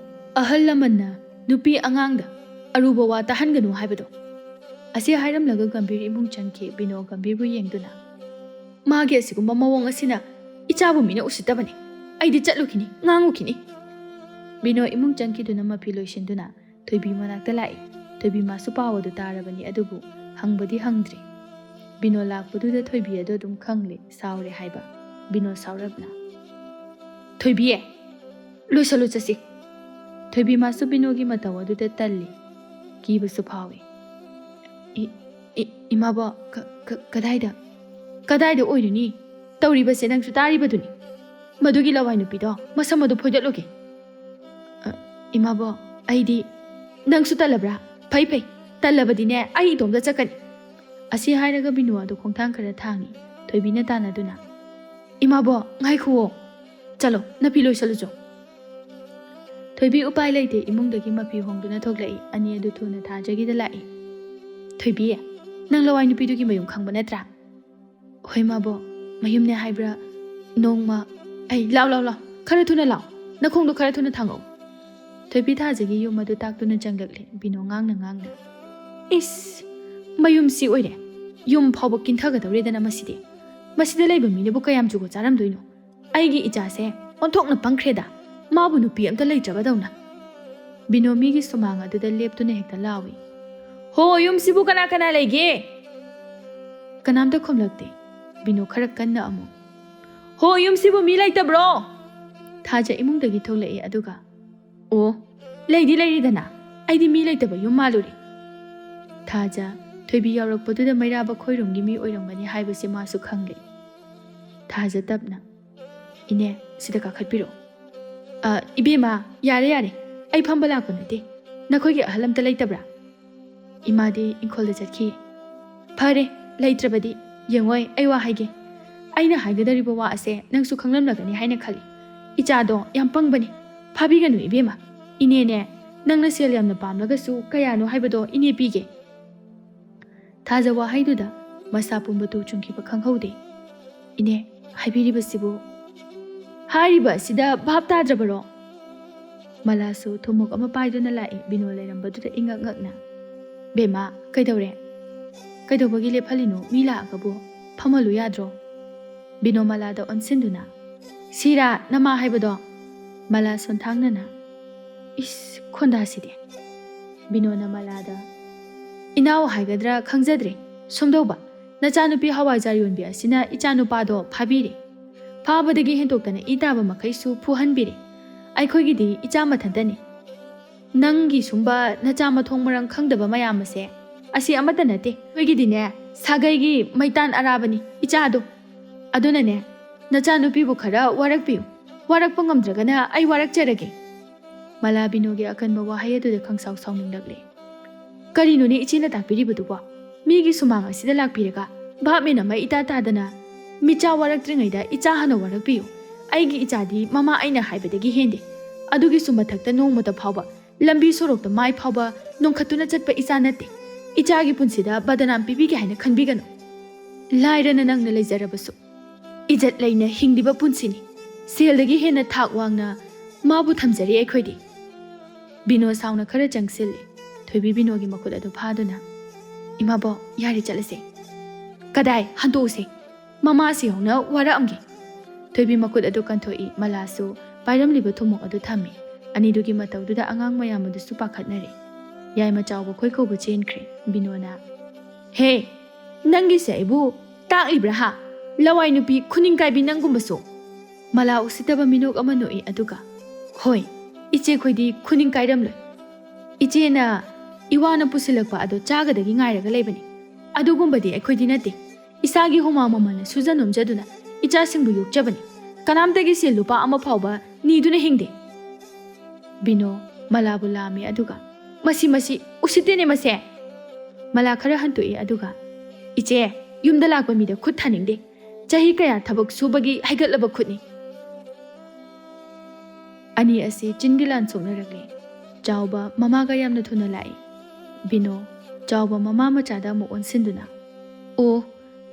ꯑꯍꯜ ꯂꯃꯟꯅ ꯅꯨꯄꯤ ꯑꯉꯥꯡꯗ ꯑꯔꯨꯕ ꯋꯥ ꯇꯥꯍꯟꯒꯅꯨ ꯍꯥꯏꯕꯗꯣ꯫" ꯑꯁꯤ ꯍꯥꯏꯔꯝꯂꯒ ꯒꯝꯚꯤꯔ ꯏꯃꯨꯡ ꯆꯪꯈꯤ꯫ ꯕꯤꯅꯣ ꯒꯝꯚꯤꯔꯕꯨ ꯌꯦꯡꯗꯨꯅ, "ꯃꯥꯒꯤ ꯑꯁꯤꯒꯨꯝꯕ ꯃꯑꯣꯡ ꯑꯁꯤꯅ ꯏꯆꯥꯕꯨ ꯃꯤꯅ ꯎꯁꯤꯠꯇꯕꯅꯤ꯫ ꯑꯩꯗꯤ ꯆꯠꯂꯨꯈꯤꯅꯤ, ꯉꯥꯡꯉꯨꯈꯤꯅꯤ꯫ ꯕꯤꯅꯣ ꯏꯃꯨꯡ ꯆꯪꯈꯤꯗꯨꯅ ꯃꯐꯤ ꯂꯣꯏꯁꯤꯟꯗꯨꯅ ꯊꯣꯏꯕꯤ ꯃꯅꯥꯛꯇ ꯂꯥꯛꯏ꯫ ꯊꯣꯏꯕꯤ ꯃꯥꯁꯨ ꯄꯥꯎ ꯑꯗꯨ ꯇꯥꯔꯕꯅꯤ, ꯑꯗꯨꯕꯨ ꯍꯪꯕꯗꯤ ꯍꯪꯗ꯭ꯔꯤ꯫ ꯕꯤꯅꯣ ꯂꯥꯛꯄꯗꯨꯗ ꯊꯣꯏꯕꯤ ꯑꯗꯨ ꯑꯗꯨꯝ ꯈꯪꯂꯦ, ꯁꯥꯎꯔꯦ ꯍꯥꯏꯕ꯫ ꯕꯤꯅꯣ ꯁꯥꯎꯔꯞꯅ, "ꯊꯣꯏꯕꯤ, ꯂꯣꯏꯁꯜꯂꯨ ꯆꯠꯁꯤ꯫" ꯊꯣꯏꯕꯤ ꯃꯥꯁꯨ ꯕꯤꯅꯣꯒꯤ ꯃꯇꯧ ꯑꯗꯨꯗ ꯇꯜꯂꯤ, ꯀꯤꯕꯁꯨ ꯐꯥꯎꯏ꯫ "ꯏ-, ꯏ-, ꯏꯃꯥꯕꯣ, ꯀ-, ꯀ-, ꯀꯗꯥꯏꯗ? ꯀꯗꯥꯏꯗ ꯑꯣꯏꯔꯨꯅꯤ? ꯇꯧꯔꯤꯕꯁꯦ ꯅꯪꯁꯨ ꯇꯥꯔꯤꯕꯗꯨꯅꯤ꯫ ꯃꯗꯨꯒꯤ ꯂꯋꯥꯏ ꯅꯨꯄꯤꯗꯣ ꯃꯁꯝ ꯑꯗꯨ ꯐꯣꯏꯗꯠꯂꯨꯒꯦ꯫" "ꯑ, ꯏꯃꯥꯕꯣ, ꯑꯩꯗꯤ..." "ꯅꯪꯁꯨ ꯇꯜꯂꯕ꯭ꯔꯥ? ꯐꯩ, ꯐꯩ, ꯇꯜꯂꯕꯗꯤꯅꯦ ꯑꯩ ꯏꯇꯣꯝꯇ ꯆꯠꯀꯅꯤ꯫" ꯑꯁꯤ ꯍꯥꯏꯔꯒ ꯕꯤꯅꯨ ꯑꯗꯨ ꯈꯣꯡꯊꯥꯡ ꯈꯔ ꯊꯥꯡꯏ꯫ ꯊꯣꯏꯕꯤꯅ ꯇꯥꯟꯅꯗꯨꯅ, "ꯏꯃꯥꯕꯣ, ꯉꯥꯏꯈꯨꯑꯣ, ꯆꯠꯂꯣ, ꯅꯐꯤ ꯂꯣꯏꯁꯜꯂꯨꯆꯣ꯫" ꯊꯣꯏꯕꯤ ꯎꯄꯥꯏ ꯂꯩꯇꯦ ꯏꯃꯨꯡꯗꯒꯤ ꯃꯐꯤ ꯍꯣꯡꯗꯨꯅ ꯊꯣꯛꯂꯛꯏ꯫ ꯑꯅꯤ ꯑꯗꯨ ꯊꯨꯅ ꯊꯥꯖꯒꯤꯗ ꯂꯥꯛꯏ꯫ "ꯊꯣꯏꯕꯤ, ꯅꯪ ꯂꯋꯥꯏ ꯅꯨꯄꯤꯗꯨꯒꯤ ꯃꯌꯨꯝ ꯈꯪꯕ ꯅꯠꯇ꯭ꯔꯥ?" "ꯍꯣꯏ ꯃꯥꯕꯣ, ꯃꯌꯨꯝꯅꯦ ꯍꯥꯏꯕ꯭ꯔꯥ? ꯅꯣꯡꯃ..." "ꯑꯩ, ꯂꯥꯎ, ꯂꯥꯎ, ꯂꯥꯎ, ꯈꯔ ꯊꯨꯅ ꯂꯥꯎ, ꯅꯈꯣꯡꯗꯣ ꯈꯔ ꯊꯨꯅ ꯊꯥꯡꯉꯛꯎ꯫" ꯊꯣꯏꯕꯤ ꯊꯥꯖꯒꯤ ꯌꯨꯝ ꯑꯗꯨ ꯇꯥꯛꯇꯨꯅ ꯆꯪꯂꯛꯂꯦ꯫ ꯕꯤꯅꯣ ꯉꯥꯡꯅ ꯉꯥꯡꯅ, "ꯏꯁ, ꯃꯌꯨꯝꯁꯤ ꯑꯣꯏꯔꯦ, ꯌꯨꯝ ꯐꯥꯎꯕ ꯀꯤꯟꯊꯒꯗꯧꯔꯦꯗꯅ ꯃꯁꯤꯗꯤ꯫ ꯃꯁꯤꯗ ꯂꯩꯕ ꯃꯤꯅꯕꯨ ꯀꯌꯥꯝ ꯖꯨꯒꯣꯠ ꯆꯥꯔꯝꯗꯣꯏꯅꯣ? ꯑꯩꯒꯤ ꯏꯆꯥꯁꯦ ꯑꯣꯟꯊꯣꯛꯅ ꯄꯪꯈ꯭ꯔꯦꯗ, ꯃꯥꯕꯨ ꯅꯨꯄꯤ ꯑꯝꯇ ꯂꯩꯇ꯭ꯔꯕꯗꯧꯅ꯫" ꯕꯤꯅꯣ ꯃꯤꯒꯤ ꯁꯨꯃꯥꯡ ꯑꯗꯨꯗ ꯂꯦꯞꯇꯨꯅ ꯍꯦꯛꯇ ꯂꯥꯎꯏ, "ꯍꯣ, ꯌꯨꯝꯁꯤꯕꯨ ꯀꯅꯥ ꯀꯅꯥ ꯂꯩꯒꯦ?" ꯀꯅꯥꯝꯇ ꯈꯨꯝꯂꯛꯇꯦ꯫ ꯕꯤꯅꯣ ꯈꯔ ꯀꯟꯅ ꯑꯃꯨꯛ, "ꯍꯣ, ꯌꯨꯝꯁꯤꯕꯨ ꯃꯤ ꯂꯩꯇꯕ꯭ꯔꯣ?" ꯊꯥꯖ ꯏꯃꯨꯡꯗꯒꯤ ꯊꯣꯛꯂꯛꯏ, ꯑꯗꯨꯒ, "ꯑꯣ, ꯂꯩꯗꯤ ꯂꯩꯔꯤꯗꯅ, ꯑꯩꯗꯤ ꯃꯤ ꯂꯩꯇꯕ ꯌꯨꯝ ꯃꯥꯜꯂꯨꯔꯦ꯫" ꯊꯥꯖ ꯊꯣꯏꯕꯤ ꯌꯥꯎꯔꯛꯄꯗꯨꯗ ꯃꯩꯔꯥꯕ ꯈꯣꯏꯔꯣꯝꯒꯤ ꯃꯤ ꯑꯣꯏꯔꯝꯒꯅꯤ ꯍꯥꯏꯕꯁꯤ ꯃꯥꯁꯨ ꯈꯪꯂꯦ꯫ ꯊꯥꯖ ꯇꯞꯅ, "ꯏꯅꯦ, ꯁꯤꯗ ꯀꯥꯈꯠꯄꯤꯔꯣ꯫" "ꯑ, ꯏꯕꯦꯝꯃ, ꯌꯥꯔꯦ, ꯌꯥꯔꯦ, ꯑꯩ ꯐꯝꯕ ꯂꯥꯛꯄ ꯅꯠꯇꯦ꯫ ꯅꯈꯣꯏꯒꯤ ꯑꯍꯜ ꯑꯝꯇ ꯂꯩꯇꯕ꯭ꯔꯥ?" "ꯏꯃꯥꯗꯤ ꯏꯪꯈꯣꯜꯗ ꯆꯠꯈꯤ꯫" "ꯐꯔꯦ, ꯂꯩꯇ꯭ꯔꯕꯗꯤ, ꯌꯦꯡꯉꯣꯏ, ꯑꯩ ꯋꯥ ꯍꯥꯏꯒꯦ꯫ ꯑꯩꯅ ꯍꯥꯏꯒꯗꯧꯔꯤꯕ ꯋꯥ ꯑꯁꯦ ꯅꯪꯁꯨ ꯈꯪꯂꯝꯂꯒꯅꯤ ꯍꯥꯏꯅ ꯈꯜꯂꯤ꯫ ꯏꯆꯥꯗꯣ ꯌꯥꯝ ꯄꯪꯕꯅꯤ꯫ ꯐꯥꯕꯤꯒꯅꯨ ꯏꯕꯦꯝꯃ꯫ ꯏꯅꯦꯅꯦ, ꯅꯪꯅ ꯁꯦꯜ ꯌꯥꯝꯅ ꯄꯥꯝꯂꯒꯁꯨ ꯀꯌꯥꯅꯣ ꯍꯥꯏꯕꯗꯣ ꯏꯅꯦ ꯄꯤꯒꯦ꯫" ꯊꯥꯖ ꯋꯥꯍꯩꯗꯨꯗ ꯃꯁꯥ ꯄꯨꯝꯕ ꯇꯨ ꯆꯨꯡꯈꯤꯕ ꯈꯪꯍꯧꯗꯦ꯫ "ꯏꯅꯦ, ꯍꯥꯏꯕꯤꯔꯤꯕꯁꯤꯕꯨ?" "ꯍꯥꯏꯔꯤꯕ ꯑꯁꯤꯗ ꯚꯥꯞ ꯇꯥꯗ꯭ꯔꯕꯔꯣ?" ꯃꯂꯥꯁꯨ ꯊꯨꯝꯃꯣꯛ ꯑꯃ ꯄꯥꯏꯗꯨꯅ ꯂꯥꯛꯏ, ꯕꯤꯅꯣ ꯂꯩꯔꯝꯕꯗꯨꯗ ꯏꯉꯛ ꯉꯛꯅ꯫ "ꯕꯦꯝꯃ, ꯀꯩꯗꯧꯔꯦ? ꯀꯩꯗꯧꯕꯒꯤ ꯂꯦꯞꯍꯜꯂꯤꯅꯣ? ꯃꯤ ꯂꯥꯛꯑꯒꯕꯨ ꯐꯝꯍꯜꯂꯨ ꯌꯥꯗ꯭ꯔꯣ?" ꯕꯤꯅꯣ ꯃꯂꯥꯗ ꯑꯣꯟꯁꯤꯟꯗꯨꯅ, "ꯁꯤꯔꯥ ꯅꯃꯥ ꯍꯥꯏꯕꯗꯣ?" ꯃꯂꯥ ꯁꯣꯟꯊꯥꯡꯅꯅ, "ꯏꯁ, ꯈꯣꯟꯗꯥꯁꯤꯗꯤ!" ꯕꯤꯅꯣꯅ ꯃꯂꯥꯗ, "ꯏꯅꯥꯎ ꯍꯥꯏꯒꯗ꯭ꯔꯥ ꯈꯪꯖꯗ꯭ꯔꯦ꯫ ꯁꯨꯝꯗꯧꯕ, ꯅꯆꯥꯅꯨꯄꯤ ꯍꯋꯥꯏꯖꯥꯔ ꯌꯣꯟꯕꯤ ꯑꯁꯤꯅ ꯏꯆꯥꯅꯨꯄꯥꯗꯣ ꯐꯥꯕꯤꯔꯦ꯫ ꯐꯥꯕꯗꯒꯤ ꯍꯦꯟꯗꯣꯛꯇꯅ ꯏ ꯇꯥꯕ ꯃꯈꯩꯁꯨ ꯐꯨꯍꯟꯕꯤꯔꯦ꯫ ꯑꯩꯈꯣꯏꯒꯤꯗꯤ ꯏꯆꯥ ꯃꯊꯟꯇꯅꯤ꯫ ꯅꯪꯒꯤ ꯁꯨꯝꯕ ꯅꯆꯥ ꯃꯊꯣꯡ ꯃꯔꯝ ꯈꯪꯗꯕ ꯃꯌꯥꯝ ꯑꯁꯦ, ꯑꯁꯤ ꯑꯃꯠꯇ ꯅꯠꯇꯦ꯫ ꯑꯩꯈꯣꯏꯒꯤꯗꯤꯅꯦ, ꯁꯥꯒꯩꯒꯤ ꯃꯩꯇꯥꯟ ꯑꯔꯥꯕꯅꯤ ꯏꯆꯥꯗꯣ꯫ ꯑꯗꯨꯅꯅꯦ, ꯅꯆꯥꯅꯨꯄꯤꯕꯨ ꯈꯔ ꯋꯥꯔꯛꯄꯤꯌꯨ꯫ ꯋꯥꯔꯛꯄ ꯉꯝꯗ꯭ꯔꯒꯅ ꯑꯩ ꯋꯥꯔꯛꯆꯔꯒꯦ꯫" ꯃꯂꯥ ꯕꯤꯅꯣꯒꯤ ꯑꯀꯟꯕ ꯋꯥꯍꯩ ꯑꯗꯨꯗ ꯈꯪꯁꯥꯎ ꯁꯥꯎꯅꯤꯡꯂꯛꯂꯦ꯫ "ꯀꯔꯤꯅꯣꯅꯦ ꯏꯆꯦꯅ ꯇꯥꯛꯄꯤꯔꯤꯕꯗꯨꯕꯣ? ꯃꯤꯒꯤ ꯁꯨꯃꯥꯡ ꯑꯁꯤꯗ ꯂꯥꯛꯄꯤꯔꯒ ꯚꯥꯞ ꯃꯦꯟ ꯑꯃ ꯏꯇꯥ ꯇꯥꯗꯅ, ꯃꯤꯆꯥ ꯋꯥꯔꯛꯇ꯭ꯔꯤꯉꯩꯗ ꯏꯆꯥ ꯍꯥꯟꯅ ꯋꯥꯔꯛꯄꯤꯌꯨ꯫ ꯑꯩꯒꯤ ꯏꯆꯥꯗꯤ ꯃꯃꯥ ꯑꯩꯅ ꯍꯥꯏꯕꯗꯒꯤ ꯍꯦꯟꯗꯦ꯫ ꯑꯗꯨꯒꯤꯁꯨ ꯃꯊꯛꯇ ꯅꯣꯡꯃꯇ ꯐꯥꯎꯕ ꯂꯝꯕꯤ ꯁꯣꯔꯣꯛꯇ ꯃꯥꯏ ꯐꯥꯎꯕ ꯅꯣꯡꯈꯠꯇꯨꯅ ꯆꯠꯄ ꯏꯆꯥ ꯅꯠꯇꯦ꯫ ꯏꯆꯥꯒꯤ ꯄꯨꯟꯁꯤꯗ ꯕꯗꯅꯥꯝ ꯄꯤꯕꯤꯒꯦ ꯍꯥꯏꯅ ꯈꯟꯕꯤꯒꯅꯨ꯫ ꯂꯥꯏꯔꯅ ꯅꯪꯅ ꯂꯩꯖꯔꯕꯁꯨ, ꯏꯖꯠ ꯂꯩꯅ ꯍꯤꯡꯂꯤꯕ ꯄꯨꯟꯁꯤꯅꯤ꯫ ꯁꯦꯜꯗꯒꯤ ꯍꯦꯟꯅ ꯊꯥꯛ ꯋꯥꯡꯅ ꯃꯥꯕꯨ ꯊꯝꯖꯔꯤ ꯑꯩꯈꯣꯏꯗꯤ꯫" ꯕꯤꯅꯣ ꯁꯥꯎꯅ ꯈꯔ ꯆꯪꯁꯤꯜꯂꯤ꯫ ꯊꯣꯏꯕꯤ ꯕꯤꯅꯣꯒꯤ ꯃꯈꯨꯠ ꯑꯗꯨ ꯐꯥꯗꯨꯅ, "ꯏꯃꯥꯕꯣꯛ, ꯌꯥꯔꯦ, ꯆꯠꯂꯁꯦ꯫" "ꯀꯗꯥꯏ? ꯍꯟꯗꯣꯛꯎꯁꯦ꯫ ꯃꯃꯥꯁꯤ ꯍꯧꯅ ꯋꯥꯔꯛꯑꯝꯒꯦ꯫" ꯊꯣꯏꯕꯤ ꯃꯈꯨꯠ ꯑꯗꯨ ꯀꯟꯊꯣꯛꯏ꯫ ꯃꯂꯥꯁꯨ ꯄꯥꯏꯔꯝꯂꯤꯕ ꯊꯨꯝꯃꯣꯛ ꯑꯗꯨ ꯊꯝꯃꯤ꯫ ꯑꯅꯤꯗꯨꯒꯤ ꯃꯇꯧꯗꯨꯗ ꯑꯉꯥꯡ ꯃꯌꯥꯝ ꯑꯗꯨꯁꯨ ꯄꯥꯈꯠꯅꯔꯦ꯫ ꯌꯥꯏꯃ ꯆꯥꯎꯕ ꯈꯣꯏ ꯀꯧꯕ ꯆꯦꯟꯈ꯭ꯔꯦ꯫ ꯕꯤꯅꯣꯅ, "ꯍꯦ, ꯅꯪꯒꯤꯁꯦ ꯑꯩꯕꯨ ꯇꯥꯛꯂꯤꯕ꯭ꯔꯥ ꯍꯥ? ꯂꯋꯥꯏ ꯅꯨꯄꯤ ꯈꯨꯅꯤꯡ ꯀꯥꯏꯕꯤ ꯅꯪꯒꯨꯝꯕꯁꯨ!" ꯃꯂꯥ ꯎꯁꯤꯠꯇꯕ ꯃꯤꯅꯣꯛ ꯑꯃ ꯅꯣꯛꯏ, ꯑꯗꯨꯒ, "ꯍꯣꯏ, ꯏꯆꯦꯈꯣꯏꯗꯤ ꯈꯨꯅꯤꯡ ꯀꯥꯏꯔꯝꯂꯣꯏ꯫ ꯏꯆꯦꯅ ꯏꯋꯥꯅ ꯄꯨꯁꯤꯜꯂꯛꯄ ꯑꯗꯣ ꯆꯥꯒꯗꯒꯤ ꯉꯥꯏꯔꯒ ꯂꯩꯕꯅꯤ꯫ ꯑꯗꯨꯒꯨꯝꯕꯗꯤ ꯑꯩꯈꯣꯏꯗꯤ ꯅꯠꯇꯦ꯫ ꯏꯁꯥꯒꯤ ꯍꯨꯃꯥꯡ ꯃꯃꯜꯅ ꯁꯨꯖ ꯅꯣꯝꯖꯗꯨꯅ ꯏꯆꯥꯁꯤꯡꯕꯨ ꯌꯣꯛꯆꯕꯅꯤ꯫ ꯀꯅꯥꯝꯇꯒꯤ ꯁꯦꯜ ꯂꯨꯄꯥ ꯑꯃ ꯐꯥꯎꯕ ꯅꯤꯗꯨꯅ ꯍꯤꯡꯗꯦ꯫" ꯕꯤꯅꯣ ꯃꯂꯥꯕꯨ ꯂꯥꯝꯃꯤ, ꯑꯗꯨꯒ, "ꯃꯁꯤ, ꯃꯁꯤ ꯎꯁꯤꯠꯇꯦꯅꯦ ꯃꯁꯦ!" ꯃꯂꯥ ꯈꯔ ꯍꯟꯇꯣꯛꯏ, ꯑꯗꯨꯒ, "ꯏꯆꯦ, ꯌꯨꯝꯗ ꯂꯥꯛꯄ ꯃꯤꯗ ꯈꯨꯠ ꯊꯥꯅꯤꯡꯗꯦ꯫ ꯆꯍꯤ ꯀꯌꯥ ꯊꯕꯛ ꯁꯨꯕꯒꯤ ꯍꯩꯒꯠꯂꯕ ꯈꯨꯠꯅꯤ꯫" ꯑꯅꯤ ꯑꯁꯤ ꯆꯤꯟꯒꯤ ꯂꯥꯟ ꯁꯣꯛꯅꯔꯛꯂꯦ꯫ ꯆꯥꯎꯕ ꯃꯃꯥꯒ ꯌꯥꯝꯅ ꯊꯨꯅ ꯂꯥꯛꯏ꯫ ꯕꯤꯅꯣ ꯆꯥꯎꯕ ꯃꯃꯥ ꯃꯆꯥꯗ ꯑꯃꯨꯛ ꯑꯣꯟꯁꯤꯟꯗꯨꯅ, "ꯑꯣ,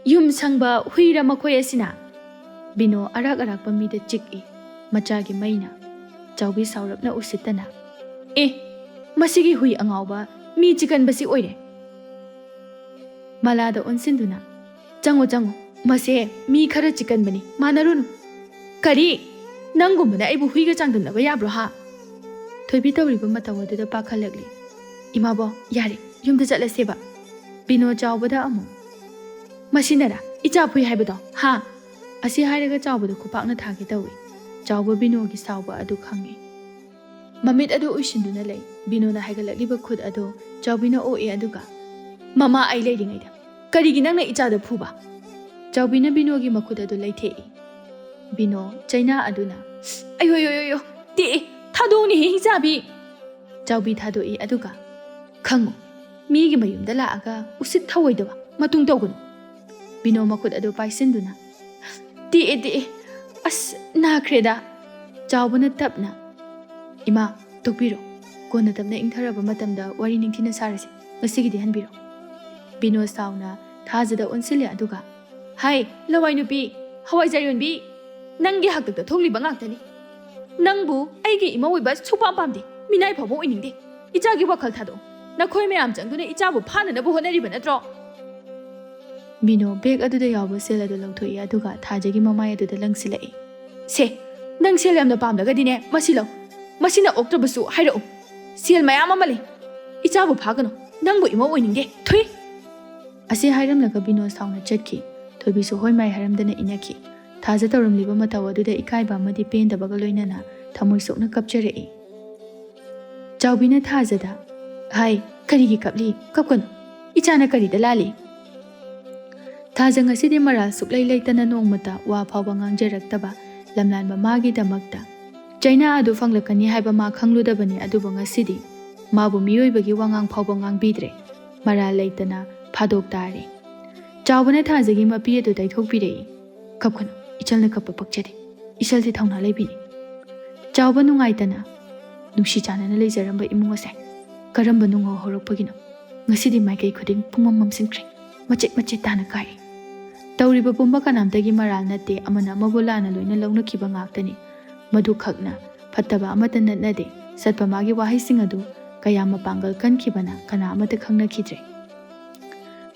ꯌꯨꯝ ꯁꯪꯕ ꯍꯨꯏꯔ ꯃꯈꯣꯏ ꯑꯁꯤꯅ?" ꯕꯤꯅꯣ ꯑꯔꯥꯛ ꯑꯔꯥꯛꯄ ꯃꯤꯗ ꯆꯤꯛꯏ꯫ ꯃꯆꯥꯒꯤ ꯃꯩꯅ꯫ ꯆꯥꯎꯕꯤ ꯁꯥꯎꯔꯞꯅ ꯎꯁꯤꯠꯇꯅ, "ꯑꯦ, ꯃꯁꯤꯒꯤ ꯍꯨꯏ ꯑꯉꯥꯎꯕ ꯃꯤ ꯆꯤꯛꯀꯟꯕꯁꯤ ꯑꯣꯏꯔꯦ꯫" ꯃꯂꯥꯗ ꯑꯣꯟꯁꯤꯟꯗꯨꯅ, "ꯆꯪꯉꯣ, ꯆꯪꯉꯣ, "ꯃꯁꯦ ꯃꯤ ꯈꯔ ꯆꯤꯛꯀꯟꯕꯅꯤ, ꯃꯥꯟꯅꯔꯨꯅꯨ꯫" "ꯀꯔꯤ? ꯅꯪꯒꯨꯝꯕꯅ ꯑꯩꯕꯨ ꯍꯨꯏꯒ ꯆꯥꯡꯗꯝꯅꯕ ꯌꯥꯕ꯭ꯔꯣ ꯍꯥ?" ꯊꯣꯏꯕꯤ ꯇꯧꯔꯤꯕ ꯃꯇꯧ ꯑꯗꯨꯗ ꯄꯥꯈꯠꯂꯛꯂꯤ꯫ "ꯏꯃꯥꯕꯣ, ꯌꯥꯔꯦ, ꯌꯨꯝꯗ ꯆꯠꯂꯁꯦꯕ꯫" ꯕꯤꯅꯣ ꯆꯥꯎꯕꯗ ꯑꯃꯨꯛ, "ꯃꯁꯤꯅꯔꯥ ꯏꯆꯥ ꯐꯨꯏ ꯍꯥꯏꯕꯗꯣ, ꯍꯥ?" ꯑꯁꯤ ꯍꯥꯏꯔꯒ ꯆꯥꯎꯕꯗ ꯈꯨꯄꯥꯛꯅ ꯊꯥꯒꯦ ꯇꯧꯏ꯫ ꯆꯥꯎꯕ ꯕꯤꯅꯣꯒꯤ ꯁꯥꯎꯕ ꯑꯗꯨ ꯈꯪꯏ꯫ ꯃꯃꯤꯠ ꯑꯗꯨ ꯎꯏꯁꯤꯟꯗꯨꯅ ꯂꯩ꯫ ꯕꯤꯅꯣꯅ ꯍꯥꯏꯒꯠꯂꯛꯂꯤꯕ ꯈꯨꯠ ꯑꯗꯨ ꯆꯥꯎꯕꯤꯅ ꯑꯣꯛꯏ, ꯑꯗꯨꯒ, "ꯃꯃꯥ ꯑꯩ ꯂꯩꯔꯤꯉꯩꯗ ꯀꯔꯤꯒꯤ ꯅꯪꯅ ꯏꯆꯥꯗ ꯐꯨꯕ?" ꯆꯥꯎꯕꯤꯅ ꯕꯤꯅꯣꯒꯤ ꯃꯈꯨꯠ ꯑꯗꯨ ꯂꯩꯊꯦꯛꯏ꯫ ꯕꯤꯅꯣ ꯆꯩꯅꯥ ꯑꯗꯨꯅ, "ꯑꯌꯣ, ꯌꯣ, ꯌꯣ, ꯌꯣ, ꯇꯦꯛꯑꯦ, ꯊꯥꯗꯣꯛꯎꯅꯦꯍꯦ ꯏꯆꯥꯕꯤ!" ꯆꯥꯎꯕꯤ ꯊꯥꯗꯣꯛꯏ, ꯑꯗꯨꯒ, "ꯈꯪꯉꯨ, ꯃꯤꯒꯤ ꯃꯌꯨꯝꯗ ꯂꯥꯛꯑꯒ ꯎꯁꯤꯠ ꯊꯑꯣꯏꯗꯕ ꯃꯇꯨꯡ ꯇꯧꯒꯅꯨ꯫" ꯕꯤꯅꯣ ꯃꯈꯨꯠ ꯑꯗꯨ ꯄꯥꯏꯁꯤꯟꯗꯨꯅ, "ꯇꯦꯛꯑꯦ, ꯇꯦꯛꯑꯦ, ꯑꯁ, ꯅꯥꯈ꯭ꯔꯦꯗ꯫" ꯆꯥꯎꯕꯅ ꯇꯞꯅ, "ꯏꯃꯥ, ꯇꯣꯛꯄꯤꯔꯣ꯫ ꯀꯣꯟꯅ ꯇꯞꯅ ꯏꯪꯊꯔꯕ ꯃꯇꯝꯗ ꯋꯥꯔꯤ ꯅꯤꯡꯊꯤꯅ ꯁꯥꯔꯁꯤ꯫ ꯉꯁꯤꯒꯤꯗꯤ ꯍꯟꯕꯤꯔꯣ꯫" ꯕꯤꯅꯣ ꯁꯥꯎꯅ ꯊꯥꯖꯗ ꯑꯣꯟꯁꯤꯜꯂꯦ, ꯑꯗꯨꯒ, "ꯍꯥꯏ, ꯂꯋꯥꯏ ꯅꯨꯄꯤ, ꯍꯋꯥꯏꯖꯥꯔ ꯌꯣꯟꯕꯤ, ꯅꯪꯒꯤ ꯍꯥꯛꯇꯛꯇ ꯊꯣꯛꯂꯤꯕ ꯉꯥꯛꯇꯅꯤ꯫ ꯅꯪꯕꯨ ꯑꯩꯒꯤ ꯏꯃꯧ ꯑꯣꯏꯕ ꯁꯨꯄꯥꯝ ꯄꯥꯝꯗꯦ, ꯃꯤꯅꯥꯏ ꯐꯥꯎꯕ ꯑꯣꯏꯅꯤꯡꯗꯦ꯫ ꯏꯆꯥꯒꯤ ꯋꯥꯈꯜ ꯊꯥꯗꯣꯛꯑꯣ꯫ ꯅꯈꯣꯏ ꯃꯌꯥꯝ ꯆꯪꯗꯨꯅ ꯏꯆꯥꯕꯨ ꯐꯥꯅꯅꯕ ꯍꯣꯠꯅꯔꯤꯕ ꯅꯠꯇ꯭ꯔꯣ?" ꯕꯤꯅꯣ ꯕꯦꯒ ꯑꯗꯨꯗ ꯌꯥꯎꯕ ꯁꯦꯜ ꯑꯗꯨ ꯂꯧꯊꯣꯛꯏ, ꯑꯗꯨꯒ ꯊꯥꯖꯒꯤ ꯃꯃꯥꯏ ꯑꯗꯨꯗ ꯂꯪꯁꯤꯜꯂꯛꯏ꯫ "ꯁꯦ, ꯅꯪ ꯁꯦꯜ ꯌꯥꯝꯅ ꯄꯥꯝꯂꯒꯗꯤꯅꯦ, ꯃꯁꯤ ꯂꯧ꯫ ꯃꯁꯤꯅ ꯑꯣꯛꯇ꯭ꯔꯕꯁꯨ ꯍꯥꯏꯔꯛꯎ꯫ ꯁꯦꯜ ꯃꯌꯥꯝ ꯑꯃ ꯂꯩ꯫ ꯏꯆꯥꯕꯨ ꯐꯥꯒꯅꯨ꯫ ꯅꯪꯕꯨ ꯏꯃꯧ ꯑꯣꯏꯅꯤꯡꯗꯦ꯫ ꯊꯨꯏ!" ꯑꯁꯤ ꯍꯥꯏꯔꯝꯂꯒ ꯕꯤꯅꯣ ꯁꯥꯎꯅ ꯆꯠꯈꯤ꯫ ꯊꯣꯏꯕꯤꯁꯨ ꯍꯣꯏ ꯃꯥꯏ ꯍꯥꯏꯔꯝꯗꯅ ꯏꯅꯈꯤ꯫ ꯊꯥꯖ ꯇꯧꯔꯝꯂꯤꯕ ꯃꯇꯧ ꯑꯗꯨꯗ ꯏꯀꯥꯏꯕ ꯑꯃꯗꯤ ꯄꯦꯟꯗꯕꯒ ꯂꯣꯏꯅꯅ ꯊꯃꯣꯏ ꯁꯣꯛꯅ ꯀꯞꯆꯔꯛꯏ꯫ ꯆꯥꯎꯕꯤꯅ ꯊꯥꯖꯗ, "ꯍꯥꯏ, ꯀꯔꯤꯒꯤ ꯀꯞꯂꯤ? ꯀꯞꯀꯅꯨ꯫ ꯏꯆꯥꯅ ꯀꯔꯤꯗ ꯂꯥꯜꯂꯤ?" ꯊꯥꯖ ꯉꯁꯤꯗꯤ ꯃꯔꯥꯜ ꯁꯨꯛꯂꯩ ꯂꯩꯇꯅ ꯅꯣꯡꯃꯇ ꯋꯥ ꯐꯥꯎꯕ ꯉꯥꯡꯖꯔꯛꯇꯕ ꯂꯝꯂꯥꯟꯕ ꯃꯥꯒꯤꯗꯃꯛꯇ ꯆꯩꯅꯥ ꯑꯗꯨ ꯐꯪꯂꯛꯀꯅꯤ ꯍꯥꯏꯕ ꯃꯥ ꯈꯪꯂꯨꯗꯕꯅꯤ, ꯑꯗꯨꯕꯨ ꯉꯁꯤꯗꯤ ꯃꯥꯕꯨ ꯃꯤꯑꯣꯏꯕꯒꯤ ꯋꯥꯉꯥꯡ ꯐꯥꯎꯕ ꯉꯥꯡꯕꯤꯗ꯭ꯔꯦ꯫ ꯃꯔꯥꯜ ꯂꯩꯇꯅ ꯐꯥꯗꯣꯛ ꯇꯥꯔꯦ꯫ ꯆꯥꯎꯕꯅ ꯊꯥꯖꯒꯤ ꯃꯄꯤ ꯑꯗꯨ ꯇꯩꯊꯣꯛꯄꯤꯔꯛꯏ꯫ "ꯀꯞꯀꯅꯨ, ꯏꯆꯜꯅ ꯀꯞꯄ ꯄꯛꯆꯗꯦ꯫ ꯏꯆꯜꯗꯤ ꯊꯧꯅꯥ ꯂꯩꯕꯤꯅꯤ꯫" ꯆꯥꯎꯕ ꯅꯨꯡꯉꯥꯏꯇꯅ, "ꯅꯨꯡꯁꯤ ꯆꯥꯟꯅꯅ ꯂꯩꯖꯔꯝꯕ ꯏꯃꯨꯡ ꯑꯁꯦ ꯀꯔꯝꯕ ꯅꯨꯡꯉꯥꯎ ꯍꯧꯔꯛꯄꯒꯤꯅꯣ? ꯉꯁꯤꯗꯤ ꯃꯥꯏꯀꯩ ꯈꯨꯗꯤꯡ ꯄꯨꯡꯃꯝ ꯃꯝꯁꯤꯟꯈ꯭ꯔꯦ꯫ ꯃꯆꯦꯠ ꯃꯆꯦꯠ ꯇꯥꯅ ꯀꯥꯏꯔꯦ꯫ ꯇꯧꯔꯤꯕ ꯄꯨꯝꯕ ꯀꯅꯥꯝꯇꯒꯤ ꯃꯔꯥꯜ ꯅꯠꯇꯦ, ꯑꯃꯅ ꯑꯃꯕꯨ ꯂꯥꯟꯅ ꯂꯣꯏꯅ ꯂꯧꯅꯈꯤꯕ ꯉꯥꯛꯇꯅꯤ꯫ ꯃꯗꯨꯈꯛꯅ ꯐꯠꯇꯕ ꯑꯃꯠꯇ ꯅꯠꯅꯗꯦ꯫" ꯆꯠꯄ ꯃꯥꯒꯤ ꯋꯥꯍꯩꯁꯤꯡ ꯑꯗꯨ ꯀꯌꯥ ꯃꯄꯥꯡꯒꯜ ꯀꯟꯈꯤꯕꯅ ꯀꯅꯥ ꯑꯃꯠꯇ ꯈꯪꯅꯈꯤꯗ꯭ꯔꯦ꯫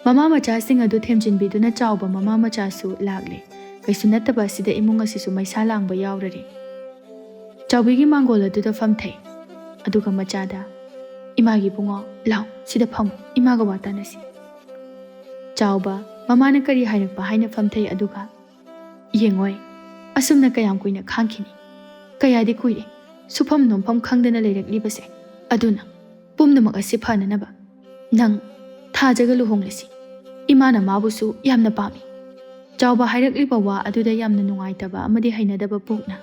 ꯃꯃꯥ ꯃꯆꯥꯁꯤꯡ ꯑꯗꯨ ꯊꯦꯝꯖꯤꯟꯕꯤꯗꯨꯅ ꯆꯥꯎꯕ ꯃꯃꯥ ꯃꯆꯥꯁꯨ ꯂꯥꯛꯂꯦ꯫ ꯀꯩꯁꯨ ꯅꯠꯇꯕ ꯑꯁꯤꯗ ꯏꯃꯨꯡ ꯑꯁꯤꯁꯨ ꯃꯩꯁꯥ ꯂꯥꯡꯕ ꯌꯥꯎꯔꯔꯦ꯫ ꯆꯥꯎꯕꯤꯒꯤ ꯃꯥꯡꯒꯣꯜ ꯑꯗꯨꯗ ꯐꯝꯊꯩ꯫ ꯑꯗꯨꯒ ꯃꯆꯥꯗ, "ꯏꯃꯥꯒꯤ ꯏꯕꯨꯡꯉꯣ, ꯂꯥꯎ, ꯁꯤꯗ ꯐꯝꯃꯨ, ꯏꯃꯥꯒ ꯋꯥ ꯇꯥꯅꯁꯤ꯫" ꯆꯥꯎꯕ, ꯃꯃꯥꯅ ꯀꯔꯤ ꯍꯥꯏꯔꯛꯄ ꯍꯥꯏꯅ ꯐꯝꯊꯩ꯫ ꯑꯗꯨꯒ, "ꯌꯦꯡꯉꯣꯏ, ꯑꯁꯨꯝꯅ ꯀꯌꯥꯝ ꯀꯨꯏꯅ ꯈꯥꯡꯈꯤꯅꯤ? ꯀꯌꯥꯗꯤ ꯀꯨꯏꯔꯦ ꯁꯨꯐꯝ ꯅꯣꯝꯐꯝ ꯈꯪꯗꯅ ꯂꯩꯔꯛꯂꯤꯕꯁꯦ꯫ ꯑꯗꯨꯅ ꯄꯨꯝꯅꯃꯛ ꯑꯁꯤ ꯐꯅꯅꯕ ꯅꯪ ꯊꯥꯖꯒ ꯂꯨꯍꯣꯡꯂꯁꯤ꯫ ꯏꯃꯥꯅ ꯃꯥꯕꯨꯁꯨ ꯌꯥꯝꯅ ꯄꯥꯝꯃꯤ꯫" ꯆꯥꯎꯕ ꯍꯥꯏꯔꯛꯂꯤꯕ ꯋꯥ ꯑꯗꯨꯗ ꯌꯥꯝꯅ ꯅꯨꯡꯉꯥꯏꯇꯕ ꯑꯃꯗꯤ ꯍꯩꯅꯗꯕ ꯄꯣꯛꯅ,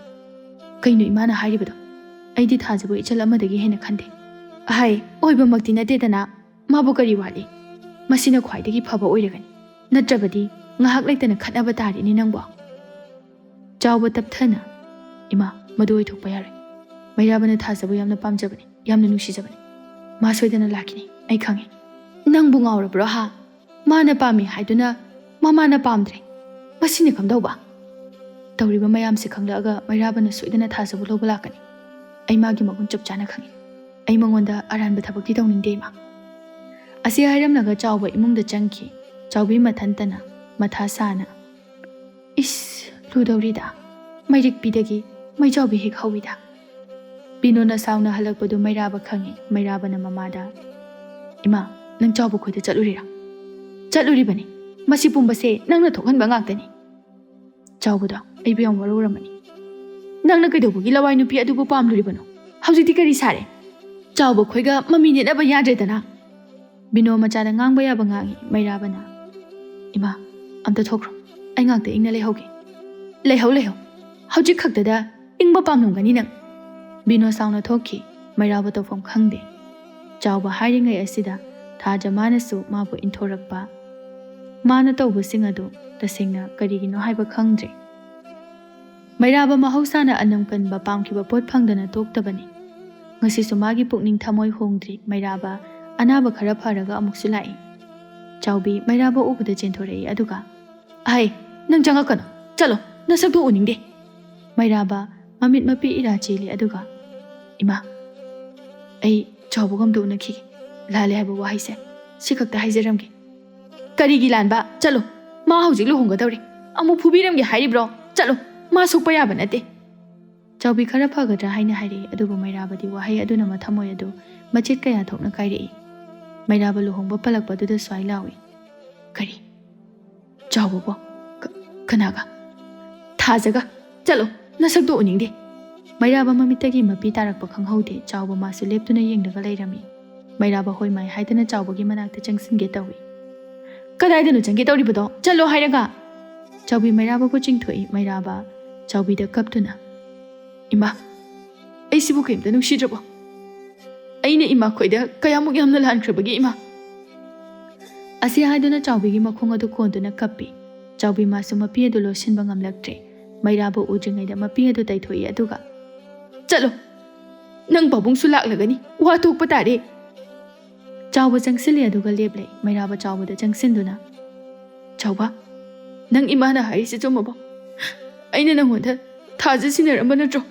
"ꯀꯩꯅꯣ ꯏꯃꯥꯅ ꯍꯥꯏꯔꯤꯕꯗꯣ? ꯑꯩꯗꯤ ꯊꯥꯖꯕ ꯏꯆꯜ ꯑꯃꯗꯒꯤ ꯍꯦꯟꯅ ꯈꯟꯗꯦ꯫" "ꯑꯍꯩ, ꯑꯣꯏꯕꯃꯛꯇꯤ ꯅꯠꯇꯦꯗꯅ, ꯃꯥꯕꯨ ꯀꯔꯤ ꯋꯥꯠꯂꯤ? ꯃꯁꯤꯅ ꯈ꯭ꯋꯥꯏꯗꯒꯤ ꯐꯕ ꯑꯣꯏꯔꯒꯅꯤ꯫ ꯅꯠꯇ꯭ꯔꯕꯗꯤ ꯉꯥꯏꯍꯥꯛ ꯂꯩꯇꯅ ꯈꯠꯅꯕ ꯇꯥꯔꯦꯅꯦ ꯅꯪꯕꯣ꯫" ꯆꯥꯎꯕ ꯇꯞꯊꯅ, "ꯏꯃꯥ, ꯃꯗꯨ ꯑꯣꯏꯊꯣꯛꯄ ꯌꯥꯔꯣꯏ꯫ ꯃꯩꯔꯥꯕꯅ ꯊꯥꯖꯕ ꯌꯥꯝꯅ ꯄꯥꯝꯖꯕꯅꯤ, ꯌꯥꯝꯅ ꯅꯨꯡꯁꯤꯖꯕꯅꯤ꯫ ꯃꯥ ꯁꯣꯏꯗꯅ ꯂꯥꯛꯈꯤꯅꯤ, ꯑꯩ ꯈꯪꯉꯤ꯫" "ꯅꯪꯕꯨ ꯉꯥꯎꯔꯕ꯭ꯔꯣ ꯍꯥ? ꯃꯥꯅ ꯄꯥꯝꯃꯤ ꯍꯥꯏꯗꯨꯅ ꯃꯃꯥꯅ ꯄꯥꯝꯗ꯭ꯔꯦ꯫ ꯃꯁꯤꯅ ꯀꯝꯗꯧꯕ? ꯇꯧꯔꯤꯕ ꯃꯌꯥꯝꯁꯦ ꯈꯪꯂꯛꯑꯒ ꯃꯩꯔꯥꯕꯅ ꯁꯣꯏꯗꯅ ꯊꯥꯖꯕ ꯂꯧꯕ ꯂꯥꯛꯀꯅꯤ꯫ ꯑꯩ ꯃꯥꯒꯤ ꯃꯒꯨꯟ ꯆꯞ ꯆꯥꯅ ꯈꯪꯉꯤ꯫ ꯑꯩ ꯃꯉꯣꯟꯗ ꯑꯔꯥꯟꯕ ꯊꯕꯛꯇꯤ ꯇꯧꯅꯤꯡꯗꯦ, ꯏꯃꯥ꯫" ꯑꯁꯤ ꯍꯥꯏꯔꯝꯂꯒ ꯆꯥꯎꯕ ꯏꯃꯨꯡꯗ ꯆꯪꯈꯤ꯫ ꯆꯥꯎꯕꯤ ꯃꯊꯟꯇꯅ ꯃꯊꯥ ꯁꯥꯅ, "ꯏꯁ, ꯂꯨꯗꯧꯔꯤꯗ꯫ ꯃꯩꯔꯤꯛꯄꯤꯗꯒꯤ ꯃꯩꯖꯥꯎꯕꯤ ꯍꯦꯛ ꯍꯧꯋꯤꯗ꯫" ꯕꯤꯅꯣꯅ ꯁꯥꯎꯅ ꯍꯜꯂꯛꯄꯗꯨ ꯃꯩꯔꯥꯕ ꯈꯪꯉꯤ꯫ ꯃꯩꯔꯥꯕꯅ ꯃꯃꯥꯗ, "ꯏꯃꯥ, ꯅꯪ ꯆꯥꯎꯕ ꯈꯣꯏꯗ ꯆꯠꯂꯨꯔꯤꯔꯥ?" "ꯆꯠꯂꯨꯔꯤꯕꯅꯤ꯫ ꯃꯁꯤ ꯄꯨꯝꯕꯁꯦ ꯅꯪꯅ ꯊꯣꯛꯍꯟꯕ ꯉꯥꯛꯇꯅꯤ꯫" ꯆꯥꯎꯕꯗꯣ ꯑꯩꯕꯨ ꯌꯥꯝ ꯋꯥꯔꯧꯔꯝꯃꯅꯤ꯫ "ꯅꯪꯅ ꯀꯩꯗꯧꯕꯒꯤ ꯂꯋꯥꯏ ꯅꯨꯄꯤ ꯑꯗꯨꯕꯨ ꯄꯥꯝꯂꯨꯔꯤꯕꯅꯣ? ꯍꯧꯖꯤꯛꯇꯤ ꯀꯔꯤ ꯁꯥꯔꯦ? ꯆꯥꯎꯕ ꯈꯣꯏꯒ ꯃꯃꯤ ꯅꯦꯠꯅꯕ ꯌꯥꯗ꯭ꯔꯦꯗꯅ꯫" ꯕꯤꯅꯣ ꯃꯆꯥꯗ ꯉꯥꯡꯕ ꯌꯥꯕ ꯉꯥꯡꯉꯤ꯫ ꯃꯩꯔꯥꯕꯅ, "ꯏꯃꯥ, ꯑꯝꯇ ꯊꯣꯛꯈ꯭ꯔꯣ꯫ ꯑꯩ ꯉꯥꯛꯇ ꯏꯪꯅ ꯂꯩꯍꯧꯒꯦ꯫" "ꯂꯩꯍꯧ, ꯂꯩꯍꯧ꯫ ꯍꯧꯖꯤꯛ ꯈꯛꯇꯗ ꯏꯪꯕ ꯄꯥꯝꯂꯝꯒꯅꯤ ꯅꯪ꯫" ꯕꯤꯅꯣ ꯁꯥꯎꯅ ꯊꯣꯛꯈꯤ꯫ ꯃꯩꯔꯥꯕ ꯇꯧꯐꯝ ꯈꯪꯗꯦ꯫ ꯆꯥꯎꯕ ꯍꯥꯏꯔꯤꯉꯩ ꯑꯁꯤꯗ ꯊꯥꯖ ꯃꯥꯅꯁꯨ ꯃꯥꯕꯨ ꯏꯟꯊꯣꯔꯛꯄ꯫ ꯃꯥꯅ ꯇꯧꯕꯁꯤꯡ ꯑꯗꯨ ꯇꯁꯦꯡꯅ ꯀꯔꯤꯒꯤꯅꯣ ꯍꯥꯏꯕ ꯈꯪꯗ꯭ꯔꯦ꯫ ꯃꯩꯔꯥꯕ ꯃꯍꯧꯁꯥꯅ ꯑꯅꯝ ꯀꯟꯕ, ꯄꯥꯝꯈꯤꯕ ꯄꯣꯠ ꯐꯪꯗꯅ ꯇꯣꯛꯇꯕꯅꯤ꯫ ꯉꯁꯤꯁꯨ ꯃꯥꯒꯤ ꯄꯨꯛꯅꯤꯡ ꯊꯃꯣꯏ ꯍꯣꯡꯗ꯭ꯔꯤ꯫ ꯃꯩꯔꯥꯕ ꯑꯅꯥꯕ ꯈꯔ ꯐꯔꯒ ꯑꯃꯨꯛꯁꯨ ꯂꯥꯛꯏ꯫ ꯆꯥꯎꯕꯤ ꯃꯩꯔꯥꯕ ꯎꯕꯗ ꯆꯦꯟꯊꯣꯔꯛꯏ, ꯑꯗꯨꯒ, "ꯑꯍꯩ, ꯅꯪ ꯆꯪꯉꯛꯀꯅꯨ꯫ ꯆꯠꯂꯣ, ꯅꯁꯛꯇꯨ ꯎꯅꯤꯡꯗꯦ꯫" ꯃꯩꯔꯥꯕ ꯃꯃꯤꯠ ꯃꯄꯤ ꯏꯔꯥ ꯆꯦꯜꯂꯤ, ꯑꯗꯨꯒ, "ꯏꯃꯥ, ꯑꯩ ꯆꯥꯎꯕꯒ ꯑꯝꯇ ꯎꯅꯈꯤꯒꯦ꯫ ꯂꯥꯜꯂꯦ ꯍꯥꯏꯕ ꯋꯥꯍꯩꯁꯦ ꯁꯤ ꯈꯛꯇ ꯍꯥꯏꯖꯔꯝꯒꯦ꯫" "ꯀꯔꯤꯒꯤ ꯂꯥꯟꯕ? ꯆꯠꯂꯣ, ꯃꯥ ꯍꯧꯖꯤꯛ ꯂꯨꯍꯣꯡꯒꯗꯧꯔꯦ꯫ ꯑꯃꯨꯛ ꯐꯨꯕꯤꯔꯝꯒꯦ ꯍꯥꯏꯔꯤꯕ꯭ꯔꯣ? ꯆꯠꯂꯣ, ꯃꯥ ꯁꯣꯛꯄ ꯌꯥꯕ ꯅꯠꯇꯦ꯫" ꯆꯥꯎꯕꯤ ꯈꯔ ꯐꯒꯗ꯭ꯔꯥ ꯍꯥꯏꯅ ꯍꯥꯏꯔꯛꯏ, ꯑꯗꯨꯕꯨ ꯃꯩꯔꯥꯕꯗꯤ ꯋꯥꯍꯩ ꯑꯗꯨꯅ ꯃꯊꯃꯣꯏ ꯑꯗꯨ ꯃꯆꯦꯠ ꯀꯌꯥ ꯊꯣꯛꯅ ꯀꯥꯏꯔꯛꯏ꯫ ꯃꯩꯔꯥꯕ ꯂꯨꯍꯣꯡꯕ ꯄꯜꯂꯛꯄꯗꯨꯗ ꯁ꯭ꯋꯥꯏ ꯂꯥꯎꯏ, "ꯀꯔꯤ? ꯆꯥꯎꯕꯕꯣ? ꯀ-, ꯀꯅꯥꯒ? ꯊꯥꯖꯒ? ꯆꯠꯂꯣ, ꯅꯁꯛꯇꯣ ꯎꯅꯤꯡꯗꯦ꯫" ꯃꯩꯔꯥꯕ ꯃꯃꯤꯠꯇꯒꯤ ꯃꯄꯤ ꯇꯥꯔꯛꯄ ꯈꯪꯍꯧꯗꯦ꯫ ꯆꯥꯎꯕ ꯃꯥꯁꯨ ꯂꯦꯞꯇꯨꯅ ꯌꯦꯡꯂꯒ ꯂꯩꯔꯝꯃꯤ꯫ ꯃꯩꯔꯥꯕ ꯍꯣꯏ ꯃꯥꯏ ꯍꯥꯏꯗꯅ ꯆꯥꯎꯕꯒꯤ ꯃꯅꯥꯛꯇ ꯆꯪꯁꯤꯟꯒꯦ ꯇꯧꯏ꯫ "ꯀꯗꯥꯏꯗꯅꯣ ꯆꯪꯒꯦ ꯇꯧꯔꯤꯕꯗꯣ? ꯆꯠꯂꯣ ꯍꯥꯏꯔꯒ!" ꯆꯥꯎꯕꯤ ꯃꯩꯔꯥꯕꯕꯨ ꯆꯤꯡꯊꯣꯛꯏ꯫ ꯃꯩꯔꯥꯕ ꯆꯥꯎꯕꯤꯗ ꯀꯞꯇꯨꯅ, "ꯏꯃꯥ, ꯑꯩꯁꯤꯕꯨ ꯀꯔꯤꯝꯇ ꯅꯨꯡꯁꯤꯗ꯭ꯔꯕꯣ? ꯑꯩꯅ ꯏꯃꯥ ꯈꯣꯏꯗ ꯀꯌꯥꯃꯨꯛ ꯌꯥꯝꯅ ꯂꯥꯟꯈ꯭ꯔꯕꯒꯦ, ꯏꯃꯥ?" ꯑꯁꯤ ꯍꯥꯏꯗꯨꯅ ꯆꯥꯎꯕꯤꯒꯤ ꯃꯈꯣꯡ ꯑꯗꯨ ꯀꯣꯟꯗꯨꯅ ꯀꯞꯄꯤ꯫ ꯆꯥꯎꯕꯤ ꯃꯥꯁꯨ ꯃꯄꯤ ꯑꯗꯨ ꯂꯣꯠꯁꯤꯟꯕ ꯉꯝꯂꯛꯇ꯭ꯔꯦ꯫ ꯃꯩꯔꯥꯕ ꯎꯗ꯭ꯔꯤꯉꯩꯗ ꯃꯄꯤ ꯑꯗꯨ ꯇꯩꯊꯣꯛꯏ, ꯑꯗꯨꯒ, "ꯆꯠꯂꯣ, ꯅꯪ ꯄꯥꯕꯨꯡꯁꯨ ꯂꯥꯛꯂꯒꯅꯤ, ꯋꯥ ꯊꯣꯛꯄ ꯇꯥꯔꯦ꯫" ꯆꯥꯎꯕ ꯆꯪꯁꯤꯜꯂꯤ, ꯑꯗꯨꯒ ꯂꯦꯞꯂꯦ꯫ ꯃꯩꯔꯥꯕ ꯆꯥꯎꯕꯗ ꯆꯪꯁꯤꯟꯗꯨꯅ, "ꯆꯥꯎꯕ, ꯅꯪ ꯏꯃꯥꯅ ꯍꯥꯏꯔꯤꯁꯦ ꯆꯨꯝꯃꯕꯣ? ꯑꯩꯅ ꯅꯪꯉꯣꯟꯗ ꯊꯥꯖ ꯁꯤꯟꯅꯔꯝꯕ ꯅꯠꯇ꯭ꯔꯣ?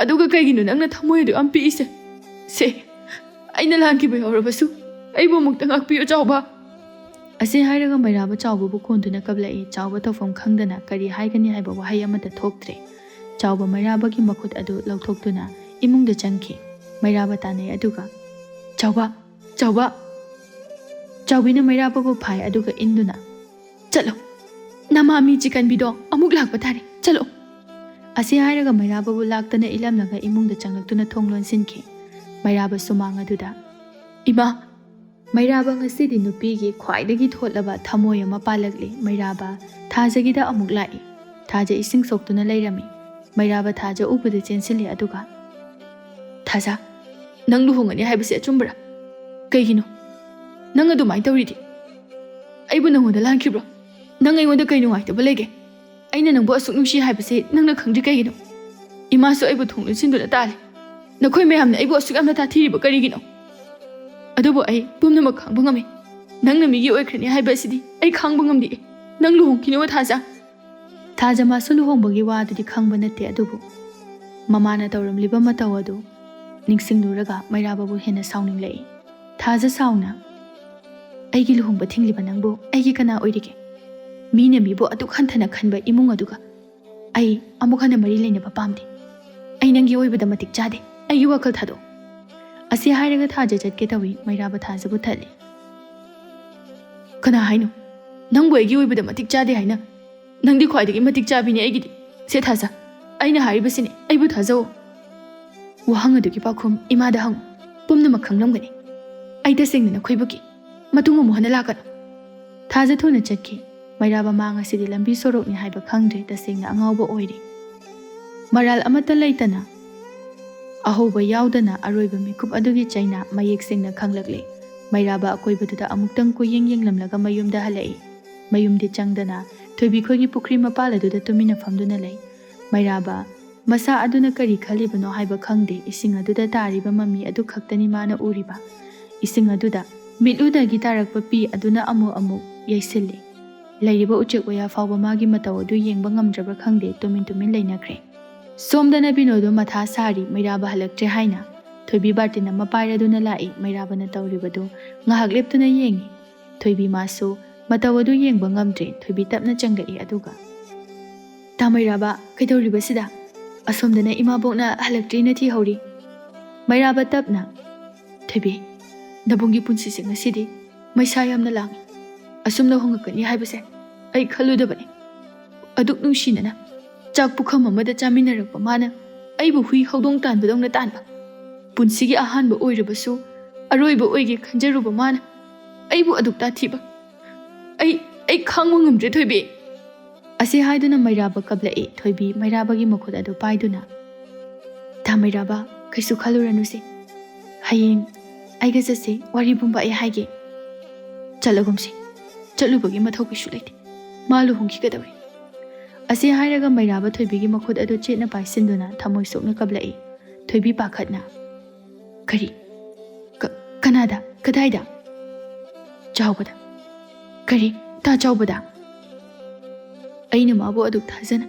ꯑꯗꯨꯒ ꯀꯩꯒꯤꯅꯣ ꯅꯪꯅ ꯊꯃꯣꯏ ꯑꯗꯨ ꯌꯥꯝ ꯄꯤꯛꯏꯁꯦ? ꯁꯦ, ꯑꯩꯅ ꯂꯥꯟꯈꯤꯕ ꯌꯥꯎꯔꯕꯁꯨ ꯑꯩꯕꯨ ꯑꯃꯨꯛꯇ ꯉꯥꯛꯄꯤꯌꯨ, ꯆꯥꯎꯕ꯫" ꯑꯁꯤ ꯍꯥꯏꯔꯒ ꯃꯩꯔꯥꯕ ꯆꯥꯎꯕꯕꯨ ꯀꯣꯟꯗꯨꯅ ꯀꯞꯂꯛꯏ꯫ ꯆꯥꯎꯕ ꯇꯧꯐꯝ ꯈꯪꯗꯅ ꯀꯔꯤ ꯍꯥꯏꯒꯅꯤ ꯍꯥꯏꯕ ꯋꯥꯍꯩ ꯑꯃꯠꯇ ꯊꯣꯛꯇ꯭ꯔꯦ꯫ ꯆꯥꯎꯕ ꯃꯩꯔꯥꯕꯒꯤ ꯃꯈꯨꯠ ꯑꯗꯨ ꯂꯧꯊꯣꯛꯇꯨꯅ ꯏꯃꯨꯡꯗ ꯆꯪꯈꯤ꯫ ꯃꯩꯔꯥꯕ ꯇꯥꯟꯅꯩ, ꯑꯗꯨꯒ, "ꯆꯥꯎꯕ, ꯆꯥꯎꯕ!" ꯆꯥꯎꯕꯤꯅ ꯃꯩꯔꯥꯕꯕꯨ ꯐꯥꯏ, ꯑꯗꯨꯒ ꯏꯟꯗꯨꯅ, "ꯆꯠꯂꯣ, ꯅꯃꯥ ꯃꯤ ꯆꯤꯀꯟꯕꯤꯗꯣ ꯑꯃꯨꯛ ꯂꯥꯛꯄ ꯇꯥꯔꯦ, ꯆꯠꯂꯣ!" ꯑꯁꯤ ꯍꯥꯏꯔꯒ ꯃꯩꯔꯥꯕꯕꯨ ꯂꯥꯛꯇꯅ ꯏꯜꯂꯝꯂꯒ ꯏꯃꯨꯡꯗ ꯆꯪꯂꯛꯇꯨꯅ ꯊꯣꯡ ꯂꯣꯟꯁꯤꯟꯈꯤ꯫ ꯃꯩꯔꯥꯕ ꯁꯨꯃꯥꯡ ꯑꯗꯨꯗ, "ꯏꯃꯥ!" ꯃꯩꯔꯥꯕ ꯉꯁꯤꯗꯤ ꯅꯨꯄꯤꯒꯤ ꯈ꯭ꯋꯥꯏꯗꯒꯤ ꯊꯣꯠꯂꯕ ꯊꯃꯣꯏ ꯑꯃ ꯄꯥꯜꯂꯛꯂꯤ꯫ ꯃꯩꯔꯥꯕ ꯊꯥꯖꯒꯤꯗ ꯑꯃꯨꯛ ꯂꯥꯛꯏ꯫ ꯊꯥꯖ ꯏꯁꯤꯡ ꯁꯣꯛꯇꯨꯅ ꯂꯩꯔꯝꯃꯤ꯫ ꯃꯩꯔꯥꯕ ꯊꯥꯖ ꯎꯕꯗ ꯆꯦꯟꯁꯤꯜꯂꯤ, ꯑꯗꯨꯒ, "ꯊꯥꯖ, ꯅꯪ ꯂꯨꯍꯣꯡꯒꯅꯤ ꯍꯥꯏꯕꯁꯤ ꯑꯆꯨꯝꯕꯔꯥ? ꯀꯩꯒꯤꯅꯣ ꯅꯪ ꯑꯗꯨꯃꯥꯏꯅ ꯇꯧꯔꯤꯗꯤ? ꯑꯩꯕꯨ ꯅꯪꯉꯣꯟꯗ ꯂꯥꯟꯈꯤꯕ꯭ꯔꯣ? ꯅꯪ ꯑꯩꯉꯣꯟꯗ ꯀꯩ ꯅꯨꯡꯉꯥꯏꯇꯕ ꯂꯩꯒꯦ? ꯑꯩꯅ ꯅꯪꯕꯨ ꯑꯁꯨꯛ ꯅꯨꯡꯁꯤ ꯍꯥꯏꯕꯁꯤ ꯅꯪꯅ ꯈꯪꯗ꯭ꯔꯤ ꯀꯩꯒꯤꯅꯣ? ꯏꯃꯥꯁꯨ ꯑꯩꯕꯨ ꯊꯣꯡ ꯂꯣꯟꯁꯤꯟꯗꯨꯅ ꯇꯥꯜꯂꯤ꯫ ꯅꯈꯣꯏ ꯃꯌꯥꯝꯅ ꯑꯩꯕꯨ ꯑꯁꯨꯛ ꯌꯥꯝꯅ ꯇꯥꯊꯤꯔꯤꯕ ꯀꯔꯤꯒꯤꯅꯣ? ꯑꯗꯨꯕꯨ ꯑꯩ ꯄꯨꯝꯅꯃꯛ ꯈꯥꯡꯕ ꯉꯝꯃꯤ꯫ ꯅꯪꯅ ꯃꯤꯒꯤ ꯑꯣꯏꯈ꯭ꯔꯅꯤ ꯍꯥꯏꯕ ꯑꯁꯤꯗꯤ ꯑꯩ ꯈꯥꯡꯕ ꯉꯝꯗꯦ꯫ ꯅꯪ ꯂꯨꯍꯣꯡꯈꯤꯅꯨ, ꯊꯥꯖ꯫" ꯊꯥꯖ ꯃꯥꯁꯨ ꯂꯨꯍꯣꯡꯕꯒꯤ ꯋꯥꯗꯨꯗꯤ ꯈꯪꯕ ꯅꯠꯇꯦ, ꯑꯗꯨꯕꯨ ꯃꯃꯥꯅ ꯇꯧꯔꯝꯂꯤꯕ ꯃꯇꯧ ꯑꯗꯨ ꯅꯤꯡꯁꯤꯡꯂꯨꯔꯒ ꯃꯩꯔꯥꯕꯕꯨ ꯍꯦꯟꯅ ꯁꯥꯎꯅꯤꯡꯂꯛꯏ꯫ ꯊꯥꯖ ꯁꯥꯎꯅ, ꯑꯩꯒꯤ ꯂꯨꯍꯣꯡꯕ ꯊꯤꯡꯂꯤꯕ ꯅꯪꯕꯨ ꯑꯩꯒꯤ ꯀꯅꯥ ꯑꯣꯏꯔꯤꯒꯦ? ꯃꯤꯅ ꯃꯤꯕꯨ ꯑꯗꯨꯛ ꯍꯟꯊꯅ ꯈꯟꯕ ꯏꯃꯨꯡ ꯑꯗꯨꯒ ꯑꯩ ꯑꯃꯨꯛ ꯍꯟꯅ ꯃꯔꯤ ꯂꯩꯅꯕ ꯄꯥꯝꯗꯦ꯫ ꯑꯩ ꯅꯪꯒꯤ ꯑꯣꯏꯕꯗ ꯃꯇꯤꯛ ꯆꯥꯗꯦ꯫ ꯑꯩꯒꯤ ꯋꯥꯈꯜ ꯊꯥꯗꯣꯛ꯫ ꯑꯁꯤ ꯍꯥꯏꯔꯒ ꯊꯥꯖ ꯆꯠꯀꯦ ꯇꯧꯏ꯫ ꯃꯩꯔꯥꯕ ꯊꯥꯖꯕꯨ ꯊꯠꯂꯤ꯫ "ꯀꯅꯥ ꯍꯥꯏꯅꯣ? ꯅꯪꯕꯨ ꯑꯩꯒꯤ ꯑꯣꯏꯕꯗ ꯃꯇꯤꯛ ꯆꯥꯗꯦ ꯍꯥꯏꯅ? ꯅꯪꯗꯤ ꯈ꯭ꯋꯥꯏꯗꯒꯤ ꯃꯇꯤꯛ ꯆꯥꯕꯤꯅꯦ ꯑꯩꯒꯤꯗꯤ꯫ ꯁꯦ ꯊꯥꯖ, ꯑꯩꯅ ꯍꯥꯏꯔꯤꯕꯁꯤꯅꯦ, ꯑꯩꯕꯨ ꯊꯥꯖꯧ꯫ ꯋꯥꯍꯪ ꯑꯗꯨꯒꯤ ꯄꯥꯎꯈꯨꯝ ꯏꯃꯥꯗ ꯍꯪꯉꯨ꯫ ꯄꯨꯝꯅꯃꯛ ꯈꯪꯂꯝꯒꯅꯤ꯫ ꯑꯩ ꯇꯁꯦꯡꯅ ꯅꯈꯣꯏꯕꯨ ꯀꯤ꯫ ꯃꯇꯨꯡ ꯑꯃꯨꯛ ꯍꯟꯅ ꯂꯥꯛꯀꯅꯨ꯫" ꯊꯥꯖ ꯊꯨꯅ ꯆꯠꯈꯤ꯫ ꯃꯩꯔꯥꯕ ꯃꯥ ꯉꯁꯤꯗꯤ ꯂꯝꯕꯤ ꯁꯣꯔꯣꯛꯅꯤ ꯍꯥꯏꯕ ꯈꯪꯗ꯭ꯔꯦ꯫ ꯇꯁꯦꯡꯅ ꯑꯉꯥꯎꯕ ꯑꯣꯏꯔꯦ꯫ ꯃꯔꯥꯜ ꯑꯃꯠꯇ ꯂꯩꯇꯅ ꯑꯍꯧꯕ ꯌꯥꯎꯗꯅ ꯑꯔꯣꯏꯕ ꯃꯤꯀꯨꯞ ꯑꯗꯨꯒꯤ ꯆꯩꯅꯥ ꯃꯌꯦꯛ ꯁꯦꯡꯅ ꯈꯪꯂꯛꯂꯦ꯫ ꯃꯩꯔꯥꯕ ꯑꯀꯣꯏꯕꯗꯨꯗ ꯑꯃꯨꯛꯇꯪ ꯀꯣꯏꯌꯦꯡ ꯌꯦꯡꯂꯝꯂꯒ ꯃꯌꯨꯝꯗ ꯍꯜꯂꯛꯏ꯫ ꯃꯌꯨꯝꯗꯤ ꯆꯪꯗꯅ ꯊꯣꯏꯕꯤ ꯈꯣꯏꯒꯤ ꯄꯨꯈ꯭ꯔꯤ ꯃꯄꯥꯜ ꯑꯗꯨꯗ ꯇꯨꯃꯤꯟꯅ ꯐꯝꯗꯨꯅ ꯂꯩ꯫ ꯃꯩꯔꯥꯕ ꯃꯁꯥ ꯑꯗꯨꯅ ꯀꯔꯤ ꯈꯜꯂꯤꯕꯅꯣ ꯍꯥꯏꯕ ꯈꯪꯗꯦ꯫ ꯏꯁꯤꯡ ꯑꯗꯨꯗ ꯇꯥꯔꯤꯕ ꯃꯃꯤ ꯑꯗꯨ ꯈꯛꯇꯅꯤ ꯃꯥꯅ ꯎꯔꯤꯕ꯫ ꯏꯁꯤꯡ ꯑꯗꯨꯗ ꯃꯤꯠꯂꯨꯗꯒꯤ ꯇꯥꯔꯛꯄ ꯄꯤ ꯑꯗꯨꯅ ꯑꯃꯨꯛ ꯑꯃꯨꯛ ꯌꯩꯁꯤꯜꯂꯤ꯫ ꯂꯩꯔꯤꯕ ꯎꯆꯦꯛ ꯋꯥꯌꯥ ꯐꯥꯎꯕ ꯃꯥꯒꯤ ꯃꯇꯧ ꯑꯗꯨ ꯌꯦꯡꯕ ꯉꯝꯗ꯭ꯔꯕ꯭ꯔꯥ ꯈꯪꯗꯦ, ꯇꯨꯃꯤꯟ ꯇꯨꯃꯤꯟ ꯂꯩꯅꯈ꯭ꯔꯦ꯫ ꯁꯣꯝꯗꯅ ꯕꯤꯅꯣꯗꯣ ꯃꯊꯥ ꯁꯥꯔꯤ, ꯃꯩꯔꯥꯕ ꯍꯜꯂꯛꯇ꯭ꯔꯦ ꯍꯥꯏꯅ꯫ ꯊꯣꯏꯕꯤ ꯕꯥꯔꯇꯤꯟ ꯑꯃ ꯄꯥꯏꯔꯗꯨꯅ ꯂꯥꯛꯏ꯫ ꯃꯩꯔꯥꯕꯅ ꯇꯧꯔꯤꯕꯗꯨ ꯉꯥꯏꯍꯥꯛ ꯂꯦꯞꯇꯨꯅ ꯌꯦꯡꯉꯤ꯫ ꯊꯣꯏꯕꯤ ꯃꯥꯁꯨ ꯃꯇꯧ ꯑꯗꯨ ꯌꯦꯡꯕ ꯉꯝꯗ꯭ꯔꯦ꯫ ꯊꯣꯏꯕꯤ ꯇꯞꯅ ꯆꯪꯂꯛꯏ, ꯑꯗꯨꯒ, "ꯇꯥ ꯃꯩꯔꯥꯕ, ꯀꯩꯗꯧꯔꯤꯕꯁꯤꯗ? ꯑꯁꯣꯝꯗꯅ ꯏꯃꯥꯕꯣꯛꯅ ꯍꯜꯂꯛꯇ꯭ꯔꯤꯅ ꯊꯤꯍꯧꯔꯤ꯫" ꯃꯩꯔꯥꯕ ꯇꯞꯅ, "ꯊꯣꯏꯕꯤ, ꯅꯕꯨꯡꯒꯤ ꯄꯨꯟꯁꯤꯁꯦ ꯉꯁꯤꯗꯤ ꯃꯩꯁꯥ ꯌꯥꯝꯅ ꯂꯥꯡꯉꯤ꯫ ꯑꯁꯨꯝꯅ ꯍꯣꯡꯉꯛꯀꯅꯤ ꯍꯥꯏꯕꯁꯦ ꯑꯩ ꯈꯜꯂꯨꯗꯕꯅꯤ꯫ ꯑꯗꯨꯛ ꯅꯨꯡꯁꯤꯅꯅ ꯆꯥꯛ ꯄꯨꯈꯝ ꯑꯃꯗ ꯆꯥꯃꯤꯟꯅꯔꯛꯄ ꯃꯥꯅ ꯑꯩꯕꯨ ꯍꯨꯏ ꯍꯧꯗꯣꯡ ꯇꯥꯟꯕꯗꯧꯅ ꯇꯥꯟꯕ, ꯄꯨꯟꯁꯤꯒꯤ ꯑꯍꯥꯟꯕ ꯑꯣꯏꯔꯕꯁꯨ ꯑꯔꯣꯏꯕ ꯑꯣꯏꯒꯦ ꯈꯟꯖꯔꯨꯕ ꯃꯥꯅ ꯑꯩꯕꯨ ꯑꯗꯨꯛ ꯇꯥꯊꯤꯕ꯫ ꯑꯩ, ꯑꯩ ꯈꯥꯡꯕ ꯉꯝꯗ꯭ꯔꯦ, ꯊꯣꯏꯕꯤ꯫" ꯑꯁꯤ ꯍꯥꯏꯗꯨꯅ ꯃꯩꯔꯥꯕ ꯀꯞꯂꯛꯏ꯫ ꯊꯣꯏꯕꯤ ꯃꯩꯔꯥꯕꯒꯤ ꯃꯈꯨꯠ ꯑꯗꯨ ꯄꯥꯏꯗꯨꯅ, "ꯇꯥ ꯃꯩꯔꯥꯕ, ꯀꯩꯁꯨ ꯈꯜꯂꯨꯔꯅꯨꯁꯦ꯫ ꯍꯌꯦꯡ ꯑꯩꯒ ꯆꯠꯁꯦ, ꯋꯥꯔꯤ ꯄꯨꯝꯕ ꯑꯩ ꯍꯥꯏꯒꯦ꯫ ꯆꯠꯂꯒꯨꯝꯁꯦ꯫ ꯆꯠꯂꯨꯕꯒꯤ ꯃꯊꯧ ꯀꯩꯁꯨ ꯂꯩꯇꯦ꯫ ꯃꯥ ꯂꯨꯍꯣꯡꯈꯤꯒꯗꯧꯔꯦ꯫" ꯑꯁꯤ ꯍꯥꯏꯔꯒ ꯃꯩꯔꯥꯕ ꯊꯣꯏꯕꯤꯒꯤ ꯃꯈꯨꯠ ꯑꯗꯨ ꯆꯦꯠꯅ ꯄꯥꯏꯁꯤꯟꯗꯨꯅ ꯊꯃꯣꯏ ꯁꯣꯛꯅ ꯀꯞꯂꯛꯏ꯫ ꯊꯣꯏꯕꯤ ꯄꯥꯈꯠꯅ, "ꯀꯔꯤ? ꯀ-, ꯀꯅꯥꯗ? ꯀꯗꯥꯏꯗ?" "ꯆꯥꯎꯕꯗ꯫" "ꯀꯔꯤ? ꯇꯥ ꯆꯥꯎꯕꯗ?" "ꯑꯩꯅ ꯃꯥꯕꯨ ꯑꯗꯨꯛ ꯊꯥꯖꯅ,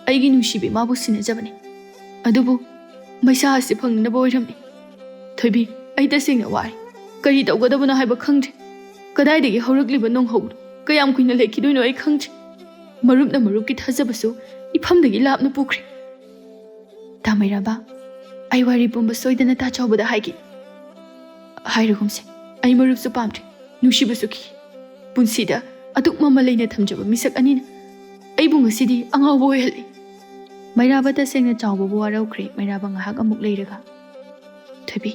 ꯑꯩꯒꯤ ꯅꯨꯡꯁꯤꯕꯤ ꯃꯥꯕꯨ ꯁꯤꯟꯅꯖꯕꯅꯤ꯫ ꯑꯗꯨꯕꯨ ꯃꯩꯁꯥ ꯑꯁꯤ ꯐꯪꯅꯅꯕ ꯑꯣꯏꯔꯝꯃꯤ꯫ ꯊꯣꯏꯕꯤ, ꯑꯩ ꯇꯁꯦꯡꯅ ꯋꯥꯔꯦ꯫ ꯀꯔꯤ ꯇꯧꯒꯗꯕꯅꯣ ꯍꯥꯏꯕ ꯈꯪꯗ꯭ꯔꯦ꯫ ꯀꯗꯥꯏꯗꯒꯤ ꯍꯧꯔꯛꯂꯤꯕ ꯅꯣꯡꯍꯧꯗꯣ ꯀꯌꯥꯝ ꯀꯨꯏꯅ ꯂꯩꯈꯤꯗꯣꯏꯅꯣ ꯑꯩ ꯈꯪꯗ꯭ꯔꯦ꯫ ꯃꯔꯨꯞꯅ ꯃꯔꯨꯞꯀꯤ ꯊꯥꯖꯕꯁꯨ ꯏꯐꯝꯗꯒꯤ ꯂꯥꯞꯅ ꯄꯨꯈ꯭ꯔꯦ꯫ ꯇꯥ ꯃꯩꯔꯥꯕ, ꯑꯩ ꯋꯥꯔꯤ ꯄꯨꯝꯕ ꯁꯣꯏꯗꯅ ꯇꯥ ꯆꯥꯎꯕꯗ ꯍꯥꯏꯒꯦ꯫ ꯍꯥꯏꯔꯒꯨꯝꯁꯦ, ꯑꯩ ꯃꯔꯨꯞꯁꯨ ꯄꯥꯝꯗ꯭ꯔꯦ, ꯅꯨꯡꯁꯤꯕꯁꯨ ꯀꯤ꯫ ꯄꯨꯟꯁꯤꯗ ꯑꯗꯨꯛ ꯃꯃꯜ ꯂꯩꯅ ꯊꯝꯖꯕ ꯃꯤꯁꯛ ꯑꯅꯤꯅ ꯑꯩꯕꯨ ꯉꯁꯤꯗꯤ ꯑꯉꯥꯎꯕ ꯑꯣꯏꯍꯜꯂꯤ꯫ ꯃꯩꯔꯥꯕ ꯇꯁꯦꯡꯅ ꯆꯥꯎꯕꯕꯨ ꯋꯥꯔꯧꯈ꯭ꯔꯦ꯫ ꯃꯩꯔꯥꯕ ꯉꯥꯏꯍꯥꯛ ꯑꯃꯨꯛ ꯂꯩꯔꯒ, "ꯊꯣꯏꯕꯤ,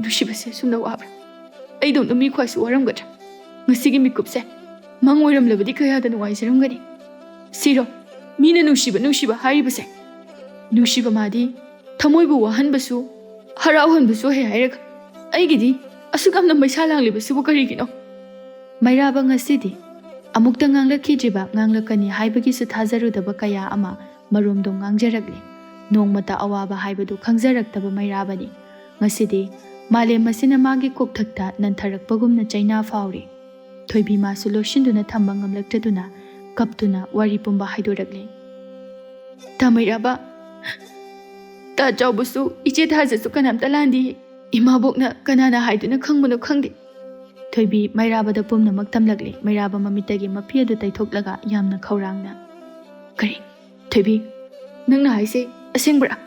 ꯅꯨꯡꯁꯤꯕꯁꯦ ꯑꯁꯨꯝꯅ ꯋꯥꯕ꯭ꯔꯥ? ꯑꯩꯗꯧꯅ ꯃꯤ ꯈ꯭ꯋꯥꯏꯁꯨ ꯋꯥꯔꯝꯒꯗ꯭ꯔꯥ? ꯉꯁꯤꯒꯤ ꯃꯤꯀꯨꯞꯁꯦ ꯃꯪ ꯑꯣꯏꯔꯝꯂꯕꯗꯤ ꯀꯌꯥꯗ ꯅꯨꯡꯉꯥꯏꯖꯔꯝꯒꯅꯤ꯫ ꯁꯤꯔꯣ, ꯃꯤꯅ ꯅꯨꯡꯁꯤꯕ, ꯅꯨꯡꯁꯤꯕ ꯍꯥꯏꯔꯤꯕꯁꯦ꯫ ꯅꯨꯡꯁꯤꯕ ꯃꯥꯗꯤ ꯊꯃꯣꯏꯕꯨ ꯋꯥꯍꯟꯕꯁꯨ, ꯍꯔꯥꯎꯍꯟꯕꯁꯨ ꯍꯩ ꯍꯥꯏꯔꯒ ꯑꯩꯒꯤꯗꯤ ꯑꯁꯨꯛ ꯌꯥꯝꯅ ꯃꯩꯁꯥ ꯂꯥꯡꯂꯤꯕꯁꯤꯕꯨ ꯀꯔꯤꯒꯤꯅꯣ?" ꯃꯩꯔꯥꯕ ꯉꯁꯤꯗꯤ ꯑꯃꯨꯛꯇ ꯉꯥꯡꯂꯛꯈꯤꯗ꯭ꯔꯤꯕ, ꯉꯥꯡꯂꯛꯀꯅꯤ ꯍꯥꯏꯕꯒꯤꯁꯨ ꯊꯥꯖꯔꯨꯗꯕ ꯀꯌꯥ ꯑꯃ ꯃꯔꯣꯝꯗꯣꯝ ꯉꯥꯡꯖꯔꯛꯂꯦ꯫ ꯅꯣꯡꯃꯇ ꯑꯋꯥꯕ ꯍꯥꯏꯕꯗꯨ ꯈꯪꯖꯔꯛꯇꯕ ꯃꯩꯔꯥꯕꯅꯤ꯫ ꯉꯁꯤꯗꯤ ꯃꯥꯂꯦꯝ ꯑꯁꯤꯅ ꯃꯥꯒꯤ ꯀꯣꯛꯊꯛꯇ ꯅꯟꯊꯔꯛꯄꯒꯨꯝꯅ ꯆꯩꯅꯥ ꯐꯥꯎꯔꯤ꯫ ꯊꯣꯏꯕꯤ ꯃꯥꯁꯨ ꯂꯣꯏꯁꯤꯟꯗꯨꯅ ꯊꯝꯕ ꯉꯝꯂꯛꯇꯗꯨꯅ ꯀꯞꯇꯨꯅ ꯋꯥꯔꯤ ꯄꯨꯝꯕ ꯍꯥꯏꯗꯣꯔꯛꯂꯦ꯫ "ꯇꯥ ꯃꯩꯔꯥꯕ, ꯇꯥ ꯆꯥꯎꯕꯁꯨ, ꯏꯆꯦ ꯊꯥꯖꯁꯨ ꯀꯅꯥꯝꯇ ꯂꯥꯟꯗꯦ꯫ ꯏꯃꯥꯕꯣꯛꯅ ꯀꯅꯥꯅ ꯍꯥꯏꯗꯨꯅ ꯈꯪꯕꯅꯣ ꯈꯪꯗꯦ꯫" ꯊꯣꯏꯕꯤ ꯃꯩꯔꯥꯕꯗ ꯄꯨꯝꯅꯃꯛ ꯇꯝꯂꯛꯂꯦ꯫ ꯃꯩꯔꯥꯕ ꯃꯃꯤꯠꯇꯒꯤ ꯃꯄꯤ ꯑꯗꯨ ꯇꯩꯊꯣꯛꯂꯒ ꯌꯥꯝꯅ ꯈꯧꯔꯥꯡꯅ, "ꯀꯔꯤ? ꯊꯣꯏꯕꯤ, ꯅꯪꯅ ꯍꯥꯏꯁꯦ ꯑꯁꯦꯡꯕꯔꯥ?"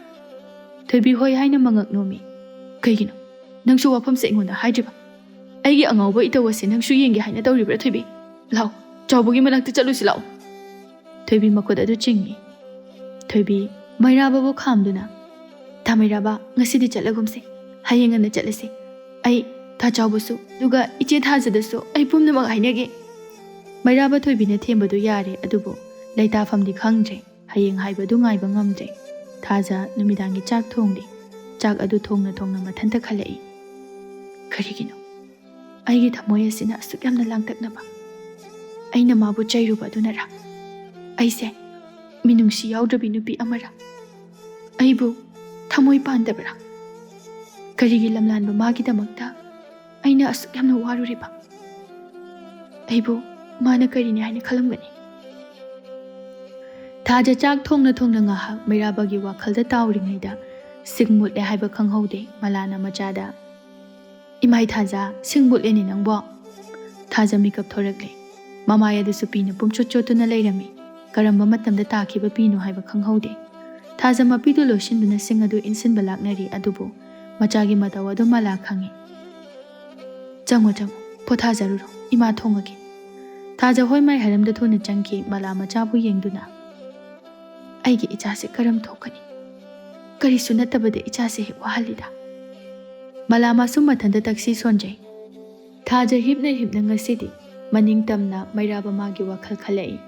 ꯊꯣꯏꯕꯤ ꯍꯣꯏ ꯍꯥꯏꯅ ꯃꯉꯛ ꯅꯣꯝꯃꯤ꯫ "ꯀꯩꯒꯤꯅꯣ ꯅꯪꯁꯨ ꯋꯥꯐꯝꯁꯦ ꯑꯩꯉꯣꯟꯗ ꯍꯥꯏꯗ꯭ꯔꯤꯕ? ꯑꯩꯒꯤ ꯑꯉꯥꯎꯕ ꯏꯇꯧ ꯑꯁꯦ ꯅꯪꯁꯨ ꯌꯦꯡꯒꯦ ꯍꯥꯏꯅ ꯇꯧꯔꯤꯕ꯭ꯔꯥ ꯊꯣꯏꯕꯤ? ꯂꯥꯛꯑꯣ, ꯆꯥꯎꯕꯒꯤ ꯃꯅꯥꯛꯇ ꯆꯠꯂꯨꯁꯤ ꯂꯥꯛꯑꯣ꯫" ꯊꯣꯏꯕꯤ ꯃꯈꯨꯠ ꯑꯗꯨ ꯆꯤꯡꯏ꯫ ꯊꯣꯏꯕꯤ ꯃꯩꯔꯥꯕꯕꯨ ꯈꯥꯝꯗꯨꯅ, "ꯇꯥ ꯃꯩꯔꯥꯕ, ꯉꯁꯤꯗꯤ ꯆꯠꯂꯒꯨꯝꯁꯦ꯫ ꯍꯌꯦꯡ ꯉꯟꯅ ꯆꯠꯂꯁꯤ꯫ ꯑꯩ ꯇꯥ ꯆꯥꯎꯕꯁꯨ, ꯑꯗꯨꯒ ꯏꯆꯦ ꯊꯥꯖꯗꯁꯨ ꯑꯩ ꯄꯨꯝꯅꯃꯛ ꯍꯥꯏꯅꯒꯦ꯫" ꯃꯩꯔꯥꯕ ꯊꯣꯏꯕꯤꯅ ꯊꯦꯝꯕꯗꯨ ꯌꯥꯔꯦ, ꯑꯗꯨꯕꯨ ꯂꯩꯇꯥꯐꯝꯗꯤ ꯈꯪꯗ꯭ꯔꯦ꯫ ꯍꯌꯦꯡ ꯍꯥꯏꯕꯗꯨ ꯉꯥꯏꯕ ꯉꯝꯗ꯭ꯔꯦ꯫ ꯊꯥꯖ ꯅꯨꯃꯤꯗꯥꯡꯒꯤ ꯆꯥꯛ ꯊꯣꯡꯂꯤ꯫ ꯆꯥꯛ ꯑꯗꯨ ꯊꯣꯡꯅ ꯊꯣꯡꯅ ꯃꯊꯟꯇ ꯈꯜꯂꯛꯏ꯫ "ꯀꯔꯤꯒꯤꯅꯣ ꯑꯩꯒꯤ ꯊꯃꯣꯏ ꯑꯁꯤꯅ ꯑꯁꯨꯛ ꯌꯥꯝꯅ ꯂꯥꯡꯇꯛꯅꯕ? ꯑꯩꯅ ꯃꯥꯕꯨ ꯆꯩꯔꯨꯕ ꯑꯗꯨꯅꯔꯥ? ꯑꯩꯁꯦ ꯃꯤꯅꯨꯡꯁꯤ ꯌꯥꯎꯗ꯭ꯔꯕꯤ ꯅꯨꯄꯤ ꯑꯃꯔꯥ? ꯑꯩꯕꯨ ꯊꯃꯣꯏ ꯄꯥꯟꯗꯕꯔꯥ? ꯀꯔꯤꯒꯤ ꯂꯝꯂꯥꯟꯕ ꯃꯥꯒꯤꯗꯃꯛꯇ ꯑꯩꯅ ꯑꯁꯨꯛ ꯌꯥꯝꯅ ꯋꯥꯔꯨꯔꯤꯕ? ꯑꯩꯕꯨ ꯃꯥꯅ ꯀꯔꯤꯅꯤ ꯍꯥꯏꯅ ꯈꯜꯂꯝꯒꯅꯤ?" ꯊꯥꯖ ꯆꯥꯛ ꯊꯣꯡꯅ ꯊꯣꯡꯅ ꯉꯥꯏꯍꯥꯛ ꯃꯩꯔꯥꯕꯒꯤ ꯋꯥꯈꯜꯗ ꯇꯥꯎꯔꯤꯉꯩꯗ ꯁꯤꯡ ꯃꯨꯠꯂꯦ ꯍꯥꯏꯕ ꯈꯪꯍꯧꯗꯦ꯫ ꯃꯂꯥꯅ ꯃꯆꯥꯗ, "ꯏꯃꯥꯏ ꯊꯥꯖ, ꯁꯤꯡ ꯃꯨꯠꯂꯦꯅꯦ ꯅꯪꯕꯣ?" ꯊꯥꯖ ꯃꯤꯀꯞ ꯊꯣꯔꯛꯂꯦ꯫ ꯃꯃꯥꯏ ꯑꯗꯨꯁꯨ ꯄꯤꯅ ꯄꯨꯝꯆꯣꯠ ꯆꯣꯠꯇꯨꯅ ꯂꯩꯔꯝꯃꯤ꯫ ꯀꯔꯝꯕ ꯃꯇꯝꯗ ꯇꯥꯈꯤꯕ ꯄꯤꯅꯣ ꯍꯥꯏꯕ ꯈꯪꯍꯧꯗꯦ꯫ ꯊꯥꯖ ꯃꯄꯤꯗꯨ ꯂꯣꯏꯁꯤꯟꯗꯨꯅ ꯁꯤꯡ ꯑꯗꯨ ꯏꯟꯁꯤꯟꯕ ꯂꯥꯛꯅꯔꯤ, ꯑꯗꯨꯕꯨ ꯃꯆꯥꯒꯤ ꯃꯇꯧ ꯑꯗꯨ ꯃꯂꯥ ꯈꯪꯏ꯫ "ꯆꯪꯉꯣ, ꯆꯪꯉꯣ, ꯄꯣꯊꯥꯖꯔꯨꯔꯣ, ꯏꯃꯥ ꯊꯣꯡꯉꯒꯦ꯫" ꯊꯥꯖ ꯍꯣꯏ ꯃꯥꯏ ꯍꯔꯝꯗ ꯊꯨꯅ ꯆꯪꯈꯤ, ꯃꯂꯥ ꯃꯆꯥꯕꯨ ꯌꯦꯡꯗꯨꯅ꯫ "ꯑꯩꯒꯤ ꯏꯆꯥꯁꯦ ꯀꯔꯝ ꯊꯣꯛꯀꯅꯤ? ꯀꯔꯤꯁꯨ ꯅꯠꯇꯕꯗ ꯏꯆꯥꯁꯦ ꯍꯦꯛ ꯋꯥꯍꯜꯂꯤꯗ꯫" ꯃꯂꯥ ꯃꯁꯨ ꯃꯊꯟꯇ ꯇꯛꯁꯤ ꯁꯣꯟꯖꯩ꯫ ꯊꯥꯖ ꯍꯤꯞꯅ ꯍꯤꯞꯅ ꯉꯁꯤꯗꯤ ꯃꯅꯤꯡ ꯇꯝꯅ ꯃꯩꯔꯥꯕ ꯃꯥꯒꯤ ꯋꯥꯈꯜ ꯈꯜꯂꯛꯏ꯫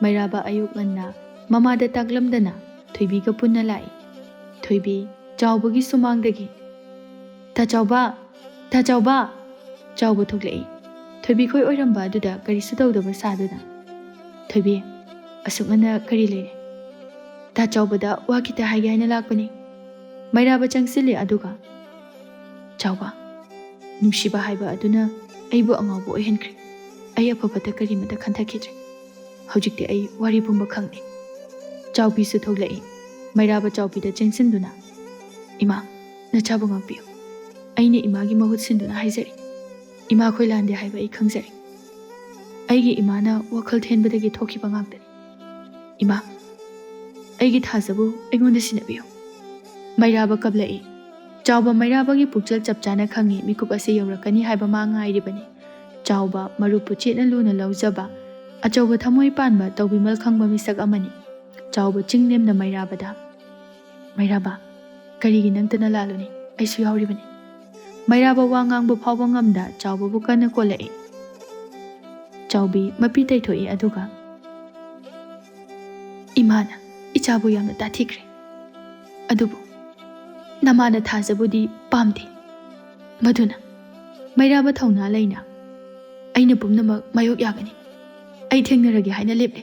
ꯃꯩꯔꯥꯕ ꯑꯌꯨꯛ ꯉꯟꯅ ꯃꯃꯥꯗ ꯇꯥꯛꯂꯝꯗꯅ ꯊꯣꯏꯕꯤꯒ ꯄꯨꯟꯅ ꯂꯥꯛꯏ꯫ ꯊꯣꯏꯕꯤ ꯆꯥꯎꯕꯒꯤ ꯁꯨꯃꯥꯡꯗꯒꯤ, "ꯇꯥ ꯆꯥꯎꯕ! ꯇꯥ ꯆꯥꯎꯕ!" ꯆꯥꯎꯕ ꯊꯣꯛꯂꯛꯏ꯫ ꯊꯣꯏꯕꯤ ꯈꯣꯏ ꯑꯣꯏꯔꯝꯕ ꯑꯗꯨꯗ ꯀꯔꯤꯁꯨ ꯇꯧꯗꯕ ꯁꯥꯗꯨꯅ, "ꯊꯣꯏꯕꯤ, ꯑꯁꯨꯛ ꯉꯟꯅ ꯀꯔꯤ ꯂꯩꯔꯦ?" "ꯇꯥ ꯆꯥꯎꯕꯗ ꯋꯥ ꯈꯤꯇ ꯍꯥꯏꯒꯦ ꯍꯥꯏꯅ ꯂꯥꯛꯄꯅꯤ꯫" ꯃꯩꯔꯥꯕ ꯆꯪꯁꯤꯜꯂꯤ, ꯑꯗꯨꯒ, "ꯆꯥꯎꯕ, ꯅꯨꯡꯁꯤꯕ ꯍꯥꯏꯕ ꯑꯗꯨꯅ ꯑꯩꯕꯨ ꯑꯉꯥꯎꯕ ꯑꯣꯏꯍꯟꯈ꯭ꯔꯦ꯫ ꯑꯩ ꯑꯐ ꯐꯠꯇ ꯀꯔꯤꯃꯠꯇ ꯈꯟꯊꯈꯤꯗ꯭ꯔꯦ꯫ ꯍꯧꯖꯤꯛꯇꯤ ꯑꯩ ꯋꯥꯔꯤ ꯄꯨꯝꯕ ꯈꯪꯂꯦ꯫" ꯆꯥꯎꯕꯤꯁꯨ ꯊꯣꯛꯂꯛꯏ꯫ ꯃꯩꯔꯥꯕ ꯆꯥꯎꯕꯤꯗ ꯆꯦꯟꯁꯤꯟꯗꯨꯅ, "ꯏꯃꯥ, ꯅꯆꯥꯕꯨ ꯉꯥꯛꯄꯤꯌꯨ꯫ ꯑꯩꯅ ꯏꯃꯥꯒꯤ ꯃꯍꯨꯠ ꯁꯤꯟꯗꯨꯅ ꯍꯥꯏꯖꯔꯤ꯫ ꯏꯃꯥꯈꯣꯏ ꯂꯥꯟꯗꯦ ꯍꯥꯏꯕ ꯑꯩ ꯈꯪꯖꯔꯤ꯫ ꯑꯩꯒꯤ ꯏꯃꯥꯅ ꯋꯥꯈꯜ ꯊꯦꯟꯕꯗꯒꯤ ꯊꯣꯛꯈꯤꯕ ꯉꯥꯛꯇꯅꯤ꯫ ꯏꯃꯥ, ꯑꯩꯒꯤ ꯊꯥꯖꯕꯨ ꯑꯩꯉꯣꯟꯗ ꯁꯤꯟꯅꯕꯤꯌꯨ꯫" ꯃꯩꯔꯥꯕ ꯀꯞꯂꯛꯏ꯫ ꯆꯥꯎꯕ ꯃꯩꯔꯥꯕꯒꯤ ꯄꯨꯛꯆꯦꯜ ꯆꯞ ꯆꯥꯅ ꯈꯪꯏ, ꯃꯤꯀꯨꯞ ꯑꯁꯤ ꯌꯧꯔꯛꯀꯅꯤ ꯍꯥꯏꯕ ꯃꯥ ꯉꯥꯏꯔꯤꯕꯅꯤ꯫ ꯆꯥꯎꯕ ꯃꯔꯨꯞꯄꯨ ꯆꯦꯠꯅ ꯂꯨꯅ ꯂꯧꯖꯕ, ꯑꯆꯧꯕ ꯊꯃꯣꯏ ꯄꯥꯟꯕ, ꯇꯧꯕꯤꯃꯜ ꯈꯪꯕ ꯃꯤꯁꯛ ꯑꯃꯅꯤ꯫ ꯆꯥꯎꯕ ꯆꯤꯡ ꯅꯦꯝꯅ ꯃꯩꯔꯥꯕꯗ, "ꯃꯩꯔꯥꯕ, ꯀꯔꯤꯒꯤ ꯅꯪꯇꯅ ꯂꯥꯜꯂꯨꯅꯤ? ꯑꯩꯁꯨ ꯌꯥꯎꯔꯤꯕꯅꯤ꯫" ꯃꯩꯔꯥꯕ ꯋꯥ ꯉꯥꯡꯕ ꯐꯥꯎꯕ ꯉꯝꯗ ꯆꯥꯎꯕꯕꯨ ꯀꯟꯅ ꯀꯣꯜꯂꯛꯏ꯫ ꯆꯥꯎꯕꯤ ꯃꯄꯤ ꯇꯩꯊꯣꯛꯏ, ꯑꯗꯨꯒ, "ꯏꯃꯥꯅ ꯏꯆꯥꯕꯨ ꯌꯥꯝꯅ ꯇꯥꯊꯤꯈ꯭ꯔꯦ꯫ ꯑꯗꯨꯕꯨ ꯅꯃꯥꯅ ꯊꯥꯖꯕꯨꯗꯤ ꯄꯥꯝꯗꯦ꯫ ꯃꯗꯨꯅ ꯃꯩꯔꯥꯕ ꯊꯧꯅꯥ ꯂꯩꯅ ꯑꯩꯅ ꯄꯨꯝꯅꯃꯛ ꯃꯥꯌꯣꯛ ꯌꯥꯒꯅꯤ꯫ ꯑꯩ ꯊꯦꯡꯅꯔꯒꯦ ꯍꯥꯏꯅ ꯂꯦꯞꯂꯦ꯫"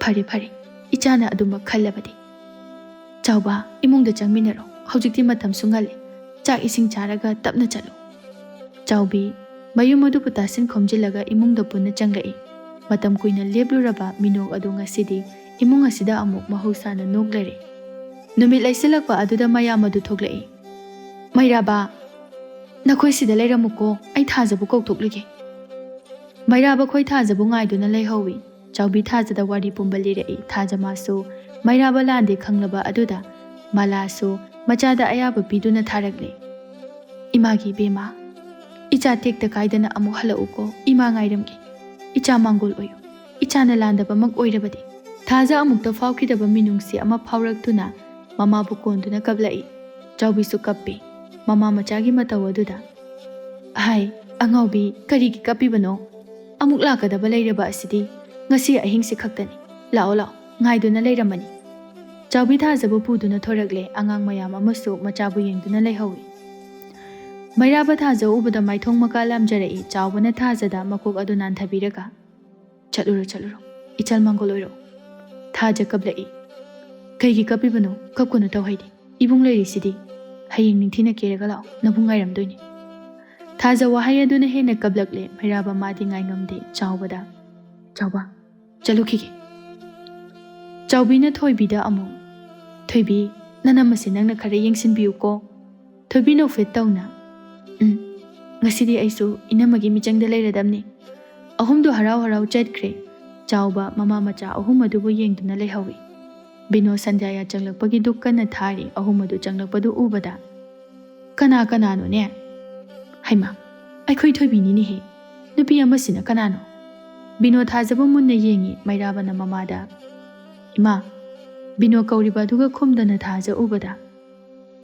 "ꯐꯔꯦ, ꯐꯔꯦ, ꯏꯆꯥꯅ ꯑꯗꯨꯃꯛ ꯈꯜꯂꯕꯗꯤ꯫ ꯆꯥꯎꯕ, ꯏꯃꯨꯡꯗ ꯆꯪꯃꯤꯟꯅꯔꯣ꯫ ꯍꯧꯖꯤꯛꯇꯤ ꯃꯇꯝꯁꯨ ꯉꯜꯂꯤ꯫ ꯆꯥꯛ ꯏꯁꯤꯡ ꯆꯥꯔꯒ ꯇꯞꯅ ꯆꯠꯂꯨ꯫" ꯆꯥꯎꯕꯤ ꯃꯌꯨꯝ ꯑꯗꯨꯕꯨ ꯇꯥꯁꯤꯟ ꯈꯣꯝꯖꯤꯜꯂꯒ ꯏꯃꯨꯡꯗ ꯄꯨꯟꯅ ꯆꯪꯂꯛꯏ꯫ ꯃꯇꯝ ꯀꯨꯏꯅ ꯂꯦꯞꯂꯨꯔꯕ ꯃꯤꯅꯣꯛ ꯑꯗꯨ ꯉꯁꯤꯗꯤ ꯏꯃꯨꯡ ꯑꯁꯤꯗ ꯑꯃꯨꯛ ꯃꯍꯧꯁꯥꯅ ꯅꯣꯛꯂꯔꯦ꯫ ꯅꯨꯃꯤꯠ ꯂꯩꯁꯤꯜꯂꯛꯄ ꯑꯗꯨꯗ ꯃꯌꯥꯝ ꯑꯗꯨ ꯊꯣꯛꯂꯛꯏ꯫ "ꯃꯩꯔꯥꯕ, ꯅꯈꯣꯏ ꯁꯤꯗ ꯂꯩꯔꯝꯃꯨꯀꯣ, ꯑꯩ ꯊꯥꯖꯕꯨ ꯀꯧꯊꯣꯛꯂꯨꯒꯦ꯫" ꯃꯩꯔꯥꯕ ꯈꯣꯏ ꯊꯥꯖꯕꯨ ꯉꯥꯏꯗꯨꯅ ꯂꯩꯍꯧꯏ꯫ ꯆꯥꯎꯕꯤ ꯊꯥꯖꯗ ꯋꯥꯔꯤ ꯄꯨꯝꯕ ꯂꯤꯔꯛꯏ꯫ ꯊꯥꯖ ꯃꯥꯁꯨ ꯃꯩꯔꯥꯕ ꯂꯥꯟꯗꯦ ꯈꯪꯂꯕ ꯑꯗꯨꯗ ꯃꯂꯥꯁꯨ ꯃꯆꯥꯗ ꯑꯌꯥꯕ ꯄꯤꯗꯨꯅ ꯊꯥꯔꯛꯂꯦ꯫ "ꯏꯃꯥꯒꯤ ꯏꯕꯦꯝꯃ, ꯏꯆꯥ ꯇꯦꯛꯇ ꯀꯥꯏꯗꯅ ꯑꯃꯨꯛ ꯍꯜꯂꯛꯎꯀꯣ꯫ ꯏꯃꯥ ꯉꯥꯏꯔꯝꯒꯦ꯫ ꯏꯆꯥ ꯃꯥꯡꯒꯣꯜ ꯑꯣꯏꯌꯨ꯫ ꯏꯆꯥꯅ ꯂꯥꯟꯗꯕꯃꯛ ꯑꯣꯏꯔꯕꯗꯤ"꯫ ꯊꯥꯖ ꯑꯃꯨꯛꯇ ꯐꯥꯎꯈꯤꯗꯕ ꯃꯤꯅꯨꯡꯁꯤ ꯑꯃ ꯐꯥꯎꯔꯛꯇꯨꯅ ꯃꯃꯥꯕꯨ ꯀꯣꯟꯗꯨꯅ ꯀꯞꯂꯛꯏ꯫ ꯆꯥꯎꯕꯤꯁꯨ ꯀꯞꯄꯤ꯫ ꯃꯃꯥ ꯃꯆꯥꯒꯤ ꯃꯇꯧ ꯑꯗꯨꯗ, "ꯍꯥꯏ, ꯑꯉꯥꯎꯕꯤ, ꯀꯔꯤꯒꯤ ꯀꯞꯄꯤꯕꯅꯣ? ꯑꯃꯨꯛ ꯂꯥꯛꯀꯗꯕ ꯂꯩꯔꯕ ꯑꯁꯤꯗꯤ ꯉꯁꯤ ꯑꯍꯤꯡꯁꯤ ꯈꯛꯇꯅꯤ꯫ ꯂꯥꯛꯑꯣ, ꯂꯥꯛꯑꯣ, ꯉꯥꯏꯗꯨꯅ ꯂꯩꯔꯝꯃꯅꯤ"꯫ ꯆꯥꯎꯕꯤ ꯊꯥꯖꯕ ꯄꯨꯗꯨꯅ ꯊꯣꯔꯛꯂꯦ꯫ ꯑꯉꯥꯡ ꯃꯌꯥꯝ ꯑꯃꯁꯨ ꯃꯆꯥꯕꯨ ꯌꯦꯡꯗꯨꯅ ꯂꯩꯍꯧꯏ꯫ ꯃꯩꯔꯥꯕ ꯊꯥꯖ ꯎꯕꯗ ꯃꯥꯏꯊꯣꯡ ꯃꯀꯥ ꯂꯥꯝꯖꯔꯛꯏ꯫ ꯆꯥꯎꯕꯅ ꯊꯥꯖꯗ ꯃꯀꯣꯛ ꯑꯗꯨ ꯅꯥꯟꯊꯕꯤꯔꯒ, "ꯆꯠꯂꯨꯔꯣ, ꯆꯠꯂꯨꯔꯣ, ꯏꯆꯜ ꯃꯥꯡꯒꯣꯜ ꯑꯣꯏꯔꯣ"꯫ ꯊꯥꯖ ꯀꯞꯂꯛꯏ꯫ "ꯀꯩꯒꯤ ꯀꯞꯄꯤꯕꯅꯣ? ꯀꯞꯀꯅꯨ ꯇꯧ ꯍꯥꯏꯗꯤ꯫ ꯏꯕꯨꯡ ꯂꯩꯔꯤꯁꯤꯗꯤ꯫ ꯍꯌꯦꯡ ꯅꯤꯡꯊꯤꯅ ꯀꯦꯔꯒ ꯂꯥꯛꯑꯣ, ꯅꯕꯨꯡ ꯉꯥꯏꯔꯝꯗꯣꯏꯅꯤ"꯫ ꯊꯥꯖ ꯋꯥꯍꯩ ꯑꯗꯨꯅ ꯍꯦꯟꯅ ꯀꯞꯂꯛꯂꯦ꯫ ꯃꯩꯔꯥꯕ ꯃꯥꯗꯤ ꯉꯥꯏꯉꯝꯗꯦ꯫ ꯆꯥꯎꯕꯗ, "ꯆꯥꯎꯕ, ꯆꯠꯂꯨꯈꯤꯒꯦ"꯫ ꯆꯥꯎꯕꯤꯅ ꯊꯣꯏꯕꯤꯗ ꯑꯃꯨꯛ, "ꯊꯣꯏꯕꯤ, ꯅꯅꯝꯃꯁꯦ ꯅꯪꯅ ꯈꯔ ꯌꯦꯡꯁꯤꯟꯕꯤꯌꯨꯀꯣ"꯫ ꯊꯣꯏꯕꯤ ꯅꯣꯛꯐꯦꯠ ꯇꯧꯅ, "ꯎꯝ, ꯉꯁꯤꯗꯤ ꯑꯩꯁꯨ ꯏꯅꯝꯃꯒꯤ ꯃꯤꯆꯪꯗ ꯂꯩꯔꯗꯝꯅꯤ"꯫ ꯑꯍꯨꯝꯗꯨ ꯍꯔꯥꯎ ꯍꯔꯥꯎ ꯆꯠꯈ꯭ꯔꯦ꯫ ꯆꯥꯎꯕ ꯃꯃꯥ ꯃꯆꯥ ꯑꯍꯨꯝ ꯑꯗꯨꯕꯨ ꯌꯦꯡꯗꯨꯅ ꯂꯩꯍꯧꯏ꯫ ꯕꯤꯅꯣ ꯁꯟꯙ꯭ꯌꯥ ꯌꯥꯆꯪꯂꯛꯄꯒꯤ ꯗꯨꯛ ꯀꯟꯅ ꯊꯥꯔꯤ꯫ ꯑꯍꯨꯝ ꯑꯗꯨ ꯆꯪꯂꯛꯄꯗꯨ ꯎꯕꯗ, "ꯀꯅꯥ ꯀꯅꯥꯅꯣꯅꯦ? ꯍꯩꯃꯥ, ꯑꯩꯈꯣꯏ ꯊꯣꯏꯕꯤꯅꯤꯅꯦꯍꯦ꯫ ꯅꯨꯄꯤ ꯑꯃꯁꯤꯅ ꯀꯅꯥꯅꯣ?" ꯕꯤꯅꯣ ꯊꯥꯖꯕ ꯃꯨꯟꯅ ꯌꯦꯡꯉꯤ꯫ ꯃꯩꯔꯥꯕꯅ ꯃꯃꯥꯗ, "ꯏꯃꯥ, ꯕꯤꯅꯣ ꯀꯧꯔꯤꯕ ꯑꯗꯨꯒ ꯈꯨꯝꯗꯅ ꯊꯥꯖ ꯎꯕꯗ,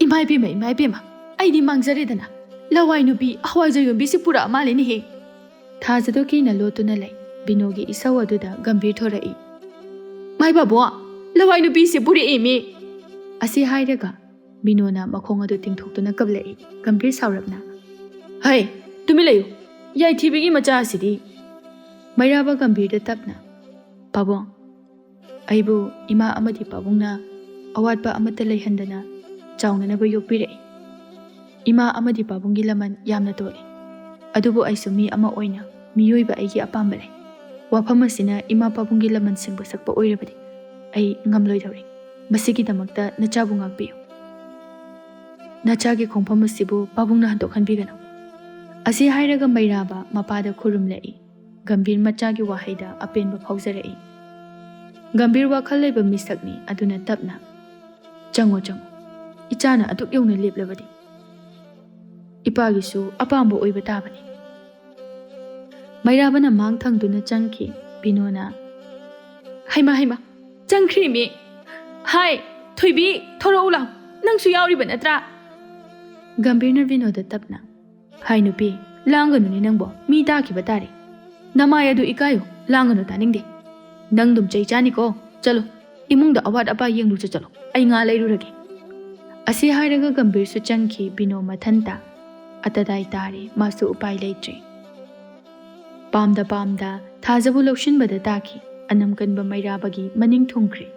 ꯏꯃꯥ ꯏꯕꯦꯝꯃ, ꯏꯃꯥ ꯏꯕꯦꯝꯃ, ꯑꯩꯗꯤ ꯃꯥꯡꯖꯔꯦꯗꯅ꯫ ꯂꯋꯥꯏ ꯅꯨꯄꯤ ꯍꯋꯥꯏꯖ ꯌꯣꯟꯕꯤꯁꯤ ꯄꯨꯔꯛꯑ ꯃꯥꯜꯂꯦꯅꯦꯍꯦ"꯫ ꯊꯥꯖꯗꯣ ꯀꯤꯅ ꯂꯣꯠꯇꯨꯅ ꯂꯩ꯫ ꯕꯤꯅꯣꯒꯤ ꯏꯁꯧ ꯑꯗꯨꯗ ꯒꯝꯚꯤꯔ ꯊꯣꯔꯛꯏ꯫ "ꯃꯥꯏ ꯄꯥꯕꯨꯡ, ꯂꯋꯥꯏ ꯅꯨꯄꯤꯁꯤ ꯄꯨꯔꯛꯑꯦꯃꯤ!" ꯑꯁꯤ ꯍꯥꯏꯔꯒ ꯕꯤꯅꯣꯅ ꯃꯈꯣꯡ ꯑꯗꯨ ꯇꯤꯡꯊꯣꯛꯇꯨꯅ ꯀꯞꯂꯛꯏ꯫ ꯒꯝꯚꯤꯔ ꯁꯥꯎꯔꯞꯅ, "ꯍꯩ, ꯇꯨꯃꯤꯟ ꯂꯩꯌꯨ, ꯌꯥꯏꯊꯤꯕꯤꯒꯤ ꯃꯆꯥ ꯑꯁꯤꯗꯤ!" ꯃꯩꯔꯥꯕ ꯒꯝꯚꯤꯔꯗ ꯇꯞꯅ, "ꯄꯥꯕꯨꯡ, ꯑꯩꯕꯨ ꯏꯃꯥ ꯑꯃꯗꯤ ꯄꯥꯕꯨꯡꯅ ꯑꯋꯥꯠꯄ ꯑꯃꯠꯇ ꯂꯩꯍꯟꯗꯅ ꯆꯥꯎꯅꯅꯕ ꯌꯣꯛꯄꯤꯔꯛꯏ꯫ ꯏꯃꯥ ꯑꯃꯗꯤ ꯄꯥꯕꯨꯡꯒꯤ ꯂꯃꯟ ꯌꯥꯝꯅ ꯇꯣꯜꯂꯤ꯫ ꯑꯗꯨꯕꯨ ꯑꯩꯁꯨ ꯃꯤ ꯑꯃ ꯑꯣꯏꯅ ꯃꯤꯑꯣꯏꯕ ꯑꯩꯒꯤ ꯑꯄꯥꯝꯕ ꯂꯩ꯫ ꯋꯥꯐꯝ ꯑꯁꯤꯅ ꯏꯃꯥ ꯄꯥꯕꯨꯡꯒꯤ ꯂꯃꯟ ꯁꯤꯡꯕ ꯁꯛꯄ ꯑꯣꯏꯔꯕꯗꯤ ꯑꯩ ꯉꯝꯂꯣꯏꯗꯧꯔꯤ꯫ ꯃꯁꯤꯒꯤꯗꯃꯛꯇ ꯅꯆꯥꯕꯨ ꯉꯥꯛꯄꯤꯌꯨ꯫ ꯅꯆꯥꯒꯤ ꯈꯣꯡꯐꯝ ꯑꯁꯤꯕꯨ ꯄꯥꯕꯨꯡꯅ ꯍꯟꯗꯣꯛꯍꯟꯕꯤꯒꯅꯨ"꯫ ꯑꯁꯤ ꯍꯥꯏꯔꯒ ꯃꯩꯔꯥꯕ ꯃꯄꯥꯗ ꯈꯨꯔꯨꯝꯂꯛꯏ꯫ ꯒꯝꯚꯤꯔ ꯃꯆꯥꯒꯤ ꯋꯥꯍꯩꯗ ꯑꯄꯦꯟꯕ ꯐꯥꯎꯖꯔꯛꯏ꯫ ꯒꯝꯚꯤꯔ ꯋꯥꯈꯜ ꯂꯩꯕ ꯃꯤꯁꯛꯅꯤ, ꯑꯗꯨꯅ ꯇꯞꯅ, "ꯆꯪꯉꯣ, ꯆꯪꯉꯣ꯫ ꯏꯆꯥꯅ ꯑꯗꯨꯛ ꯌꯧꯅ ꯂꯦꯞꯂꯕꯗꯤ꯫ ꯏꯄꯥꯒꯤꯁꯨ ꯑꯄꯥꯝꯕ ꯑꯣꯏꯕ ꯇꯥꯕꯅꯤ"꯫ ꯃꯩꯔꯥꯕꯅ ꯃꯥꯡ ꯊꯪꯗꯨꯅ ꯆꯪꯈꯤ꯫ ꯕꯤꯅꯣꯅ, "ꯍꯩꯃꯥ, ꯍꯩꯃꯥ, ꯆꯪꯈ꯭ꯔꯦꯃꯤ꯫ ꯍꯥꯏ, ꯊꯣꯏꯕꯤ, ꯊꯣꯔꯛꯎ ꯂꯥꯎ꯫ ꯅꯪꯁꯨ ꯌꯥꯎꯔꯤꯕ ꯅꯠꯇ꯭ꯔꯥ?" ꯒꯝꯚꯤꯔꯅ ꯕꯤꯅꯣꯗ ꯇꯞꯅ, "ꯍꯥꯏ ꯅꯨꯄꯤ, ꯂꯥꯡꯒꯅꯨꯅꯦ ꯅꯪꯕꯣ, ꯃꯤ ꯇꯥꯈꯤꯕ ꯇꯥꯔꯦ꯫ ꯅꯃꯥꯏ ꯑꯗꯨ ꯏꯀꯥꯏꯌꯨ, ꯂꯥꯡꯒꯅꯨ, ꯇꯥꯅꯤꯡꯗꯦ꯫ ꯅꯪ ꯑꯗꯨꯝ ꯆꯩ ꯆꯥꯅꯤꯀꯣ꯫ ꯆꯠꯂꯣ, ꯏꯃꯨꯡꯗ ꯑꯋꯥꯠ ꯑꯄꯥ ꯌꯦꯡꯂꯨꯆꯣ ꯆꯠꯂꯣ, ꯑꯩ ꯉꯥ ꯂꯩꯔꯨꯔꯒꯦ"꯫ ꯑꯁꯤ ꯍꯥꯏꯔꯒ ꯒꯝꯚꯤꯔꯁꯨ ꯆꯪꯈꯤ꯫ ꯕꯤꯅꯣ ꯃꯊꯟꯇ ꯑꯇꯗꯥꯏ ꯇꯥꯔꯦ, ꯃꯥꯁꯨ ꯎꯄꯥꯏ ꯂꯩꯇ꯭ꯔꯦ꯫ ꯄꯥꯝꯗ ꯄꯥꯝꯗ ꯊꯥꯖꯕꯨ ꯂꯧꯁꯤꯟꯕꯗ ꯇꯥꯈꯤ꯫ ꯑꯅꯝ ꯀꯟꯕ ꯃꯩꯔꯥꯕꯒꯤ ꯃꯅꯤꯡ ꯊꯨꯡꯈ꯭ꯔꯦ꯫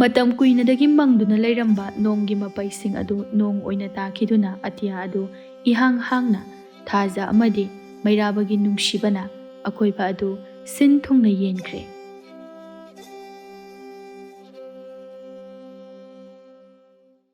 ꯃꯇꯝ ꯀꯨꯏꯅꯗꯒꯤ ꯃꯪꯗꯨꯅ ꯂꯩꯔꯝꯕ ꯅꯣꯡꯒꯤ ꯃꯄꯩꯁꯤꯡ ꯑꯗꯨ ꯅꯣꯡ ꯑꯣꯏꯅ ꯇꯥꯈꯤꯗꯨꯅ ꯑꯇꯤꯌꯥ ꯑꯗꯨ ꯏꯍꯥꯡ ꯍꯥꯡꯅ ꯊꯥꯖ ꯑꯃꯗꯤ ꯃꯩꯔꯥꯕꯒꯤ ꯅꯨꯡꯁꯤꯕꯅ ꯑꯀꯣꯏꯕ ꯑꯗꯨ ꯁꯤꯟ ꯊꯨꯡꯅ ꯌꯦꯟꯈ꯭ꯔꯦ꯫